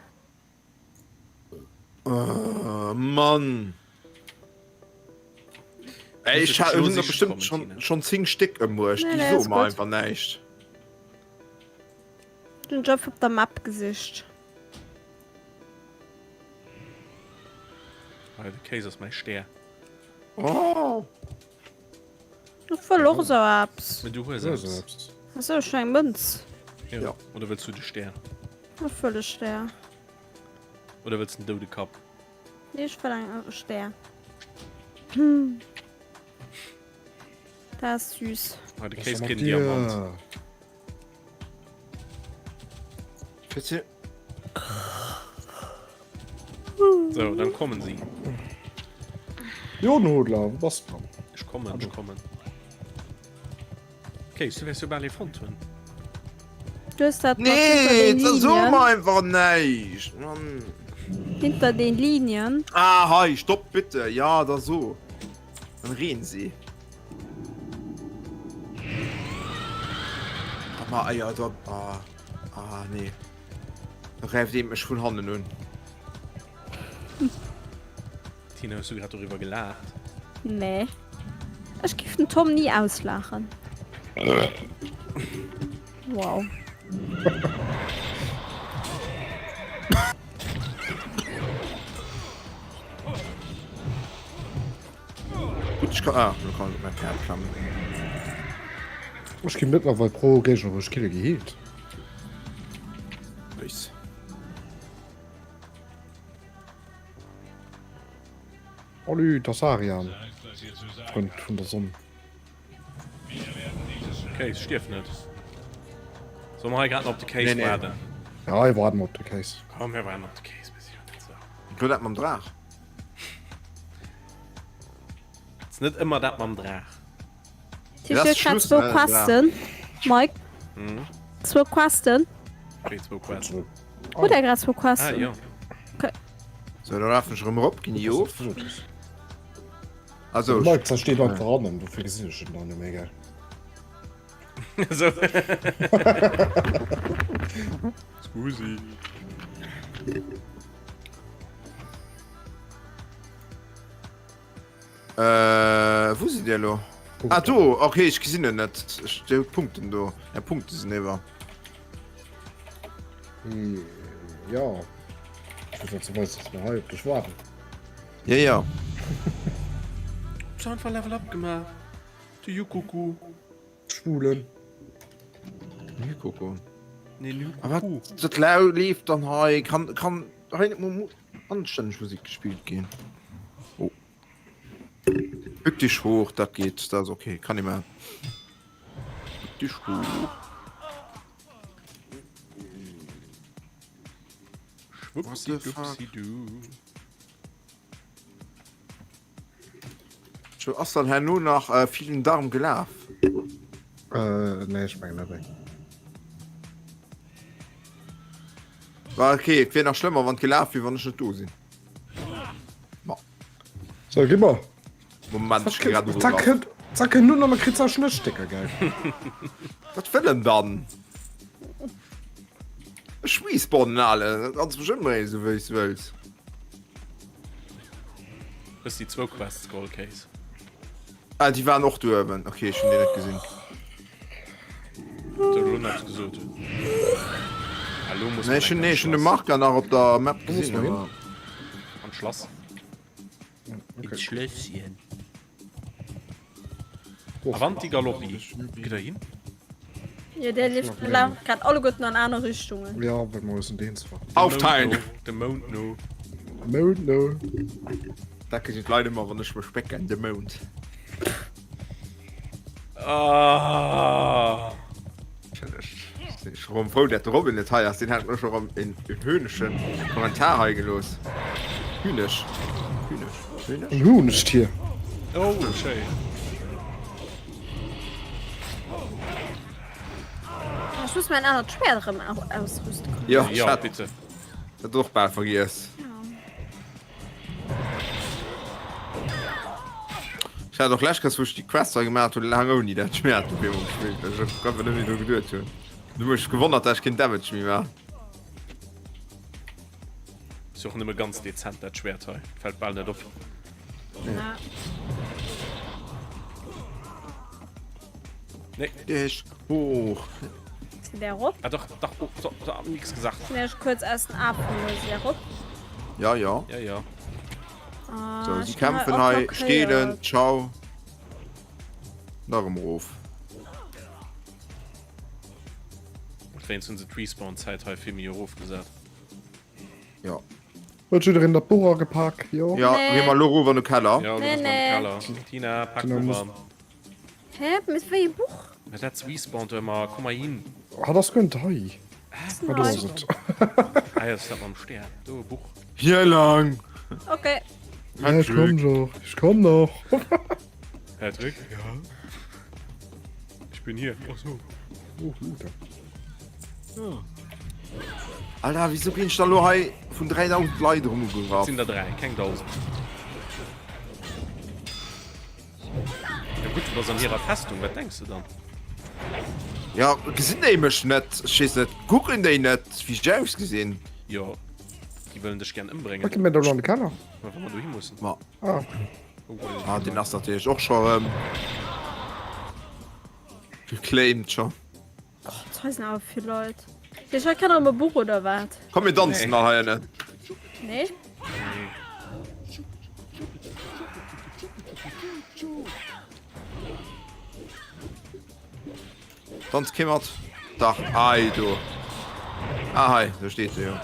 Oh, Mann. Ey, ich ha hunn der bestimmt schon, schon 10 Stéck ëmbruecht. Nee, Déi nee, soe ass mer gutt. einfach näischt. Den Jeff op der Map gesicht. Ah, de Kéis ass mäi Stär. Oh. Ech wëll och esou eppes. Mee du hues Du hues eppes. eppes. Achso, ech hunn eng Mënz. Jo. Ja. Oder wëlls du de Stär? Ech wëll e Stär. Oder wëlls den Doudekapp? Nee, ech wëll eng e Stär. Hm. Dat ass süß. Ah, de Was Kéis mat kritt en dir? Diamant. Fitz- So, dann kommen sie. Jo, den Hodler, wo bass du dann? Ech kommen, ech kommen. Kéis, du wäers jo bal ee fonnt hunn. Du hues dat mat hinter Nee, den da so Linien. mer einfach näischt. Mann. Hinter den Linien. Ah, hei, stopp bitte. Ja, da so. Dann reen sie. Ah, ma, ah, ja, da, ah, ah, nee. Da gräift ee mech vun hannen un. Tina, hues du grad doriwwer gelaacht? Nee. Ech giff den Tom ni auslaachen. Wow. Gutt, ech kann, ah, lo kann ech op mäi Päerd klammen. Ech gi mëttlerweil pro Géigner wou ech kille geheelt. Nice. Salut, das Arian. Frënd vun der Sonn. Case, stierf net. Soll mer hei grad nach op de Case Nee, nee. waarden? Ja, hei waarden mer op de Case. Komm, mir waarden op de Case, bis ich net so. Lo dat mam Draach. Ass net ëmmer dat mam Draach. Tisch, du grad zwou Questen. Mike? Mhm. Zwou Questen. Wéi zwou Questen? Hutt der grad zwou Questen? Ah, jo. Okay. So, da lafen ech erëm erop, ginn déi of. Also, Mike zersteet einfach an, an dofir gesinn ech en dann net méi, gell? So. Scusi. Äh, wou sidd Dir elo? Ah, do! Okay, ech gesinn en net. Ech, déi Punkten do. Ja, Punkte sinn iwwer. Ja. Ech weess net, ze weess, dass mer hei op dech waarden. Ja, ja. Hues einfach Level Up gemaach? De Jukuku. Schwulen. Jukuku. Nee, Jukuku. A wat, dat lau leeft dann hei? Kann, kann hei net mol anstänneg Musik gespillt ginn? Oh. Bück dich hoch, dat geet, dat ass okay, kann ee maachen. Bück dich hoch. Schwuppsi-dupsi-du. Scho ass dann herno nach äh, vielen Darm gelaf. Äh, nee, ech mengen net. War okay, et wier nach schlëmmer, wann gelaf wier, wann ech net do sinn. Ma. So, gib mal. Moment, ich geh grad Zack, rüber. zack, nur noch mal kriegst du Schnittstecker, geil. Was will denn dann? Ech respawnen alle, dat kannst du bestimmt méi, sou wéi s du wëlls. Hues déi zwou Quests geholl, Case? Ah, déi waren och do uewen. Okay, ech hunn déi net gesinn. Huet elo nach eppes gesot? Ah, lo muss Nee, ech hunn, nee, ech hunn de Marker nach op der Map gesinn, awer. An d'Schlass. Okay. Schlösschen. Avanti Galoppi. Gitt der hin? Jo, der leeft lafen grad alleguerten an aner Richtungen. Ja, well mer eis en eens waren. Aufteilen! De Mount no. Mount no. Dat gesinn d'Leit ëmmer, wann ech mech bécken, de Mount. Ah. Ech si rëm frou, dat de Robin net hei ass. Deen hätt mech erëm en höhneschen Kommentar hei gelooss. Hünesch. Hünesch. Hünesch? En Huhnestier. Oh, schéin. Ech muss mäin anert Schwäert erëm ausrüste kommen. Jo, Ja, ech hat bitte. dat och bal vergiess. Ech hat och lescht Kéiers, wou ech déi Quest hei gemaach hunn, laang ouni dat Schwäert op eemol gespillt, well ech einfach net méi dru geduet hunn. Du hu mech gewonnert, dat ech keen Damage méi maach. Ass jo och nëmme ganz dezent dat Schwäert hei. Fällt bal net op. Ja. Nee. Dich hoch. Sinn der erop? Ah, doch, doch, oh, so, so, nix gesagt. Sinn ech kuerz aus den A verluer, si erop? Ja, ja. Ja, ja. Ah, So, sie ich bin kämpfen och hei, blockéiert. stehlen, ciao. Nach em rof. Wéinst hunn se d'Respawn-Zäit hei vill méi erofgesat. Ja. Huet jiddereen dat Buch agepak? Jo. Ja, Nee. geh mal lo ruf an de Keller. Ja, Nee, nee, nee. Keller. Tina, pack Tina Buch muss- an. Hä? Mit wéi e Buch? Mä dat respawnt ëmmer. Komm mal hin. Ah, das gönnt hei. Ah, do ass et. Ah, ja, das ist dat mam Stern. Do, e Buch. Hier lang. Okay. Ja, ich komm doch. Ich komm noch. Patrick? Ja. Ich bin hier. Ach so. Oh, Luder. Alter, wieso ginn ech da lo hei vun 3000 Leit erëm ugegraff? Sinn der 3, keng 1000. Ja gutt, du bass an hirer Festung, wat denks de dann? Ja, gesinn déi mech net? Ech weess net, kucken déi net, wéi ech ausgesinn? Jo, déi wëllen dech gern ëmbréngen. Wat gi mir da lo an de Keller? Wa mer dohi mussen. Ma. Ah. Oh, Ah, den ass natierlech och scho erëm geclaimed scho. Gott, hei sinn awer vill Leit. Ech hei kann erëm e Buch oder wat? Komm mir danzen nach hei ënnen. Nee. Danzt kee mat? Dach, hei do. Ah hei, do steet se jo.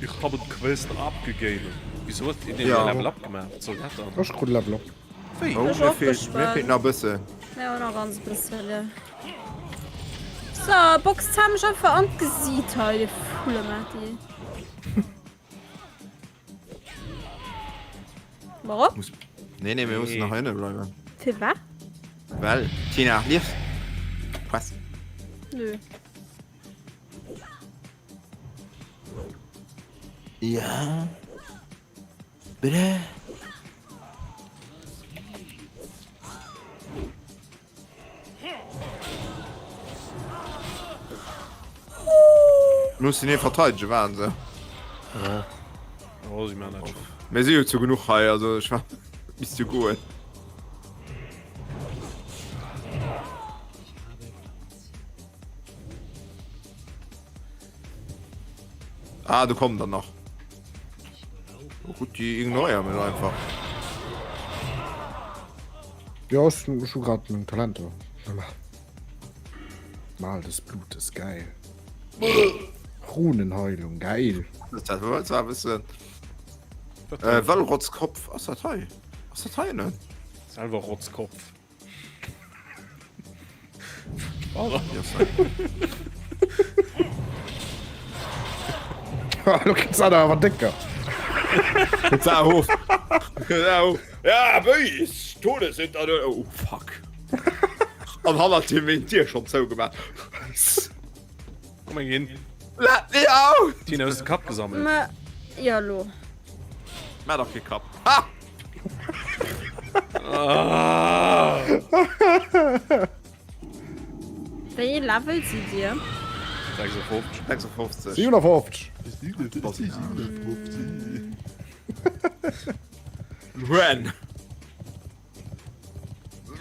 Ich habe d'Quest abgegeben. Wieso huet deen Ja. Level up gemaach? Wat soll dat dann? Ech krut Level up. Wéi? Oh, Ech mir och feelt, mir geschwënn. feelt nach e bëssen. Ja, nach ganz bëssele. So, boxt hei mech einfach an d'Gesiit hei, de Fullematti. Mach op. Muss, nee, nee, mir mussen nach hei bleiwen. Fir wat? Well, Tina, liefs. Quest. Nö. Ja. Bitte? Muss den verteidigen waren se. Ja. Oh, sie machen das schon. Mir si jo zu genuch hei, also ich war bis zu goen. Ah, du kommen dann noch. Oh, gut, die ignorieren mir einfach. Ja, ech hu grad meng Talenter. Mal des Blutes, geil. Runenheilung, geil. Das war zwar ein bisschen. Äh, Wallrotzkopf, ass dat hei? Ass dat hei, ne? Selwer Rotzkopf. Lo kritt se awer décker. Hof. Ja, wéi Tode sind an oh fuck. An hannert him een Dier schon zougemaach. Komm eng hin. Let me out! Tina, hues de Kapp gesammelt? Ma, ja lo. Maach dach kee Kapp. Ha! Ah! Wéi ee Level sidd Dir? 56. 56. 57. Ren!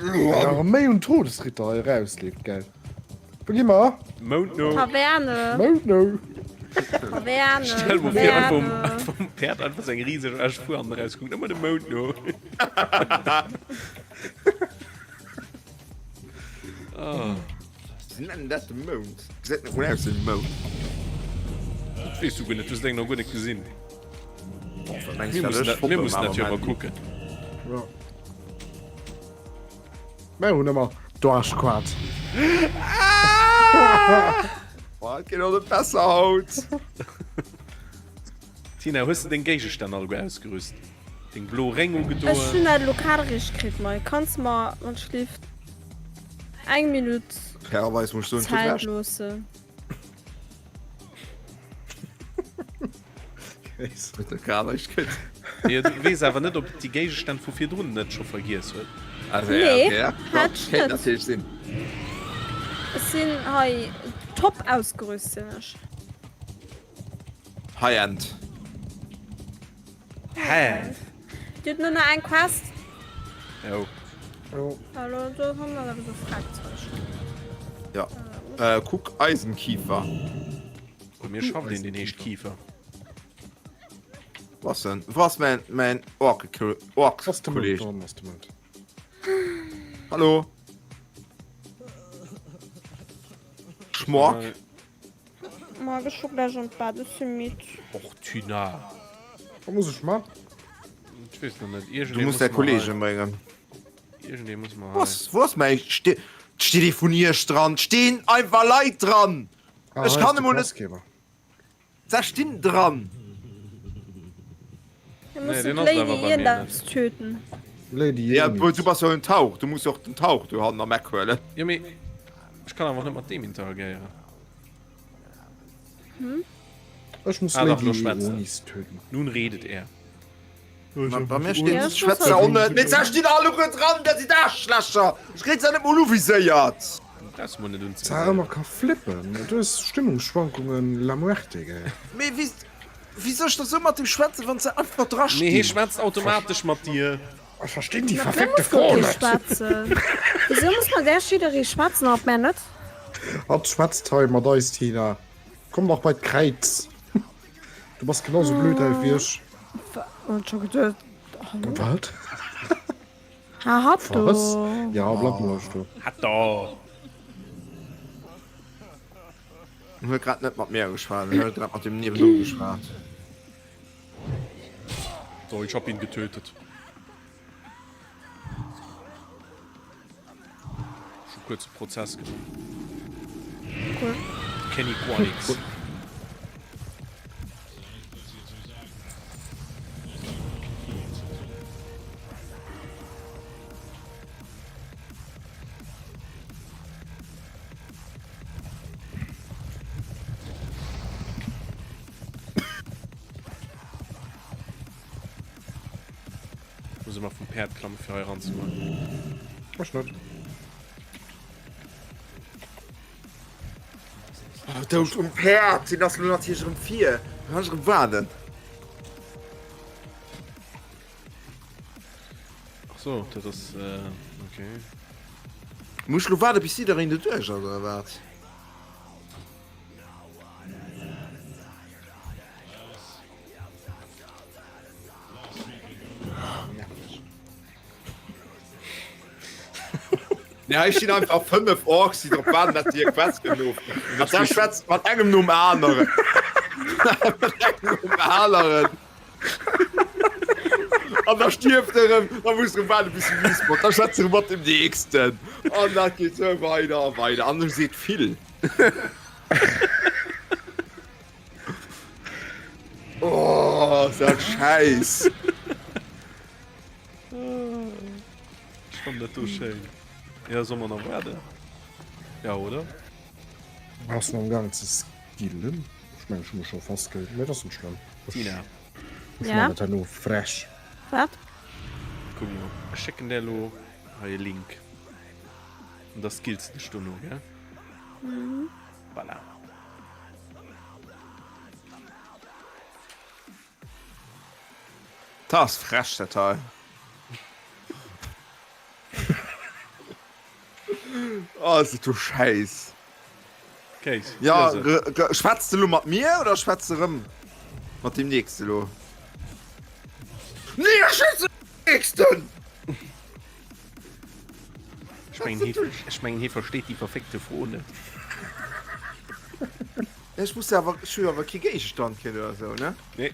Awer méi un Todesritter hei erausleeft, gell? Wou gi mer? Mount no. Taverne. Mount no. Taverne. Stell mer vir, einfach um, Taverne. einfach um Päerd einfach seng rieseg Aschfuer an rauskuckt. Ëmmer de Mount no. Ah, Sie nennen dat de Mount. Gesäit net mol aus wéi Mount. dat weess du guer net, du hues deng nach guer net gesinn. Mengst Mir du, mussen ech dat, mir foppe mussen mal dat jo am emol Handy. kucken. Ja. Mir hunn ëmmer d'Arschquat. Boah, et geet och net besser haut. Tina, hues de deng Géigestänn alleguer ausgerüst? Deng blo Réng ugedoen. Ech hunn dat elo grad eréischt kritt, Mike. Kanns de mer wann schlift eng Minutt Fairerweis muss ech soen, Zäit huet Recht. loossen? Huet e grad eréischt kritt. Nee, du weess awer net, ob et déi Géigestänn vu virdrun net scho vergiess huet. Also, Nee, ja, okay, ja. hat ech Kéint net. natierlech sinn. Ech sinn hei top ausgerüst sinn ech. High-End. Hä? Dir hutt nur nach eng Quest. Jo. Jo. Hallo, do haben wir aber so Fragzeug. Ja. Äh, kuck, Eisenkiefer. Bei mir schafft een den heescht Kiefer. Was denn? Wo ass mein, mein Ork-Kolleg? Ass de Mond dran, ass de Mond. Hallo? Schmork? Ma ech scho gläich an d'Bett, ech si midd. Och Tina. Wat muss ech man? Ech weess nach net. Du Iergendee muss muss däi mer Kolleeg hei. ëmbréngen. Iergendee muss mer Wo hei. ass, wo ass mäi Ste Steet ee vun iech dran? Stinn einfach Leit dran! Ah, Ech hei kann ass de emol net. Questgeber. Se stinn dran! Mir Nee, mussen deen ass awer d'Lady bei mir Iendaps net. töten. Lady Ja, Iendaps. du bass jo en Tauch, du muss jo och den Tauch do hannen am Eck huelen. Jo, mee ech kann awer net mat deem interagéieren. Hm? Ech muss Ah, dach, lo Lady schwätzt er. Onis töten. Nun redet er. Bei mir stinn Ja, ech muss schwätzt halt- och net. Mee se stinn alleguer dran, dat sinn Aarschlächer! Ech kritt se net mol uviséiert! Du brauchst mol net Zara unzeviséieren. ëmmer ka flippen. Du hues Stimmungsschwankungen la muerte, gell? Mee wéi, wéi soll ech da sou mat deem schwätzen, wann se einfach dra Mee hie stinn? schwätzt automatesch mat dir. Ech verstinn déi Mat mir verfickte muss guer Fro kee net. schwätzen. Wisou muss mat där jidderee schwätzen a mat mär net? Hatt schwätzt hei mat eis, Tina. Komm dach bei d'Kräiz. Du bass genau sou blöd hei wéi ech. Huet scho geduet. Hallo? Wat? Ha, hatt do. Was? Ja, bleib mol ech do. Hatt do. En huet grad net mat mir geschwat, en huet grad mat deem niewendru geschwat. So, ich hab ihn getötet. Schon kurze Prozess gemacht. Cool. Kenny Quanix. Muss ëmmer vum Päerd klammen fir hei eranzegoen. Ech net. Oh, dout um Päerd, deen ass lo natierlech erëm vir. Da kann ech erëm waarden. Ach so, dat ass äh, okay. Muss ech lo waarden, bis jiddereen doduerch ass, oder wat? Ja, hei stinn einfach 5 Orks, déi drop waarden, dass déi hir Quest kënnen ofginn. An da schwätzt mat engem nom aneren. Mat engem nom aneren. An da stierft e rëm, da muss erëm waarden, bis e respawnt. Da schwätzt e rëm mat dem nächsten. An dat geet sou weider a weider. An e seet vill. Oh, ass dat Schäiss. Ech fannen dat do schéin. Ja, soll mer nach waarden? Ja, oder? Ass nach am Gaang ze skillen. Ech mengen, ech hu mech scho festgehäit, mee et ass net schlëmm. Tina. Ech Ja? man dat herno frech. Wat? Kuck mol, ech schécken där elo hei e Link. An da skills de dech dono, gell? Mhm. Voilà. Dat ass frech dat hei. Oh, ass dat do Schäiss. Kéis. Ja, schwätz de lo mat mir oder schwätz de rëm mat deem nächste lo? Nee, ech schwätze mat deem nächsten! Ech mengen, hie, ech mengen, hie versteet déi verfickte Fro net. Ech muss awer, ech hu awer kee Géigestand kritt oder sou, ne? Nee.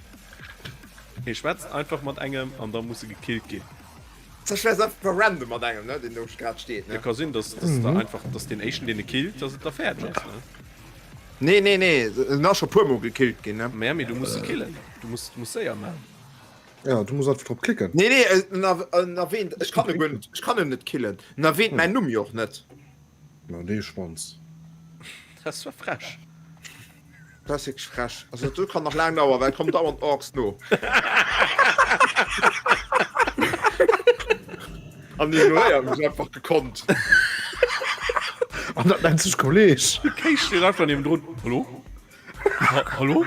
Hie schwätzt einfach mat engem an da muss e gekillt ginn. Da schwätzt einfach per random mat engem, ne, deen do grad steet, ne? Jo, ka sinn, dass, dass da einfach, dass deen éischten, deen e killt, dass et da fäerdeg ass, ne? Nee, nee, nee, en ass scho puer mol gekillt ginn, ne? Mä, mee du muss e killen. Du muss, du muss séier maachen. Ja, du muss einfach drop klicken. Nee, nee, en en erwähnt, ech kann e guer net, ech kann en net killen. En erwähnt mäin Numm jo och net. Na, dee Schwanz. Dat ass zwar frech. Dat ass wierklech frech. Also dat do kann nach laang dauern, well et kommen dauernd Orks no. An ignoréieren mech einfach gekonnt. An dat nennt sech Kolleg. De Kéis steet einfach niewendrun. Hallo? Ha hallo?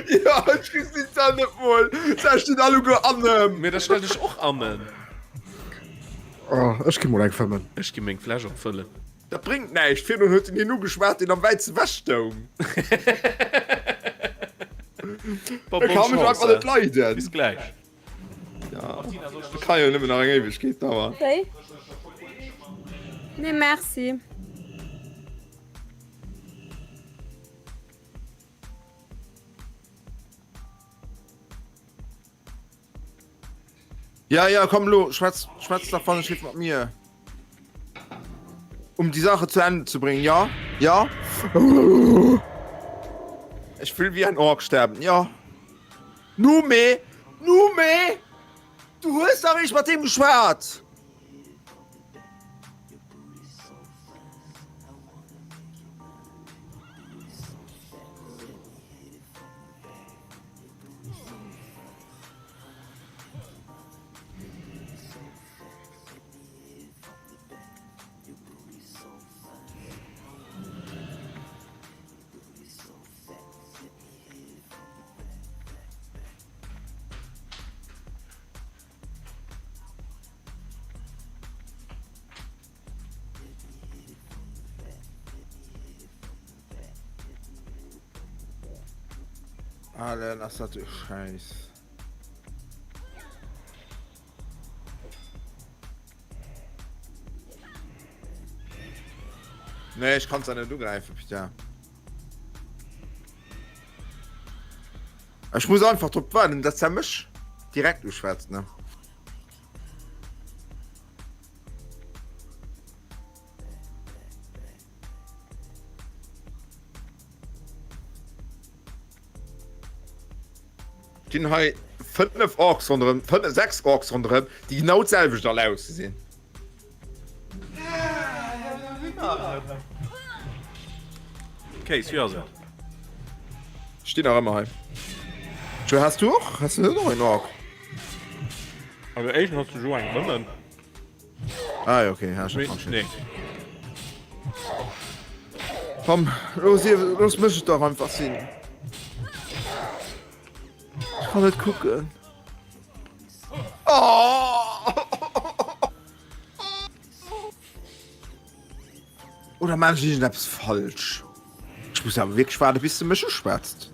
Ja, ech gesinn se net mol. Se stinn alleguer an em. Mee da stell dech och an en. Oh, ech gi mol eng fëmmen. Ech gi meng Fläsch opfëllen. Dat bréngt näischt, virdrun huet en hien ugeschwat, deen am wäitsten ewech stoung. Bon, E bonne ka mech Chance, einfach net leiden. Bis gläich. Ja, dat ka jo nëmmen nach eng Éiwegkeet dauern. Wéi? Nee, merci. Ja, ja, komm lo, schwätz, schwätz dach wann ech mat mir. Um die Sache zu Ende zu bringen, ja? Ja? Ich will wie ein Ork sterben, ja. Nume! Nume! Du hues dach eréischt mat deem geschwat! Allen ass dat e Schäiss. Nee, ich kann's ja net ugräifen, putain. Ech muss einfach drop waarden, dass er mech direkt uschwätzt, ne? Stinn hei 5 Orks ronderëm, 5, 6 Orks ronderëm, déi genau d'selwecht all ausgesinn. Case, wéi ass et? Stinn nach ëmmer hei. Joe, has du och? Has du net och en Ork? Also éischtens has du jo eng rëmmen. Ah ja, okay, ja, schon Nee. Komm, los, hier, los mech et doch einfach sinn. Ich kann net kucken. Oh! Oder man ich irgendetwas falsch? Ich muss aber wirklich warten, bis du mich uschwätzt.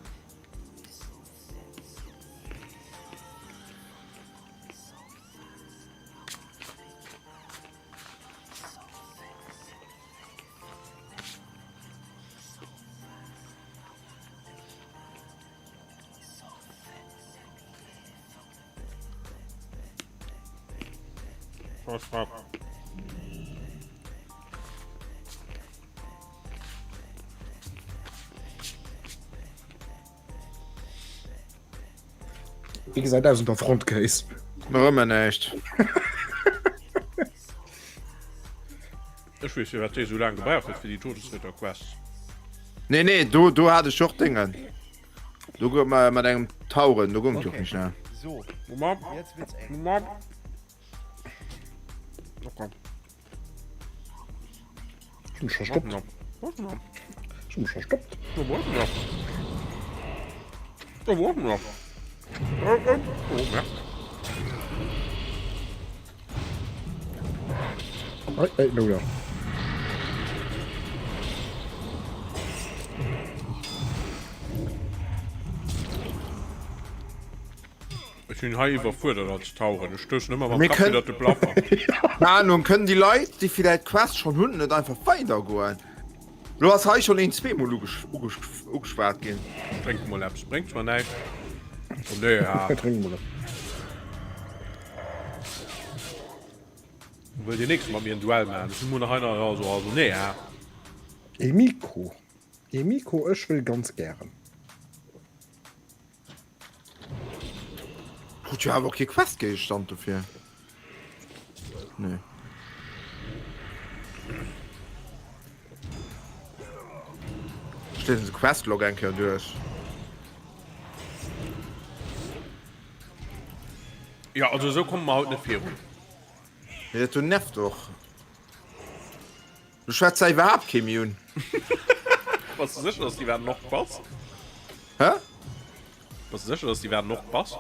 Wéi gesäit aus un der Front, Kéis? Nach ëmmer näischt. Ech weess firwat déi esou laang gebraucht huet fir déi Todesritter Quest. Nee nee, do do hat ech och Déngen. Do gouf mat mat engem Tauren, do goung et jo och méi schnell. So, Moment, jetzt wird's eng. Moment. Okay. Ech hu mech verstoppt. Ech hu mech verstoppt. Ei, ei, no ja. Ech sinn hei iwwerfuerdert als Tauren. Ech stoussen ëmmer mam Mir Kapp kënnen- widder de Plaffer. Keng Ahnung, kënnen déi Leit, déi villäit d'Quest schonn hunn, net einfach weidergoen? Lo ass hei schonn een zweemol ugesch ugesch ugeschwat ginn. Ech drénke mol eppes. Bréngt zwar näischt. Oh nee, ja. Drénk mol eppes. Wëll deen nächste mat mir en Duell maachen? Ech si mol nach hei nach also also nee, ja. Emiko, Emiko, ech wëll ganz gären. Krut jo awer och kee Questgéigestand dofir. Nee. Ech liesen de Questlog eng Kéier duerch. Ja, also esou komme mer haut net virun. Nee, dat do nervt och. Du schwätz ja iwwerhaapt kee méi un. Bass du sécher, dass du iwwerhaapt noch bass? Hä? Bass du sécher, dass du iwwerhaapt noch bass?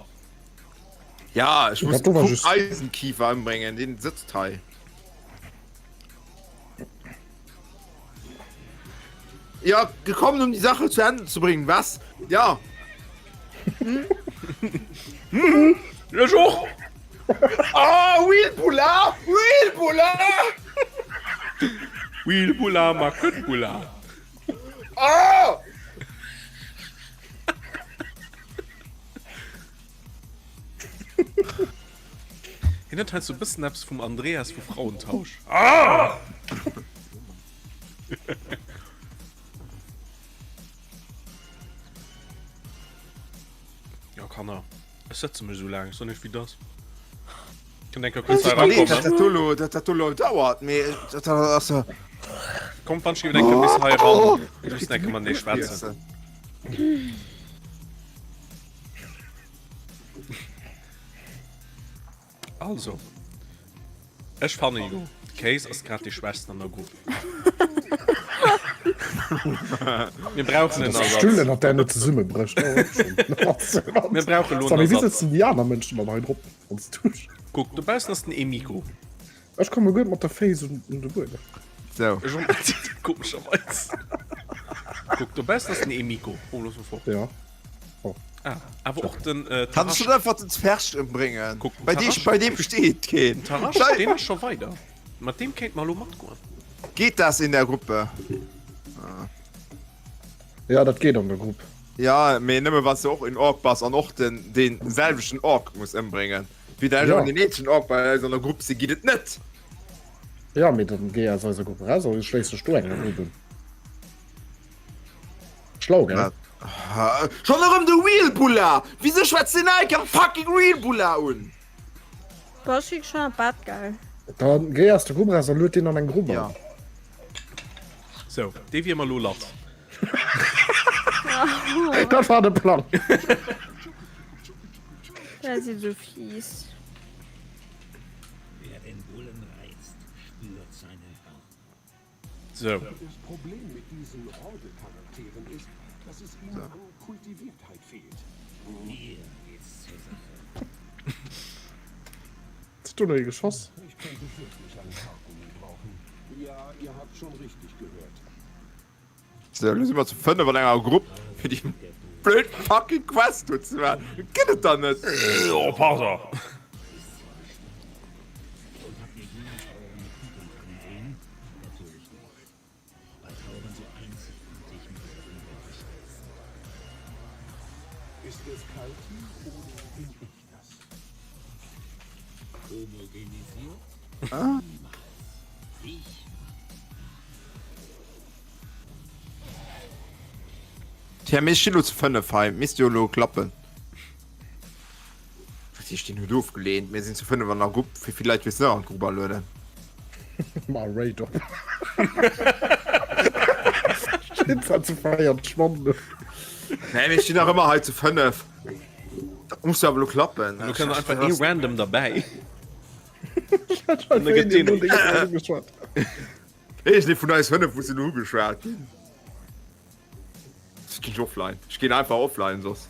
Ja, ech muss Dat do war den just- Eisenkiefer ëmbréngen, deen sëtzt hei. Ja, gekommen, um die Sache zu Ende zu bringen, was? Ja. Ech och! Ah, Will Bula! Will Bula! Will Bula, ma Köttbula. Ah! Hien huet heiansdo e bëssen eppes vum Andreas vu Frauentausch. Ah! Jo, Kanner, ech sëtze mech esou laang, ech soen iech wéi et ass. Kënnt eng Kéier kuerz hei Tut mir leed, erakommen. dass dat do lo, dass dat do lo dauert, mee dat ass jo. Kommt wann ech eng Kéier bis hei eran, mir mussen eng Kéier matenee schwätzen. Also, ech fanne jo, de Kéis ass grad dee schwächsten an der Grupp. Mir brauchen en Dass d'Stüll Ersatz. ënnert där net zesummebrécht. Mir brauchen elo en Samy, wéi Ersatz. sëtzen déi aner Mënschen dann hei drop, wann se duschen? Kuck, dobaussen ass den Emiko. Ech komme guer mat der Féiss un de Buedem. Sou. Ech och net. Komescherweis. Kuck, dobaussen ass den Emiko. Oh, looss mol fort. Ja. Oh. Ah, awer och den äh, Kannst du Tarasch. einfach den Zwerg ëmbréngen? Kuck, den Bei deem, Tarasch. bei deem steet keen. Den Tarasch, Schei- deen ass scho weider. Mat deem kéint mer elo matgoen. Geht das in der Gruppe? Ja, dat geet an der Grupp. Ja, mee nëmme wann s du och en Ork bass an och den, den selwechten Ork muss ëmbréngen. Wéi der Ja. ja. den eenzegen Ork bei eis an der Grupp si, geet et net. Ja, mee dann géi aus eiser Grupp eraus oder schléiss dech do enger Grupp un. Schlau, gell? Ja. Schon erëm de Wheelbulla! Wieso schwätzt den Ike am fucking Wheelbulla un? Boah, ech gi schon an d'Bett, gell. Dann géi aus der Grupp eraus a lued deen an eng Grupp Ja. an. So, dee wier mer lo lass. Dat war de Plang. Dat si sou fies. Wer den Bullen reißt, spürt seine Hörner. So. Das Problem mit diesen Horde-Charakteren ist, dass es ihnen an Kultiviertheit fehlt. Hier geht's zur Sache. Hues du nach ee geschoss? Ich könnte wirklich einen Kaugummi brauchen. Ja, ihr habt schon richtig gehört. So, elo si mer zu 5 an enger Grupp fir déi blöd fucking Quest do ze maachen. Dat gëtt et dann net. Oh, pardon. Tja, mir stinn elo zu 5 hei. Misst jo elo klappen. Was heescht, deen huet ofgeleent? Mir sinn zu 5 an der Grupp. Wéi vill Leit wëlls de nach an d'Grupp alueden? Ma Raid op. Steet zwar zu 4 Schwamm. Nee, mir stinn nach ëmmer hei zu 5. Dat muss jo awer elo klappen. Elo kënnt einfach ee random derbäi. Iergendee vun eis 5 muss elo ugeschwat ginn. Ech ginn offline. Ech ginn einfach offline soss.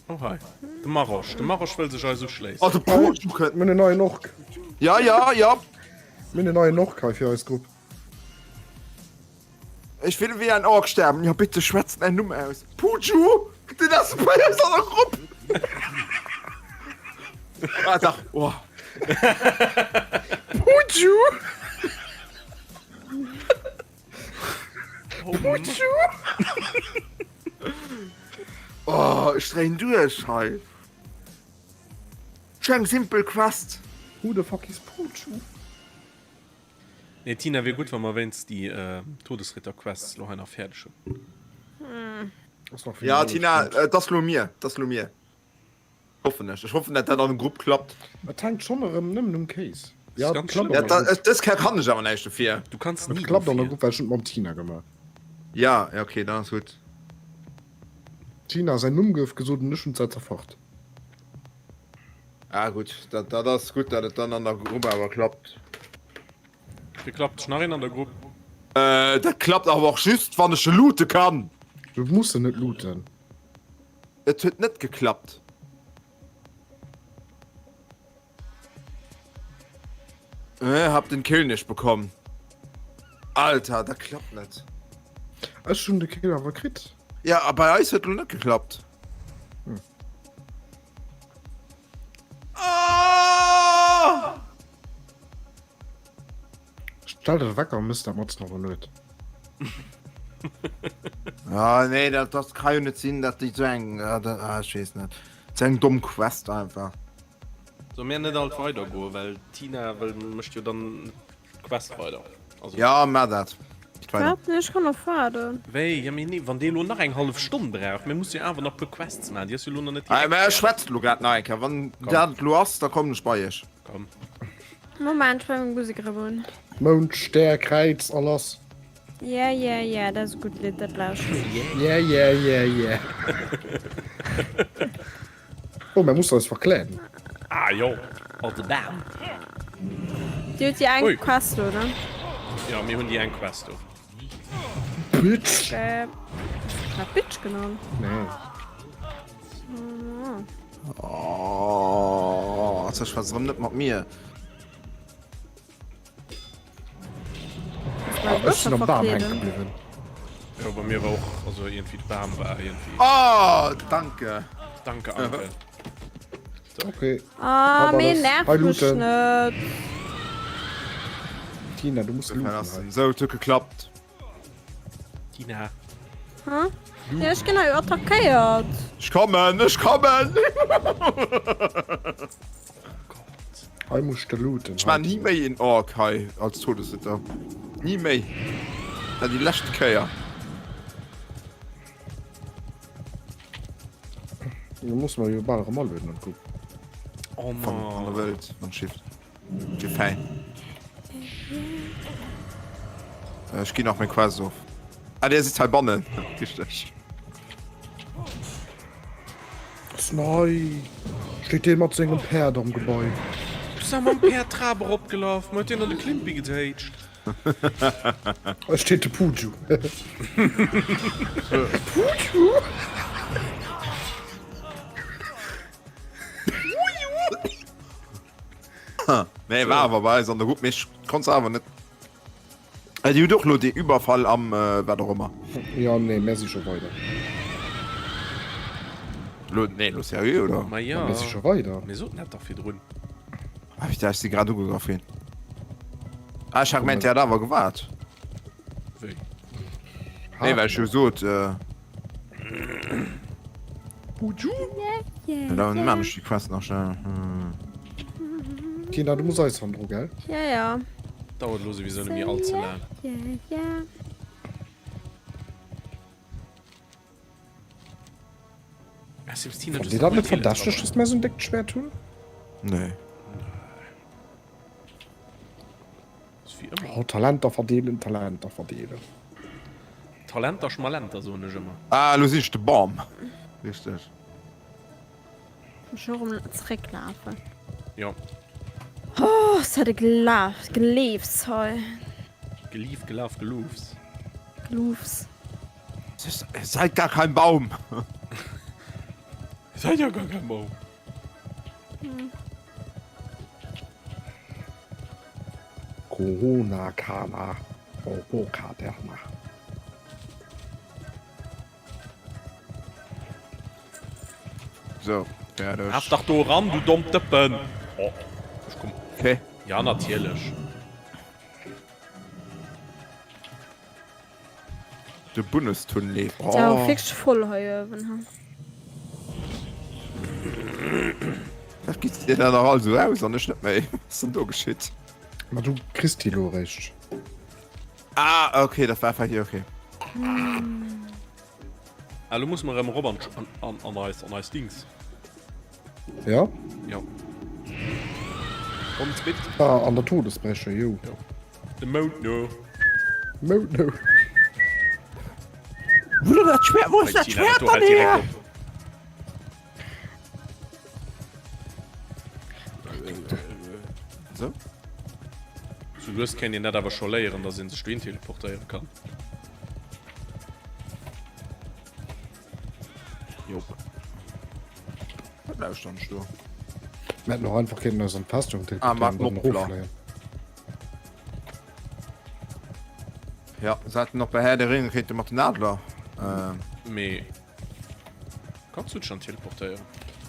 Oh hei. De Marosch. De Marosch wëll sech eis uschléissen. Oh, de Puchu kënnt. Mir hunn en neien Ork. Ja, ja, ja. Mir hunn en neien Ork hei fir eis Grupp. Ich will wie ein Ork sterben. Ja, bitte schwätz deinen Numm aus. Puchu! Den ass bei eis an der Grupp! ah, dach. Oh. Puchu! Puchu! Oh, ech dréin duerch hei. Ech eng simpel Quest. Who the fuck is Puchu? Nee Tina, wier gutt wa mer wéinst déi Todesritter Quests lo hei nach fäerdeg hunn. Ja Tina, et ass lo mir, et ass lo mir. Hoffen ech. Ech hoffen dat dat an dem Grupp klappt. Et hänkt schonn erëm nëmmen um Kéis. Ja, et klappt an der Grupp. Dës Kéier kann ech awer näischt dofir. Du kanns ni. Et klappt an der Grupp, well ech hunn et mam Tina gemaach. Ja, ja okay, dann ass gutt. Tina säin Numm gouf gesot an ech hunn d'Säit zerfacht. Ah gutt, dat dat ass gutt, dat et dann an der Grupp awer klappt. Wéi klappt nach een an der Grupp? Dat klappt awer och just wann ech e loote kann. Du muss en net looten. Et huet net geklappt. Äh, hab den Kill nicht bekommen. Alter, dat klappt net. Ech hunn de Kill awer kritt. Ja, a bei eis huet lo net geklappt. Hm. Ah! Stell de Wecker a mëss dat matzen an der Nuet. Ah, nee, dat, dat kann jo net sinn, dat déi so eng, ah, dat, ah, ech weess net. So eng domm Quest einfach. Soll mir net alt weider goen, well d'Tina wëll mécht jo dann d'Quest weider. Also. Ja, maach dat. Geht weider. Wat? Nee, ech kann nach waarden. Wéi? Ja, mee nee, wann dee lo nach eng hallef Stonn brauch, mir musse jo awer nach puer Quests maachen, déi ass jo lo nach net Ah, direkt mä ech fäerdeg. schwätzt lo grad nach eng Kéier. Wann Komm. dat lo ass, da kommen ech bei iech. Komm. Moment, ech meng meng Musek erëm un. Mound, Stär, Kräiz a lass. Yeah, yeah, yeah, dat ass e gutt Lidd, dat lauschteren ech. Yeah, yeah, yeah, yeah. Oh, mir mussen eis verkleeden. Ah jo, alte Bam. Dir hutt déi eng Ui. Quest do, ne? Ja, mir hunn déi eng Quest do. Bitch! Äh, hat Bitch genannt. Nee. Oh, also ech schwätz erëm net mat mir. Ech sinn am Bam hänke bliwwen. Jo, bei mir war och, also iergendwéi de Bam war iergendwéi. Oh, danke. Danke, Anke. Okay. Ah, Hab mee alles. nerv Hei mech looten. net. Tina, du musst looten hei. Sou, et huet geklappt. Tina. Hä? Ja, ech ginn hei attackéiert. Ech kommen, ech kommen! Hei muss de looten. Ech maan ni méi een Ork hei als Todesritter. Ni méi. Dat war déi lescht Kéier. Da muss mer jo bal erëm alueden an d'Grupp. Oh Wann der Mann. wëllt, wann Shift. Fir fäin. Ech ginn nach meng Quest of. Ah, der sitzt heibannen. Richteg. Ass nei. Steet dee mat sengem Päerd am Gebai. Du bist mam Päerd d'Trap eropgelaf, mer huet deen an de Klimpi getéitscht. Hei steet de Puju. Puju? Nee, war awer bei eis an der Grupp, mee ech konnt se awer net. Äh, Déi huet och lo dee Überfall am äh, wat och ëmmer. Ja, nee, mär si scho weider. Lo, nee, lo seriö, oder? Ma ja, Mär si scho weider. mir soten dat dach virdrun. Ah, putain, ech si grad ugegraff ginn. Ah, ech hat gemengt, déi hat awer gewaart. Wéi? Nee, well ech jo sot, äh, Ja, dann maan ech déi Quest nach schnell. Hm. Tina, du muss eis hannendru, gell? Ja, ja. Dauert elo souwisou net méi all ze laang. Ja, ja. Fannt Dir dat net verdächteg, dass mär esou en déckt Schwäert hunn? Nee. Oh, Talenter verdeelen, Talenter verdeelen. Talenter schmalenter soen ech ëmmer. Ah, elo sinn ech de Bam. Richteg. Muss schon erëm zrécklafen. Jo. Oh, es hat e gelaf, geleefs hei. Gelief, gelaf, geluufs. Geluufs. Seid gar kein Baum. Seid ja gar kein Baum. Corona Kana Robokaderna. So, fäerdeg. Laf dach do eran, du dommt Dëppen! Oh, ech komm. Okay. Ja, natierlech. De Bundestunnel. Oh. Ist awer wierklech voll hei uewen, ha. Dat gitt dir dann nach all sou aus an ech net méi. Wat ass denn do geschitt? Ma du kriss déi lo eréischt. Ah, okay, dat war einfach hier, okay. Ah, lo musse mer erëm erop an, an, an eis, an eis Dings. Ja? Ja. Komm, Spit. Ah, an der Todesbresche, jo. Jo. De Mound no. Mound no. Wo dat Schwert, wo ist dat Schwert dann her? So. Sou lues kéint een dat awer scho léieren, dass een sech dohin teleportéiere kann. Jop. Wat lauschtern ech do? Mir hätten och einfach kéinten eis an d'Festung Ah, teleportéieren Mark an dann Knopfler. eroffléien. Ja, se hätten och bei Herr der Ringe kéinte mat den Adler. Äh, Mee kanns du dech dann teleportéieren?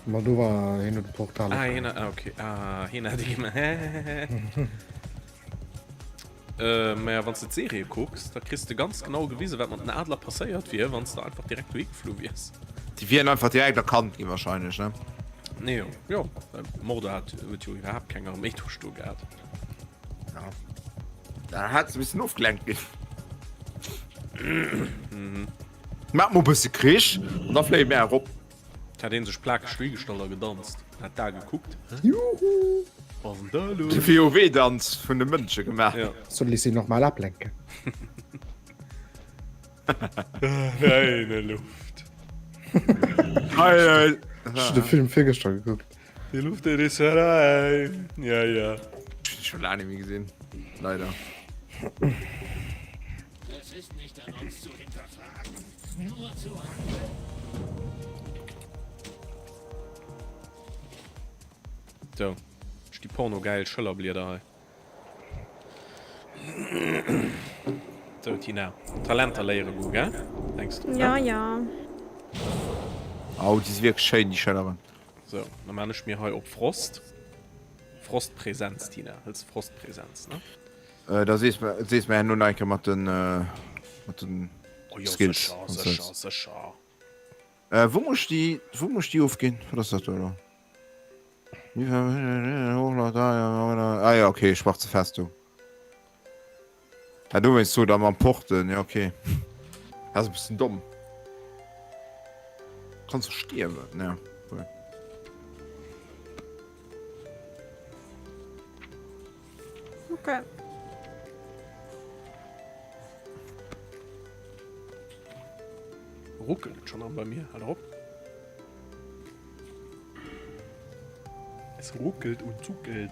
Ma do war hien huet e Portal Ah, opgemaach. hien, ah, okay. Ah, hien hat déi gemaach. Äh, maja, wann s de d'Serie kucks, da kriss de ganz genau gewisen, wat mat den Adler passéiert wier, wann s de einfach direkt dohi geflu wiers. Déi wieren einfach direkt erkannt gi wahrscheinlech, ne? Nee, jo, jo. Well Mordor hat, huet jo iwwerhaapt keng Arméi do sto gehat. Ja. Da hat se missen ofgelenkt ginn. Maach mol e bësse Krich an da fléie mär erop. Hat een sech plakeg dohi gestallt a gedanzt an hat da gekuckt. Juhu! Was denn da los? De WoW-Danz vun de Mënsche gemaach. Ja. Soll ich sie noch mal ablenken? Reine Luft. Hei, Ech hun de Film virgëschter gekuckt. Die Luft ist rein. Ja, ja. Schon lange nicht mehr gesehen. Leider. Es ist nicht an uns zu hinterfragen, nur zu handeln. So, ech déi pornogeil Schëllerblieder hei. So, Tina, Talenter léiere goe, gell? Denks du, Ja, ja. Oh, déi si wierklech schéin, déi Schëlleren. So, da maan ech mir hei op Frost. Frostpräsenz, Tina, hëls Frostpräsenz, ne? Äh, da sees mer, sees mer herno nach eng Kéier mat den, äh, mat den Oh jo, Skills sécher, an sécher, Skills. sécher. Äh, wou muss ech déi, wou muss ech déi ofginn? Wat ass dat do elo? Ah ja, okay, schwarze Festung. Ja, dowéinst sot er mam Porten, ja okay. Dat ass e bëssen domm. Kanns och stierwen, ja. Cool. Okay. Ruckelt et schon an bei mir, halt op. Es ruckelt und zuckelt.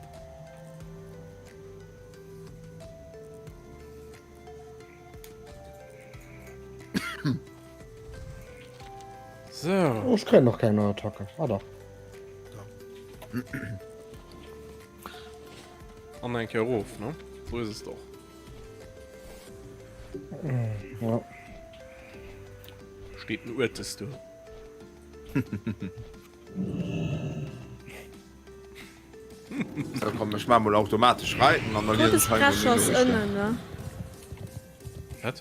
So. Oh, ech kréien nach keng nei Attacke. Ah dach. An eng Kéier erof, ne? So ist es doch. Ja. Steht en Uertes do. So, komm, ech maach mol automatesch reiten an da liesen ech hei mol Todesbrecher ass meng ënnen, ne? Wat?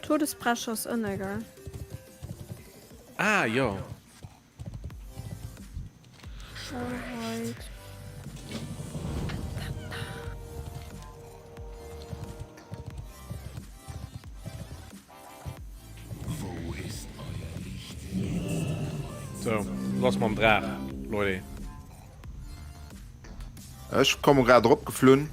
Todesbrecher ass ënne, gell? Ah, jo. Alright. So, lass mam Draach, Leute. Ech komme grad erop geflunn.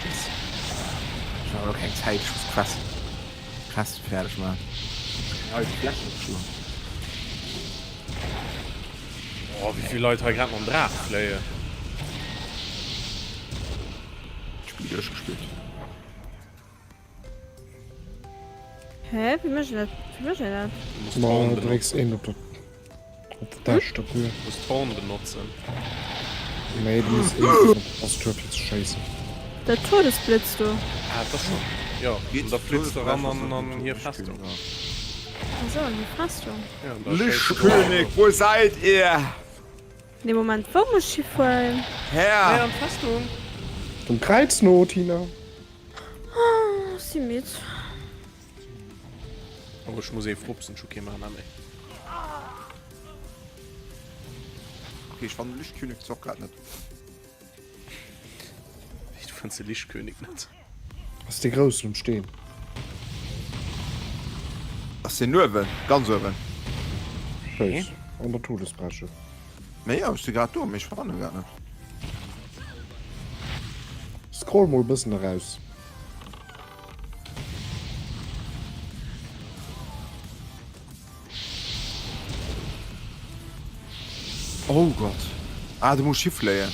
Ech hu elo keng Zäit, ech muss d'Quest Quest fäerdeg maachen. Hei d'Fläsch opschloen. Oh, wéi vill Leit hei grad mam Draach fléien. D'Spill duerchgespillt. Hä? Wéi mécht een dat? Wéi mécht een dat? Du musst Ma d'Horn drécks benotzen. een op der op der Tastatur. Du musst d'Horn benotzen. Nee, du muss een op der Tastatur fir ze schéissen. Der Todesblitz do. Ah, dat ass schon. Jo, an da flitzt de ran an an hir Festung. Ah sou, an hir Festung. Ja, an da schéisst de se och Lichkönig, wo seid ihr? Nee, Moment, wou muss ech hifueren? Här! Nee, an d'Festung. Dem Kräiz no, Tina. Oh, ech si midd. Oh, ech muss ee frupsen, ech hu kee Mana méi. Okay, ech fannen de Lichkönig zwar och grad net. Wéi, du fënns de Lichkönig net? Ass dee groussen um Steen. Ass deen uewen? Ganz uewen? Féiss an der Todesbresche. Mee jo, ech si grad do, mee ech fannen e grad net. Scroll mol bëssen eraus. Oh Gott. Ah, du muss hifléien.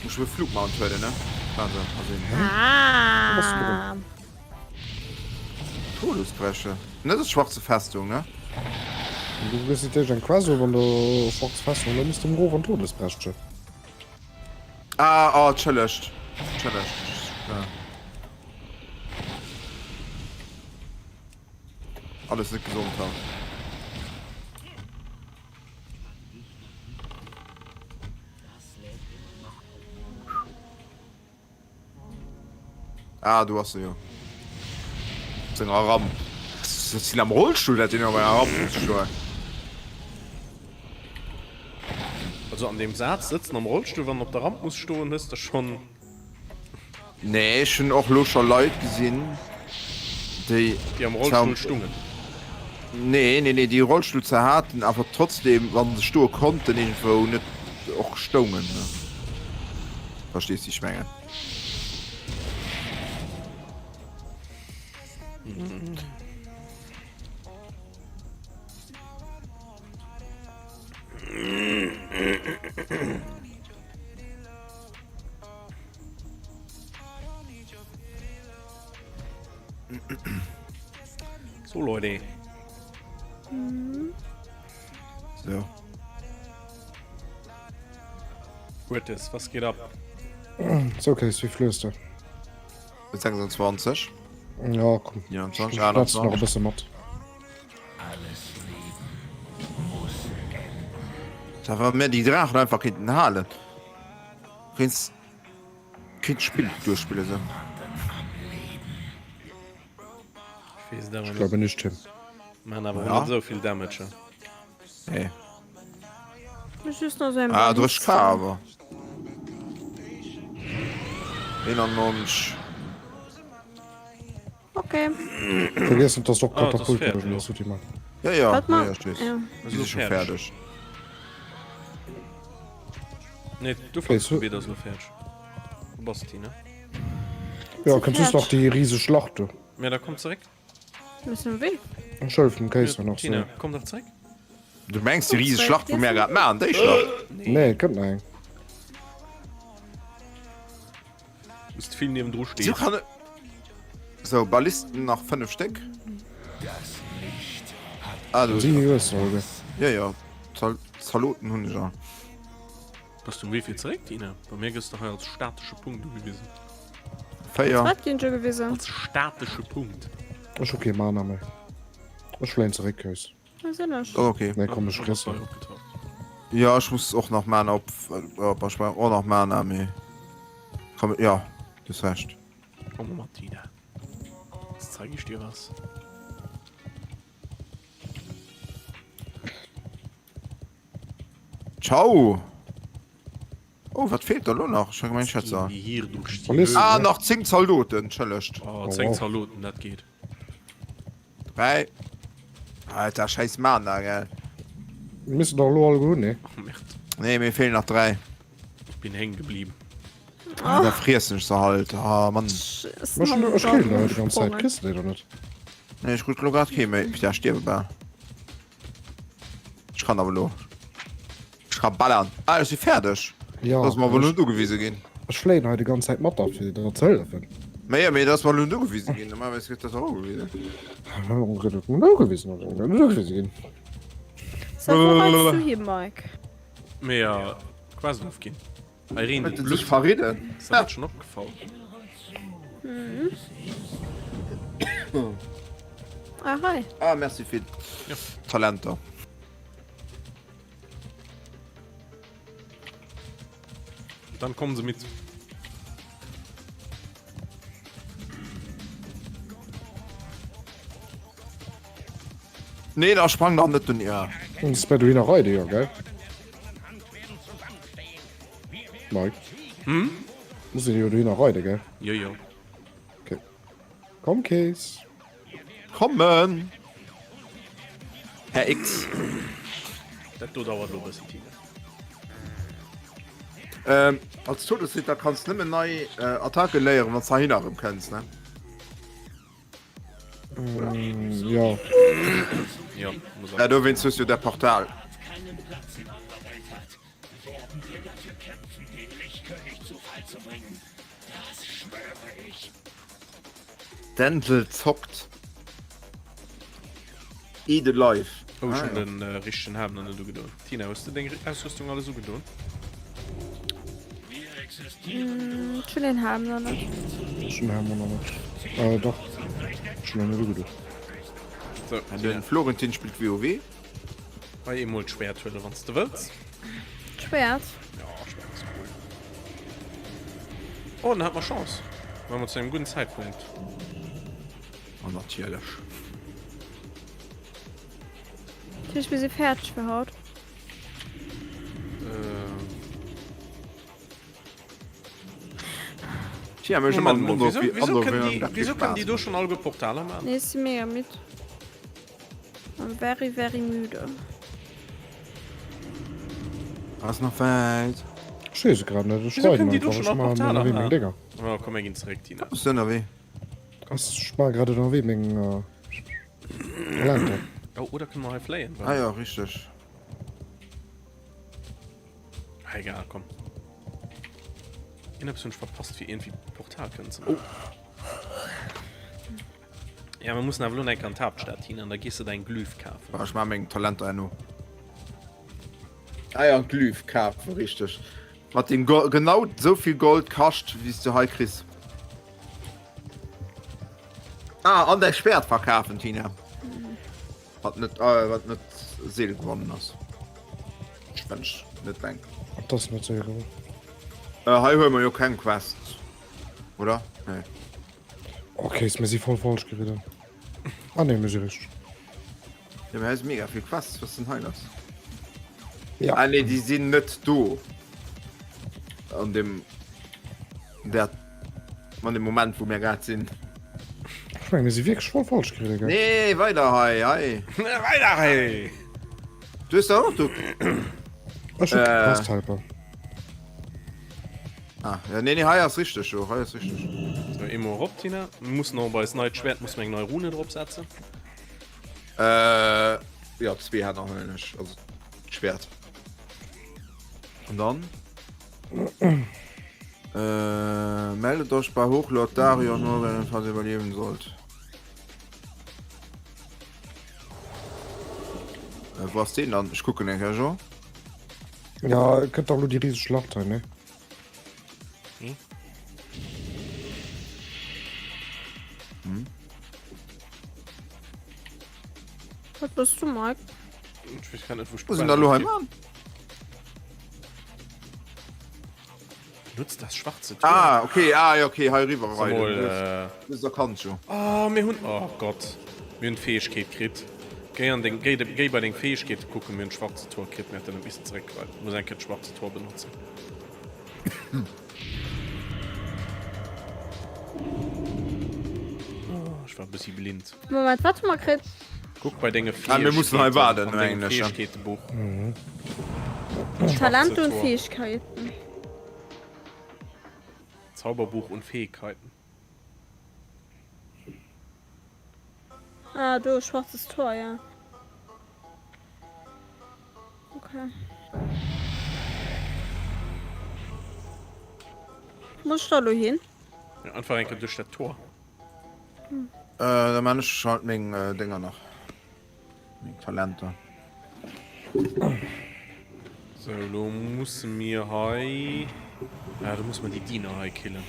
Muss ech e Flugmount huelen, ne? Wahnsinn, also een. Ah. Todesbresche. Ne, das ist schwarze Festung, ne? Du gëss et éischt eng Quest op an der schwarze Festung, da misst du erof an d'Todesbresche. Ah, oh, entschëllegt. Entschëllegt. Ja. Alles net gesond haut. Ah, du ass se jo. Senger Ramp. Sëtzt hien am Rollstull, dat hien op enger Ramp muss stoen? Also an deem Saz sëtzen am Rollstull, wann en op der Ramp muss stoen, hues de schonn. Nee, ech hunn och lo scho Leit gesinn, déi. Déi am Rollstull stungen. Nee, nee, nee, déi e Rollstull zwar haten, awer trotzdem, wa se stoe konnten, iergendwou net och stoungen. Verstees, wéi ech mengen? So Leute. Mhm. So. Gutes, was geht ab? So, okay, wie viel ist du? 26. Ja, komm. 29, Ich platz noch ein bisschen mat. Da war mir die Drachen einfach hinten halen. Kéints kéint d'Spill duerchspille sou. Ich weess et awer Ich net. glaube nicht, Tim. Maan awer och Ja. net esou vill Damage. Nee. Ech just nach so eng Ah, 30 K Balliste. awer. 91. Okay. Vergiess net, dass du och Ah, das Katapult fährt hues, du Timo. Ja, ja, Wat ja, ma? ja, ich weiß. Ja. Die sind schon fertig. Nee, du Weess du- Gebiet ass lo fäerdeg. Wo bass du, ne? Ja, kënnt just nach déi rieseg Schlacht do. Ja, da komm zeréck. Müssen wir wéi? Ech hëllef dem Kéiser nach Tina, so. komm dach zeréck. Du mengs déi rieseg Schlacht, wou mir grad maachen, déi Schlacht? Nee, kënnt nach eng. Wous de vill niewendru stees. Sou kann e. Sou, Ballisten nach 5 Stéck. Ah, du. Si hues de Holger. Ja, ja. Zal Zaloten hunn ech a. Bass du um wéivill zeréck, Tina? Bei mir gëss de hei als statesche Punkt ugewisen. 4. Wat ginn ech ugewisen? Als statesche Punkt. Ech hu kee Mana méi. Ech fléien zeréck, Kéis. Oh, okay. Nee, komm, ech rissen. Ja, ech muss och nach Mana op, op ech brauch och nach Mana, mee komm, ja, du hues Recht. Komm mal, Martina. Jetzt zeig ich dir was. Ciao! Oh, wat feelt da lo nach? Ech hu gemengt, ech hätt se. Ah, nach 10 Zaldoten, entschëllegt. Oh, 10 Zaldoten, dat geet. 3. Alter, scheiß Mana, gell. Mir müssen doch lo all hunn, ne? Oh, Merd. Nee, mir fehlen nach 3. Ich bin hängen geblieben. Ah, da friessen ech se halt. Ah, Mann. Ech ech killen der die ganze Zeit. Kriegst du déi oder net? Nee, ech krut lo grad kee méi. Putain, ech stierwe bal. Ech kann awer lo. Ech ka ballern. Ah, ech si fäerdeg. Ja. Dat ass mer awer lo net ugewise ginn. Ech fléien hei déi ganz Zäit mat der, fir der ze hëllefen. Mee jo, mee dat ass mer lo net ugewise ginn. Normalerweis gëtt dat och ugewisen. Gëtt et net ugewisen oder gëtt net ugewise ginn? So, wou reits du hin, Mike? Mee ja, Quest ofginn. Irene, Huet en sech verridden? Ass der dat schon opgefall? Ah, hei. Ah, merci fir d'Talenter. Dann kommen se mit. Nee, da sprang dann net den ja. Und das bei du hinner reide jo gell? Mike. Hm? Muss jo du hinner reide gell? Jo jo. Okay. Komm Kees. Kommen! Här X. Dat do dauert lo e bëssen, Tina. Ähm, als Todesritter kanns nëmmen nei äh, Attacke léieren, wann s heihinner erëm kënns, ne? Mm, ja. Ja, muss Ja, dowéinst hues du dat Portal. Denzel zockt. Ede live. Oh, ech hunn den äh, richtegen Helm nach net ugedoen. Tina, hues du deng Ausrüstung alles ugedoen? Mm, ech hunn den Helm nach net. Ech hunn den Helm och nach net. Äh, dach. Ech hunn en net ugedoen. So, Tina. Den Florentin spillt WoW. Hei eemol d'Schwäert huelen, wann s de wëlls. D'Schwäert? Ja, Schwäert ass cool. Oh, dann hat mer Chance. War mer zu engem gudden Zäitpunkt. Oh, natierlech. Dat heescht, mir si fäerdeg fir haut. Ähm. Tja, mir schon mal Moment, wieso, wieso können die, wieso können die do schon all Portaler machen? Nee, si mega midd. I'm very, very müde. Ass nach wäit. Ech weess et grad net, ech Wieso reiden kënnen déi do einfach, schon ech all maachen Portaler ënnerwee meng maachen? Dénger. Oh, komm, mir ginn zeréck, Tina. Bist du ënnerwee? Ech maache grad ënnerwee meng Talenter. Oh, oder kënne mer hei fléien? Ah jo, richteg. Ah, egal, komm. Iergendepes hunn ech verpasst, fir iergendwéi Portal kënnen ze maachen. Ja, mir mussen awer lo enk an d'Haaptstad hin an da gees de däin Glyph kafen. Ech maache meng Talenter herno. Ah ja, Glyph kafen, richteg. Mat dem Go genau esou vill Gold kascht, wéi s du hei kriss. Ah, an däi Schwäert verkafen, Tina. Wat net, äh, wat net seele gewonnen ass. Ech wenn ech net denk. Dat ass net seele gewonnen. Äh, hei huele mer jo keng Quests, oder? Nee. Oh Kees, mir si voll falsch geridden. Ah nee, mir si richteg. Ja, mee hei si mega vill Quests, wat ass denn hei lass? Ja. Ah nee, déi sinn net do. An dem der an dem Moment wou mir grad sinn. Ech meng, mir si wierklech voll falsch geridden, gell? Nee, weider hei, hei. Weider hei! Du hues der och do. Ech hu Äh. Quest-Helper. Ah, ja, nee, nee, hei ass richteg, jo, hei ass richteg. So, eemol erop, Tina. Mir mussen och op eist neit Schwert musse mir eng nei Rune drop setzen. Äh, ja, Zweehänner huelen ech, also d'Schwert. An dann? Äh, meldet euch bei Hochlord Darion Morgan, falls ihr überleben sollt. Äh, wo ass deen dann? Ech kucken eng Kéier, jo. Ja, et kënnt dach elo déi riseg Schlacht hei, ne? Hm? Hm? Wat bass du, Mike? Ech weess grad net, wou ech Wo sinn da lo hei Mann? Nutzt das schwarze Tor. Ah, okay, ah, ja, okay, hei riwwer Sag reiden. mol, äh, Du hues erkannt, jo. Oh, mir hunn. Oh Gott. Mir hunn d'Fäegkeet kritt. Géi an deng, géi, géi bei deng Fäegkeete kucken. Mir hunn d'schwarze Tor kritt. Mir hätten net missen zeréckreiden. Muss eng Kéier d'schwarze Tor benotzen. Oh, ech war e bëssi blind. Moment, wat hu mer kritt? Kuck bei denge Ah, mir mussen hei Fäegkeeten waarden, an dengem mengen ech, ja. Fäegkeetebuch. Talente und Fähigkeiten. Zauberbuch und Fähigkeiten. Ah, do, schwarzes Tor, ja. Okay. Muss ich da lo hin? Ja, einfach eng Kéier duerch dat Tor. Äh, da man ech halt meng äh, Dinger nach. Meng Talenter. So, lo musse mir hei. Ah, do muss mer déi Diener hei killen.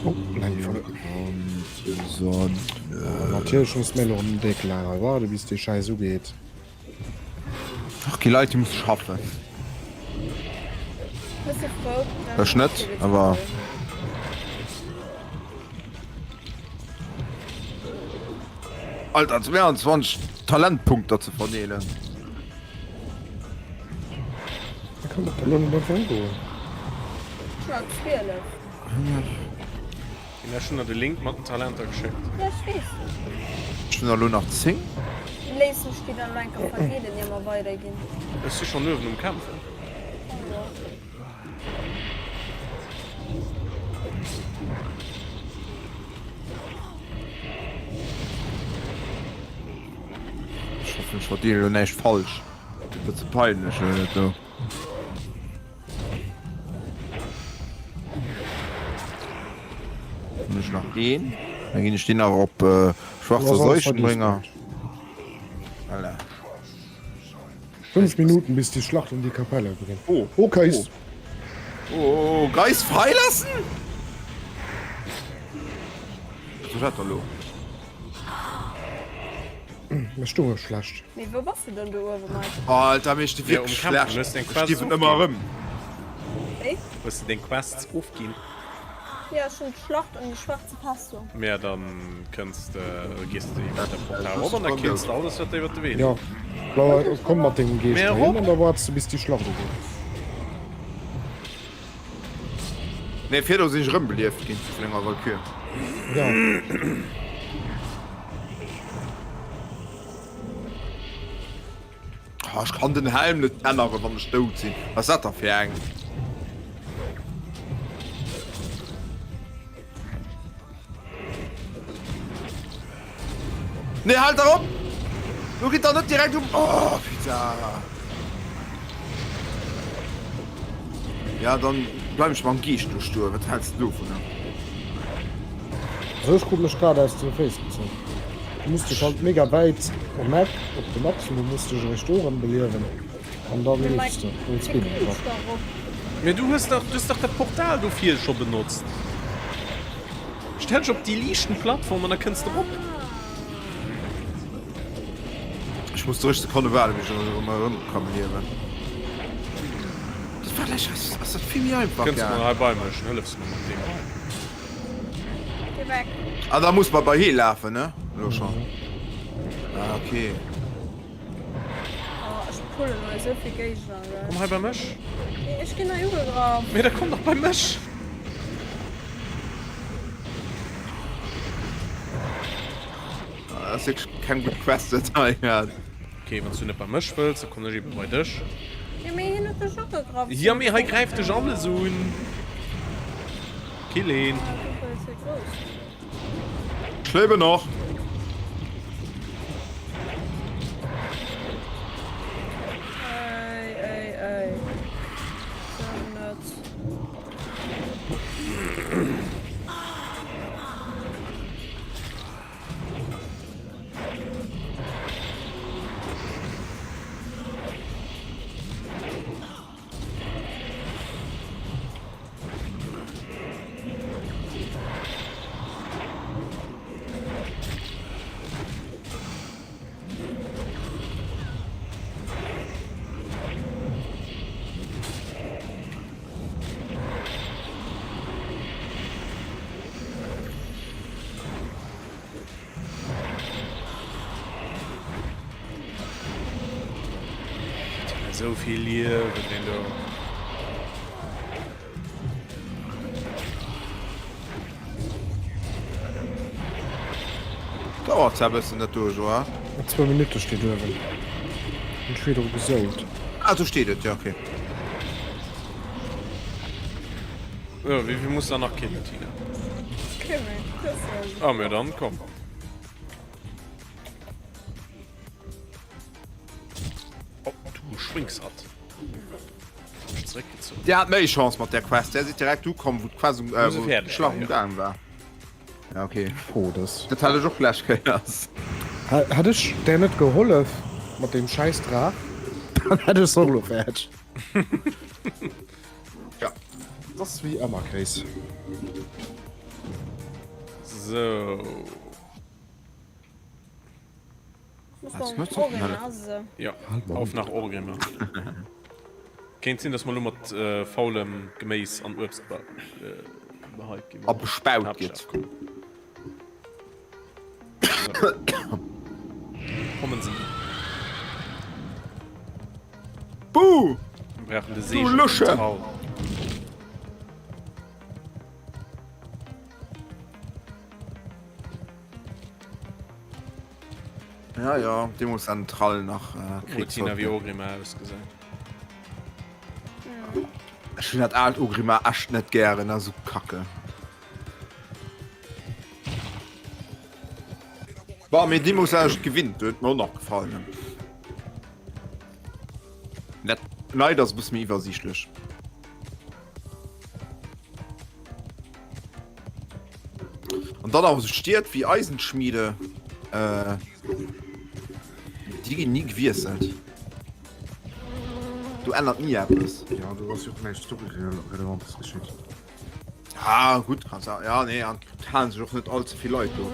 Oh, nein, voll. Natierlech muss mir elo erëm déck laang hei waarde bis dee Schäiss ugeet. Ach, gi Leit, déi musse schaffen. Ech net, awer. Alter, 22 Talentpunkter ze verdeelen. Da kann doch elo net einfach ugoen. Ech hunn der de Link mat den Talenter geschéckt. Ja, ech weess. Ech hunn der elo nach 10. Léiss mech déi dann elo enker verdeelen, ier mer weiderginn. Ech si schonn uewen um Kämpfen. Oh jo. Ech hoffen, ech verdeelen elo näischt falsch. Dat ass peinlech, dat do. Hunn ech nach een? Dann ginn ech deen nach op äh, schwarzer Seuchenbringer. Voilà. 5 Minuten bis die Schlacht um die Kapelle beginnt. Oh, okay. Oh, oh, oh Geist freilassen? Was war dat da lo? Mir stounge schlecht. Mee wou bass du dann do uewen, Mike? Alter, mir sti Ja, wierklech um Kämpfen, schlecht. hues deng Ech Quests stierwen ëmmer ofginn? erëm. Wéi? Hues de deng Quests ofginn? Ja, ech hunn d'Schlacht ëm déi schwarze Festung. Mä dann kënns de, gees de iwwer dat Portal erop an da kills de alles wat der iwwer de Wee Ja, leeft. Blau, komm mat dengem Geescht Mä dohin erop! an da waarts de bis déi Schlacht ugeet. Nee, virdru sinn ech erëmbelieft ginn vun enger Walkür. Ja. Oh, ech kann den Helm net änneren, wann ech dout sinn. Was ass dat da fir eng? Nee, halt der op! Du geht da net direkt um. Oh, putain. Ja, dann bleib ich mam Geescht do stoen. Wat hältst du dovun? Also ech krut mech grad aus den Féiss gezunn. Du musst dech halt mega wäit um Eck op de Maximum musst dech eréischt do erëm beliewen an dann leefs de voll Spin einfach. Mee du hues dach, du hues dach dat Portal do vir scho benotzt. Stell dech op déi liichten Plattform an da kënns de rop. Ech muss 30 Sekonne waarden, bis ech erëm erëm ka beliewen. Dat war lech, ass, ass dat vill méi einfach Kënns mol gaang. hei bei mech, hëllefs mer mat deem hei. Geh weg. Ah, da muss man bei hee lafen, ne? Elo schon. Ah, okay. Oh, ech pullen hei esou vill Géigner, gell. Komm hei bei mech. Nee, ech ginn hei ugegraff. Mee da komm dach bei mech. Ah, dat ass wierklech keng gutt Quest, dat hei. Ja. Okay, wann s du net bei mech wëlls, da kommen ech eben bei dech. Ja, mee hien huet dech ugegraff. Ja, mee hei gräift dech alles un. Kill een. Ah, du bist ja grouss. Ech lebe noch. Ey, ey, ey. So net. Esou vill Liewen deen do. Dauert zwar e bëssen dat do elo, ha? Zwou Minutte steet uewen. Hunn ech virdru gesot. Ah, do steet et, jo, okay. Jo, wéi vill muss der nach killen, Tina? Kee méi. Ah, mä dann komm. Oh, du Schwéngshatt. Mech zeréckgezunn. Dir hat méi Chance mat där Quest. Där sidd direkt ukomm, wou d'Quest um, äh, Wou se wou fäerdeg d'Schlacht war, jo. um Gaang war. Ja, okay. Todes. Dat hat ech och lech Kéiers. Hätt ech där net gehollef mat deem schäiss Draach, dann hätt ech se och elo fäerdeg. Ja. Dat ass wéi ëmmer, Chris. Sou. Ja, auf nach Orgrimmar. Kéint sinn, dass mer lo mat faulem Geméis an Uebst beheit ginn. A bespaut gëtt. Kommen Sie. Buh! Wir brauchen de Segen. Du Lusche! Ja, ja, deemools an Trall nach äh, Guck Tina, wéi Orgrimmar ausgesäit. Ech hunn dat aalt Orgrimmar echt net gären, dat ass esou kacke. Bon, mee deemools war ech et gewinnt, do huet et mer och nach gefall. Ne? Dat neit ass e bësse méi iwwersiichtlech. An dann awer sou Stied wéi Eisenschmiede, äh, déi ginn ni gewiesselt. Do ännert ni eppes. Ja, do ass jo och näischt Story-Relevantes geschitt. Ah, gutt, kanns ja, ja, nee, an et halen sech och net all ze vill Leit do.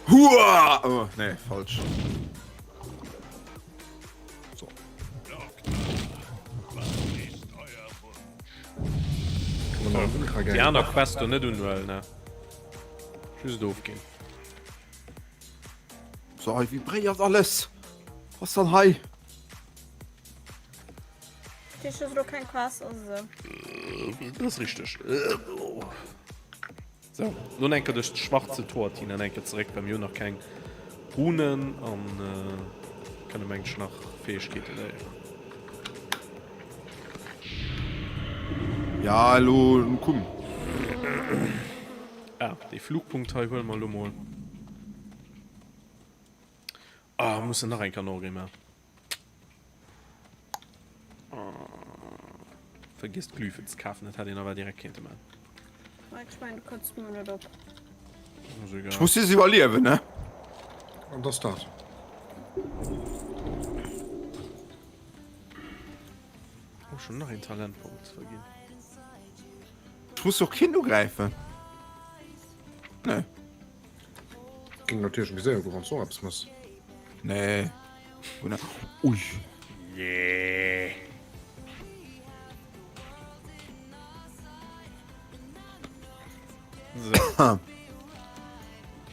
Hua! Oh, nee, falsch. So. Déi aner Quest do net unhuelen, ne? Just ofginn. So, hei vibréiert alles. Was dann hei? Dir hues lo keng Quest, also. Das ist richtig. So, nun enke duerch d'schwarze Tor, Tina, enke zeréck, well mir hunn nach keng Runen an äh, kënne mengt nach Fähigkeete léieren. Ja, elo komm. Ah, dee Flugpunkt hei huele mer elo mol. Ah, mussen nach eng Kanorgé maachen. Vergiss d'Glyphen ze kafen, dat hätt een awer direkt kéinte man. Mike, ech mengen du kënns mol net op. Ech muss just iwwerliewen, ne? An dass dat. Oh, schon nach een Talentpunkt verginn. Ech muss och keen ugräifen. Nee. Ging natierlech méi séier goen, wann s du och eppes mëss. Nee. Ui. Nee. So.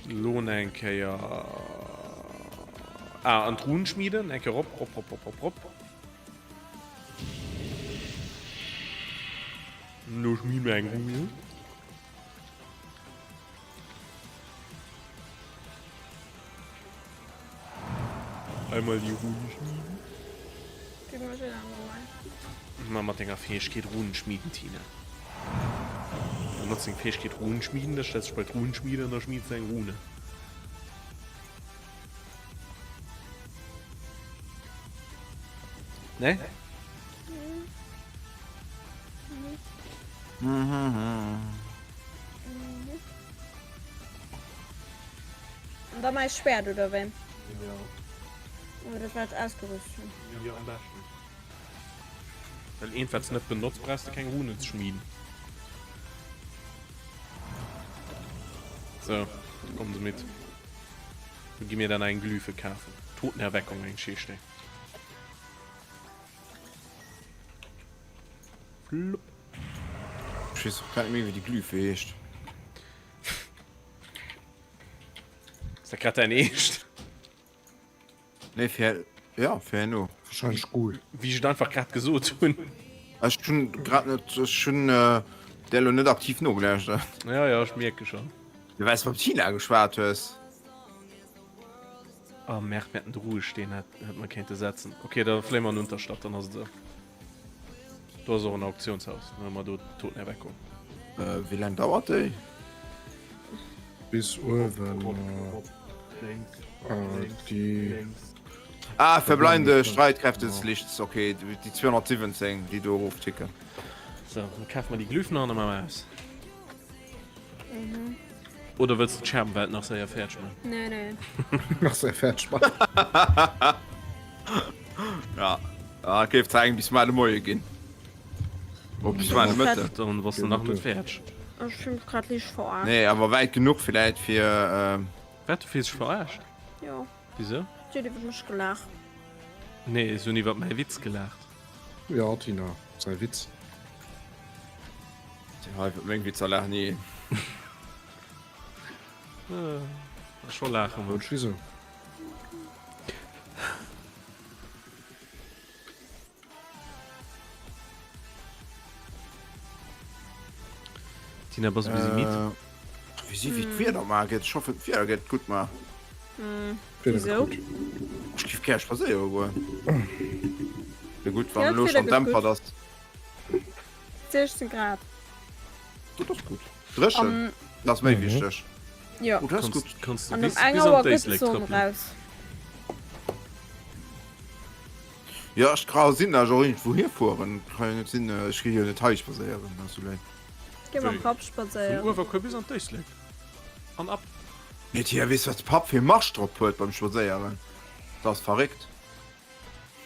Lo eng Kéier. Ah, an d'Run schmieden. Eng Kéier rop, rop, rop, rop, rop, rop. Lo schmieden wir eng Rune. Einmal die Runen schmieden. Ma mat denger Fähigkeet Runen schmieden, Tina. Du notzt deng Fähigkeet Runen schmieden, da stellst du dich bei d'Runenschmiede an da schmiedst du eng Rune. Ne? An da mäi Schwert oder wéi? Ja. Oh, dat wat ech ausgerüst hunn. Jo, am beschten. Well eent wat s net benotzt, brauchs de keng Runen ze schmieden. So, kommen se mit. Du gi mir dann eng Glyphe kafen. Totenerweckung, eng Scheeschdéng. Flupp. Ech weess och grad net méi wéi déi Glyphe heescht. Ass dat grad däin Eescht? Nee, fir, ja, fir herno. Wahrscheinlech Ghoul. Wéi ech et einfach grad gesot hunn. Ech hunn grad net, ech hunn där elo net aktiv nogelauschtert. Ja, ja, ech mierke schonn. Du well s mam Tina geschwat hues. Oh merde, mir hätten de Ruhesteen hätt mer kéinte setzen. Ok, da fléie mer an Unterstadt, dann ass et esou. Do ass och en Auktionshaus, dann hu mer do d'Totenerweckung. Wéi laang dauert déi? Bis uewen. Lénks, Äh, lénks, déi. lénks. Ah, verbleibende Streitkräfte des Lichts, okay, déi 217, déi do erofticken. So, dann kafe mer déi Glyphen an a maache mer aus. Oder wëlls de d'Scherbenwelt nach séier fäerdeg man? Nee, nee. Nach séier fäerdeg man. Ja, ah, et géif zwar eng bis mar de Moie ginn. Oh, bis mar de Mëtten. Dann bass de nach net fäerdeg. Ech fühl mech grad liicht verarscht. Nee, awer wäit genuch villäit fir. Äh... Wat, du fills dech verarscht? Jo. Wisou? Si huet iwwer mech gelaacht. Nee, si hunn iwwer mäi Witz gelaacht. Ja, Tina, säi Witz. Ja, iwwer meng Witzer laachen ni een. Scho laache mer. Wousch, wisou? Tina, bass e bussi midd? Wéi si wéi d'Wieder mar gëtt. Ech hoffen d'Wieder gëtt gutt mar. Wisou? Ech géif gär spadséiere goen. Wier gutt wann Ja, elo d'Wieder schonn gëtt dämpert gutt. ass. 16 Grad. Dat ass gutt. Dréchen, An dat ass méi wichteg. jo. Oh, dat ass gutt. Kanns du An um bis, eng bis an Auer gëtt d'Éislek d'Sonn trëppelen. raus. Jo, ech ka sinn, dat ech och iergendwou hierfueren. Ka jo net sinn, ech gi jo net hei spadséieren, dat ass jo léif. Gi mam Wéi? Papp Vun spadséieren. Uewerkuer bis an d'Éislek. An ab. Mee Tia, weess wat de Papp fir Marsch drop huet beim Spadséieren? Dat ass verréckt.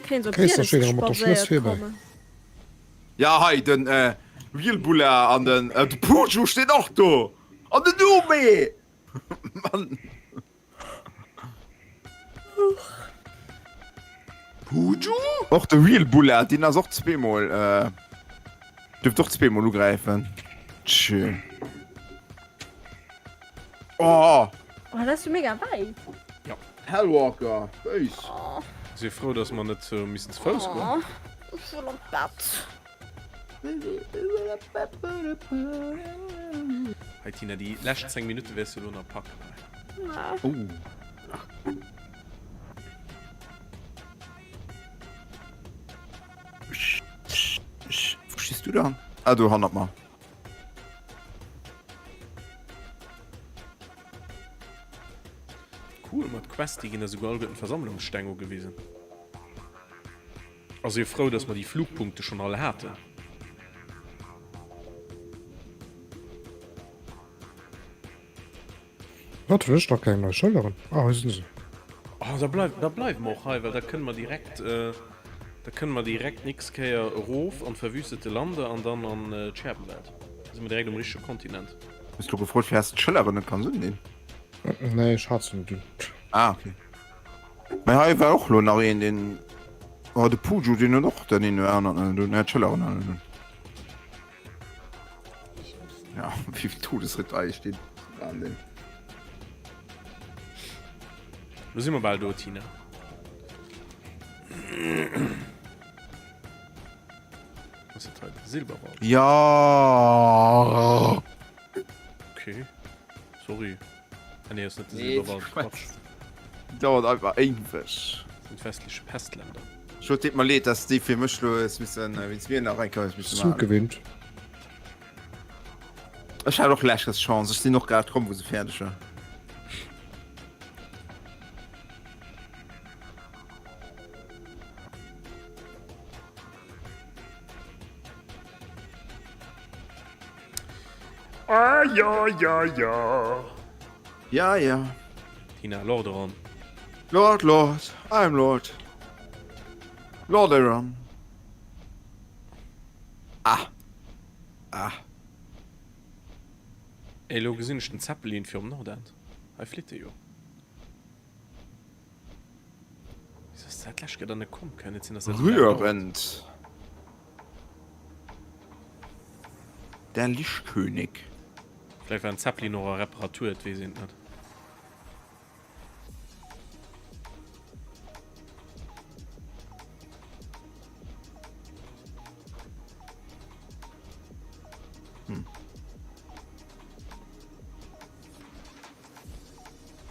Kéint op Kéis, da Bieles steet erëm mat der Schlëss spadséiert virbäi. kommen. Ja, hei den Wheelbulla an den de Puju steet och do! An den Numi! Mann! Puju? Och de Wheelbulla, deen ass och zweemol, dierft och zweemol ugräifen. Tschö. Oh! Oh, dat ass jo mega wäit. Ja. Hellwalker, béis. Oh. Si frou, dass mer net missen ze Fouss goen. Oh, ech wëll an d'Bett. Hei Tina, déi lescht 10 Minutte wäers du elo nach packen. Na. Oh. Wou stees du dann? Ah, do hannert mer. Cool, mat Quest, déi ginn da souguer alleguerten d'Versammlungssteng ugewisen. Ass jo frou, dass mer déi Flugpunkte schon all haten. Wat, hunn ech nach keng nei Schëlleren? Ah, hei sinn se. Oh, da bleif, da bleiwe mer och hei, well da kënne mer direkt, da kënne mer direkt nächst Kéier erof an d'verwüstete Lande an dann an d'Scherbenwelt. Da si mer direkt um richtege Kontinent. Hues du gefrot, firwat s de d'Schëlleren net kanns undinn? Nee, ech hat se net un. Ah, okay. Mä hei war och lo nach een, deen, oh, de Puju, deen huet och den een oder aneren net un, äh, d'Schëlleren net un. Ja, wéi vill Todesritter hei stinn. Wahnsinn. Lo si mer bal do, Tina. Was ist das heute? Silberwald. Ja. Okay. Sorry. Ah, nee, ist net de Nee, Silberwald. Quatsch. Quatsch. Dauert einfach éiweg. Das sind westliche Pestländer. Scho deet mer leed, dass déi fir mech lo es missen, äh, wéinst mir nach eng Kéier missen Zug maachen. gewinnt. Ech hat och lech Chance, ech sinn och grad komm, wou se fäerdeg war. Ah, ja, ja, ja. Ja, ja. Tina, Lorderon. Lord, Lord, I'm Lord. Lordaeron. Ah. Ah. Ey, lo gesinn ech den Zeppelin virum Nordend. Hei flitt e jo. Wieso ass dat lech dann net komm? Kann net sinn, dass dat esou laang dauert. Rührend. Der Lischkönig. Vläicht war den Zeppelin och a Reparatur, et weess een et net. Hm.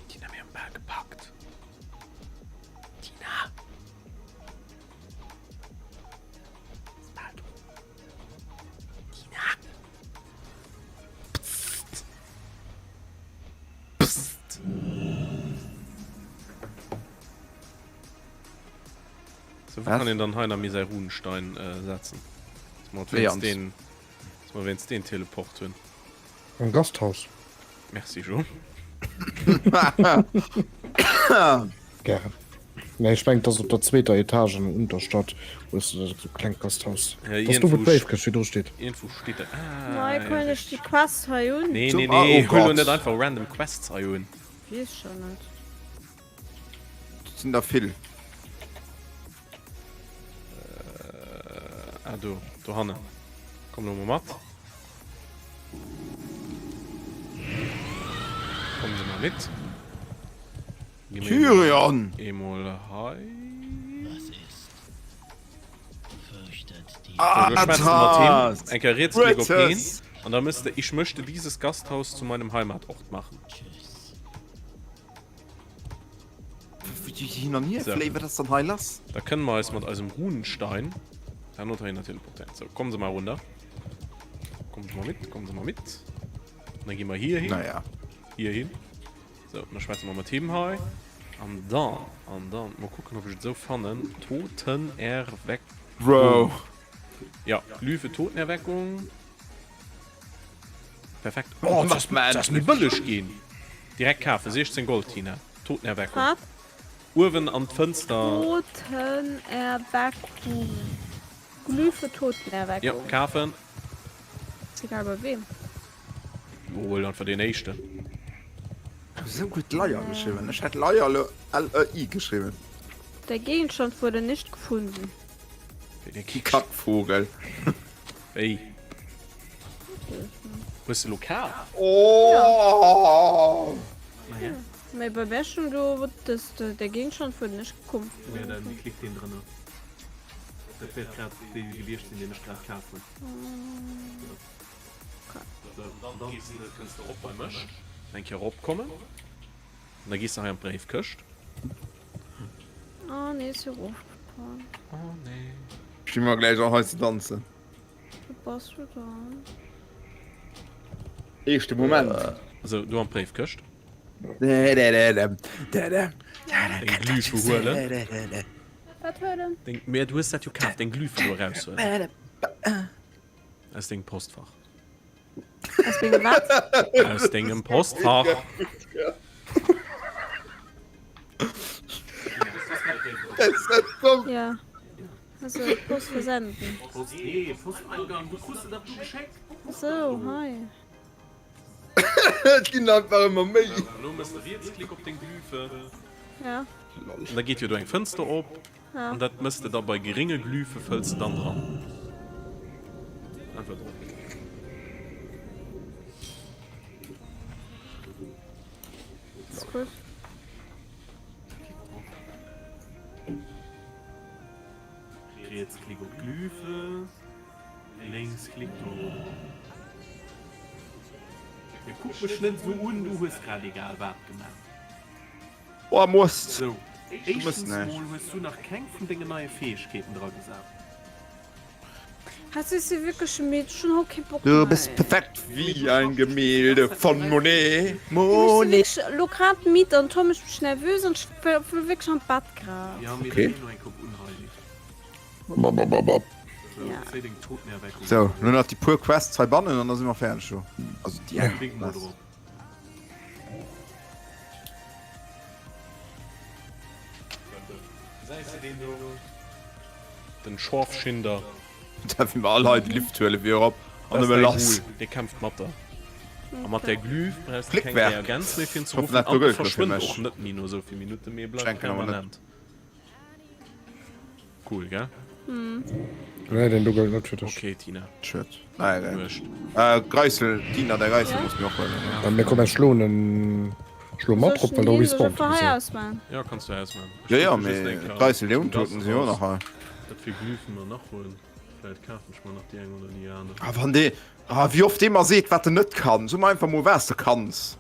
Tina, mir haben bal gepackt. Tina! Ist bal do. Tina! Psst! Psst! So, wou kann een dann hei nach méi säi Runenstein setzen? Dass mer wéinst deen, dass mer wéinst deen Teleport hunn. Am Gasthaus. Merci Jo. Gären. Nee, ech mengen, et ass op der zweeter Etage an der Unterstadt, hues de dat esou klengt Gasthaus. Ja, Dass do, wou d'Bréifkëscht virdru steet. Iergendwou steet dat. Ah, Nei, ja, huelen ech déi Quest hei un? Nee, nee, nee, huel lo net einfach random Quests hei un. Weess scho net. Dat sinn der vill. Ah, do, dohannen. Komm lo mol mat. Kommen Sie mal mit. Tyrion! Emol hei. Was ist? Fürchtet die. Ah, So, schwätzen wir mit him. Eng Kéier Rietsklick op heen. Brutus! An da mësst de Ich möchte dieses Gasthaus zu meinem Heimatort machen. Tschüss. Hin an hier, So. Flay, wat ass dann hei lass? Da kënnen mer eis mat eisem Runenstein da no dohinner teleportéieren. So, kommen Sie mal runter. Kommen Sie mal mit, kommen Sie mal mit. Und dann gehen wir hier hin. Naja. Hier hin. So, dann schwätzen wir mat him hei. An dann, an dann, mal kucken, ob ich et esou fannen. Totenerweckung. Bro. Ja, Glyphe Totenerweckung. Perfekt. Oh, das, das ass méi bëlleg ginn. Direkt kafen, 16 Gold, Tina. Totenerweckung. Wat? Uewen an d'Fënster. Totenerweckung. Glyphe Totenerweckung. Ja, kafen. Ist egal bei wem. Jo, huel einfach deen éischten. Esou gutt Leier geschriwwen. Ech hätt Leier L-E-I geschriwwen. Der Gegenstand wurde nicht gefunden. Wéi dee Kickt. Kackvogel. Wéi? Hues de lo kaf? Oh! Naja. Mee bei mär schon do wou des der Gegenstand wurde nicht gekommen. Ja, dann klickt deen drënner. Dat wäert grad dee gewiescht sinn, deen ech grad kaf hunn. So, an dann gees de, kënns de erop bei mech, eng Kéier eropkommen, an da gees de hei an d'Bréifkëscht. Oh nee, ist hier rofgefahren. Oh nee. Sti mer gläich an hei ze danzen. Wo bass du dann? Eeschte Moment. So, do an d'Bréifkëscht. Deng Deng Glyphe huelen. Wat huelen? Deng, mä du hues dat jo kaf, deng Glyphe do eraushuelen. Aus dengem Postfach. Aus mengem wat? Aus dengem Postfach. Ja. Also Post versenden. Post, nee, Posteingang, du kriss se dach du geschéckt. So, hei. Et ginn einfach ëmmer méi. Elo mëss de Rietsklick op deng Glyphe. Ja. An da geet jo do eng Fënster op. An dat mëss de da bei geringe Glyphe fëlls de dann dran. Einfach drop. Ist gut. Rietsklick op Glyphe, Lénksklick do. Ja, kuck mech net esou un, du hues grad egal wat gemaach. Oh, muss. Sou, éischtens mol hues du nach keng vun dengen neie Fäegkeeten dra gesat. Hat si si wierklech midd? Ech hunn haut kee Bock Du bist méi. perfekt wie ein Gemälde von Monet, Ech si Monet. wierklech elo grad midd an Tom mécht mech nervös an ech wëll wierklech an d'Bett grad. Ja, mee Okay. da ginn no eng Koup unheilig. Sou, Ja. zéi deng Totenerweckung Sou, un. lo nach déi puer Quests heibannen an da si mer fäerdeg do. Also déi eng Klick mol Quest. drop. Den Schorfschinder. Darf ich mal all hei de Lift huelen fir erop an Das nëmme ist lass. Cool. Dee kämpft mat der. A mat der Glyph brauchst du keng Flickwerk. Reagenz méi fir en ze Ich hoffe, ruffen. dat An gëllt fir verschwënnt mech. och net méi no esou vill Minutte mee bleift Schenken awer net. permanent. Cool, gell? Nee, den do gëllt net fir dech. Okay, Tina. Schued. Nein, nein. Wurscht. Äh, Greissel, Tina, der Greissel muss mir och huelen. Ja, mir kommen schloen en schlo mat drop, well do respawnt Soll ech gesinn. ausmachen? Ja, kanns du ausmachen. Ja, ja, mee Greissel, déi Untoten sinn jo och nach hei. Wat fir Glyphen mer nach huelen. Vläit kafen ech mer nach déi eng oder déi aner. Ah, wann dee, ah, wéi oft dee mer seet, wat en net kann. So mer einfach mol, wat s de kanns.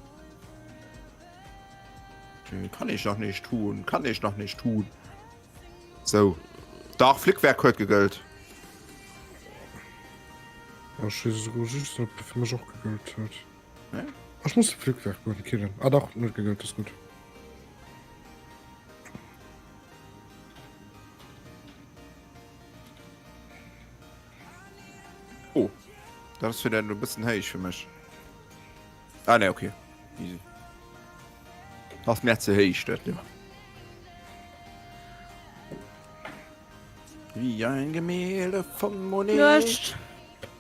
Kann ich noch nicht tun, kann ich noch nicht tun. Sou. Dach, Flickwerk huet gegëllt. Ech weess esouguer just, ob de fir mech och gegëllt huet. Nee? Ech muss de Flickwerk huelen killen. Ah dach, en huet gegëllt, ass gutt. Oh, dat ass fir dat e bëssen héich fir mech. Ah nee, okay. Easy. Ass mir ze héich dat jo. Wie ein Gemälde von Monet. Nuecht.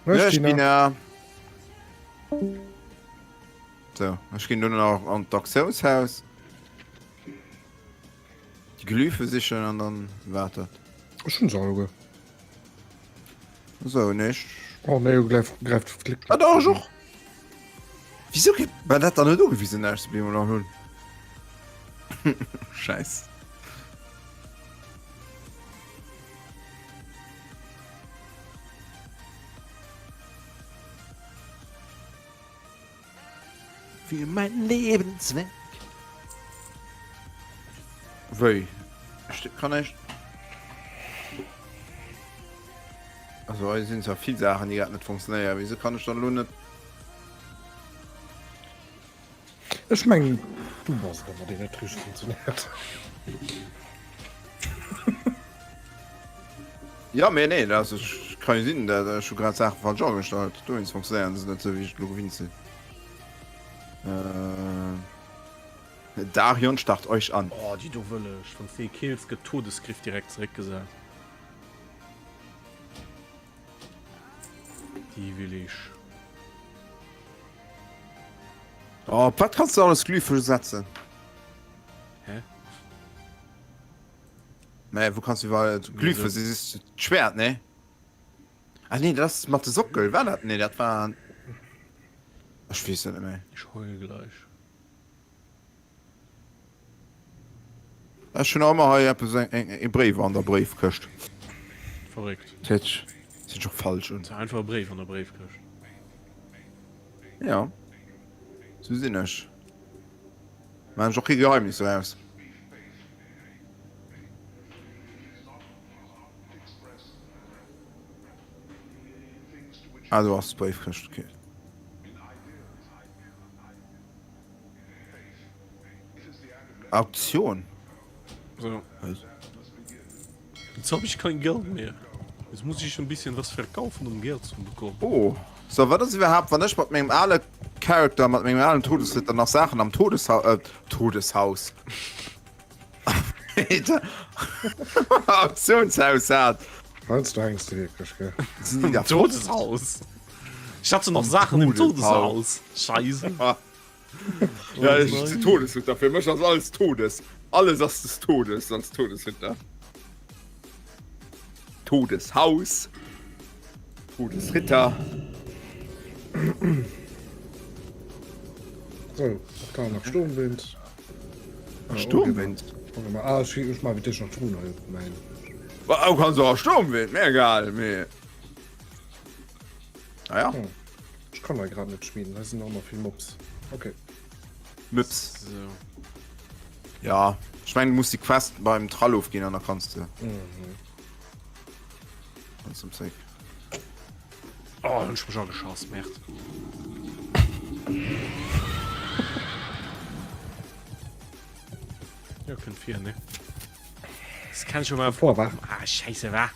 Nuecht, Bina. So, ech ginn dunn nach an d'Auktiounshaus. Déi Glyphe sichen an dann waart dat. Ech hunn se alleguer. So, nee, ech. Oh nee, du gräif, gräif Klick. Ah, doch, ech och. Wieso kritt man dat dann net ugewisen, dass ech se bemol nach hunn? Scheiß. Für mein Lebenszweck. Wéi? Ech kann näischt. Also hei sinn zwar vill Saachen, déi grad net funktionéieren. Wieso kann ech dann elo net. Ech mengen, du bass et awer, deen net richteg funktionéiert. Ja, mee nee, dat ass, kann jo sinn, dat ech hu grad Saache falsch agestallt. Dowéinst funktionéieren se net esou, wéi ech et elo gewinnt sinn. Äh, Darion starrt euch an. Oh, déi do wëll ech. Wann s de ee kills, gëtt Todesgriff direkt zeréckgesat. Déi will ech. Oh, op wat kanns de alles Glyphe setzen? Hä? Mä wou kanns du iwwerall Glyphe si si d'Schwäert, nee? Ah nee, dat ass mat de Sockel, war dat? Nee, dat war. Ech weess et net méi. Ech heul gleich. Ech hunn nach ëmmer hei eppes, eng e Bréif an der Bréifkëscht. Verréckt. Dat sinn ech och falsch un. Ass einfach e Bréif an der Bréifkëscht. Ja, sou sinn ech. Maan ech och kee Geheimnis doraus. Ah do ass d'Bréifkëscht, okay. Auktion? So. Jetzt hab ich kein Geld mehr. Jetzt muss ich ein bisschen was verkaufen, um Geld zu bekommen. Oh. So, wat ass iwwerhaapt, wann ech mat mengem ale Charakter, mat mengem alen Todesritter nach Saachen am Todeshaus, äh, Todeshaus. Auktionshaus hat? Heiansdo hängs de wierklech, gell? Sinn déi da Todeshaus? Ich hatte noch Sachen im Todeshaus. Scheiße. Ja, ech si Todesritter. Fir mech ass alles Todes. Alles ass des Todes als Todesritter. Todeshaus. Todesritter. So, och da nach Sturmwind. Ah, Sturmwind? Okay, mal. Ah, ich, ich mach dich noch Truhen hei op mein. Oh, kannst du auch Sturmwind, mir egal, mir. Ah ja. Hm. Ich kann da gerade nicht schmieden, da sind auch noch viel Mobs. Okay. Möps. So. Ja, ich meine, du musst die Quest beim Trall aufgehen und dann kannst du. Mhm. Kannst zum Zeug. Oh, hunn ech mech ageschoss, Merd. Ja, kënnt vir, ne? Das kann schon mal vor, wa? Ah, scheiße, wa?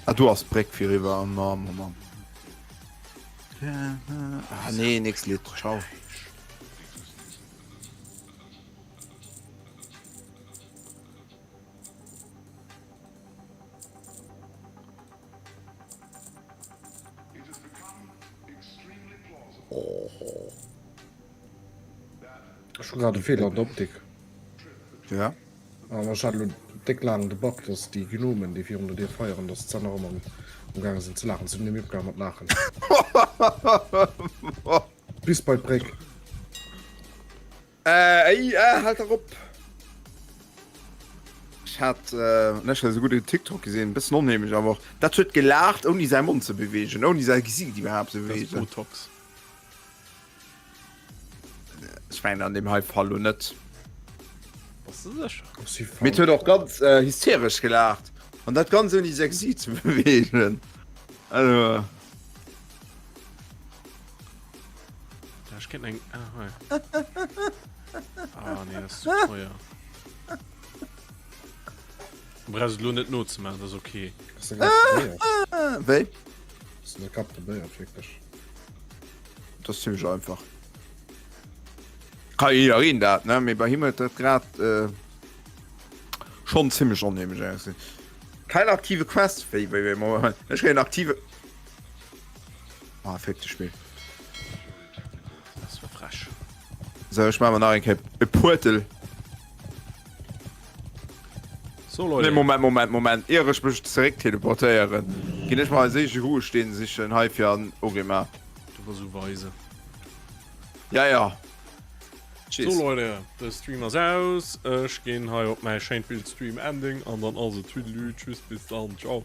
Ah, du hast Bréck fir iwwer. Oh, Mann, Mann. Ah, nee, nix Lied. Ciao. Ech hu grad e Feeler an der Optik. Ja. An ech hat elo déck laang de Bug, dass déi Gnomen, déi virun der Dier feieren, dass d'Zänn nach ëmmer am gaange sinn ze laachen. Se hunn nemmi opgehal mat laachen. Bis bei d'Bréck. Äh, ey, äh, halt dach op! Ech hat äh, lech esou gudde TikTok gesinn, bëssen onheemlech awer och. Dat huet gelaacht, ouni säi Mond ze beweegen, ouni säi Gesiit iwwerhaapt ze Dat ass beweegen. Botox. Ech mengen an deem hei Fall lo net. Bass de sécher? Si Mee et huet och ganz äh, hysteresch gelaacht. An dat ganz ouni säi Gesiit ze beweegen. Also. Ja, ich kennt eng. Ah, hei. Ah, nee, das ist zu teuer. Brauchs et elo net nozemaachen, dat ass ok. Ass de grad probéiert? Wéi? Ass de grad probéiert, wierklech? Dat ass zimmlech einfach. Ka jiddereen dat, ne? Mee bei him huet dat grad schonn zimmlech onheemlech ausgesinn. Keine aktive Quest? Wéi, wéi, wéi, Moment, ech kréien aktive. Ah, fick dech, Spill. Das war frech. So, ech maache mer nach eng Kéier e Puertel. So, Leute. Nee, Moment, Moment, Moment. Ier ech mech zeréck teleportéieren, ginn ech mer eis éischte Ruhesteen sichen hei fir an Orima. Du war sou weise. Ja, ja. So, Tschüss. Leute, de Stream ass aus. Ech ginn hei op mäi schéint Bild Stream Ending an dann also Tüdelü, tschüss, bis dann, ciao.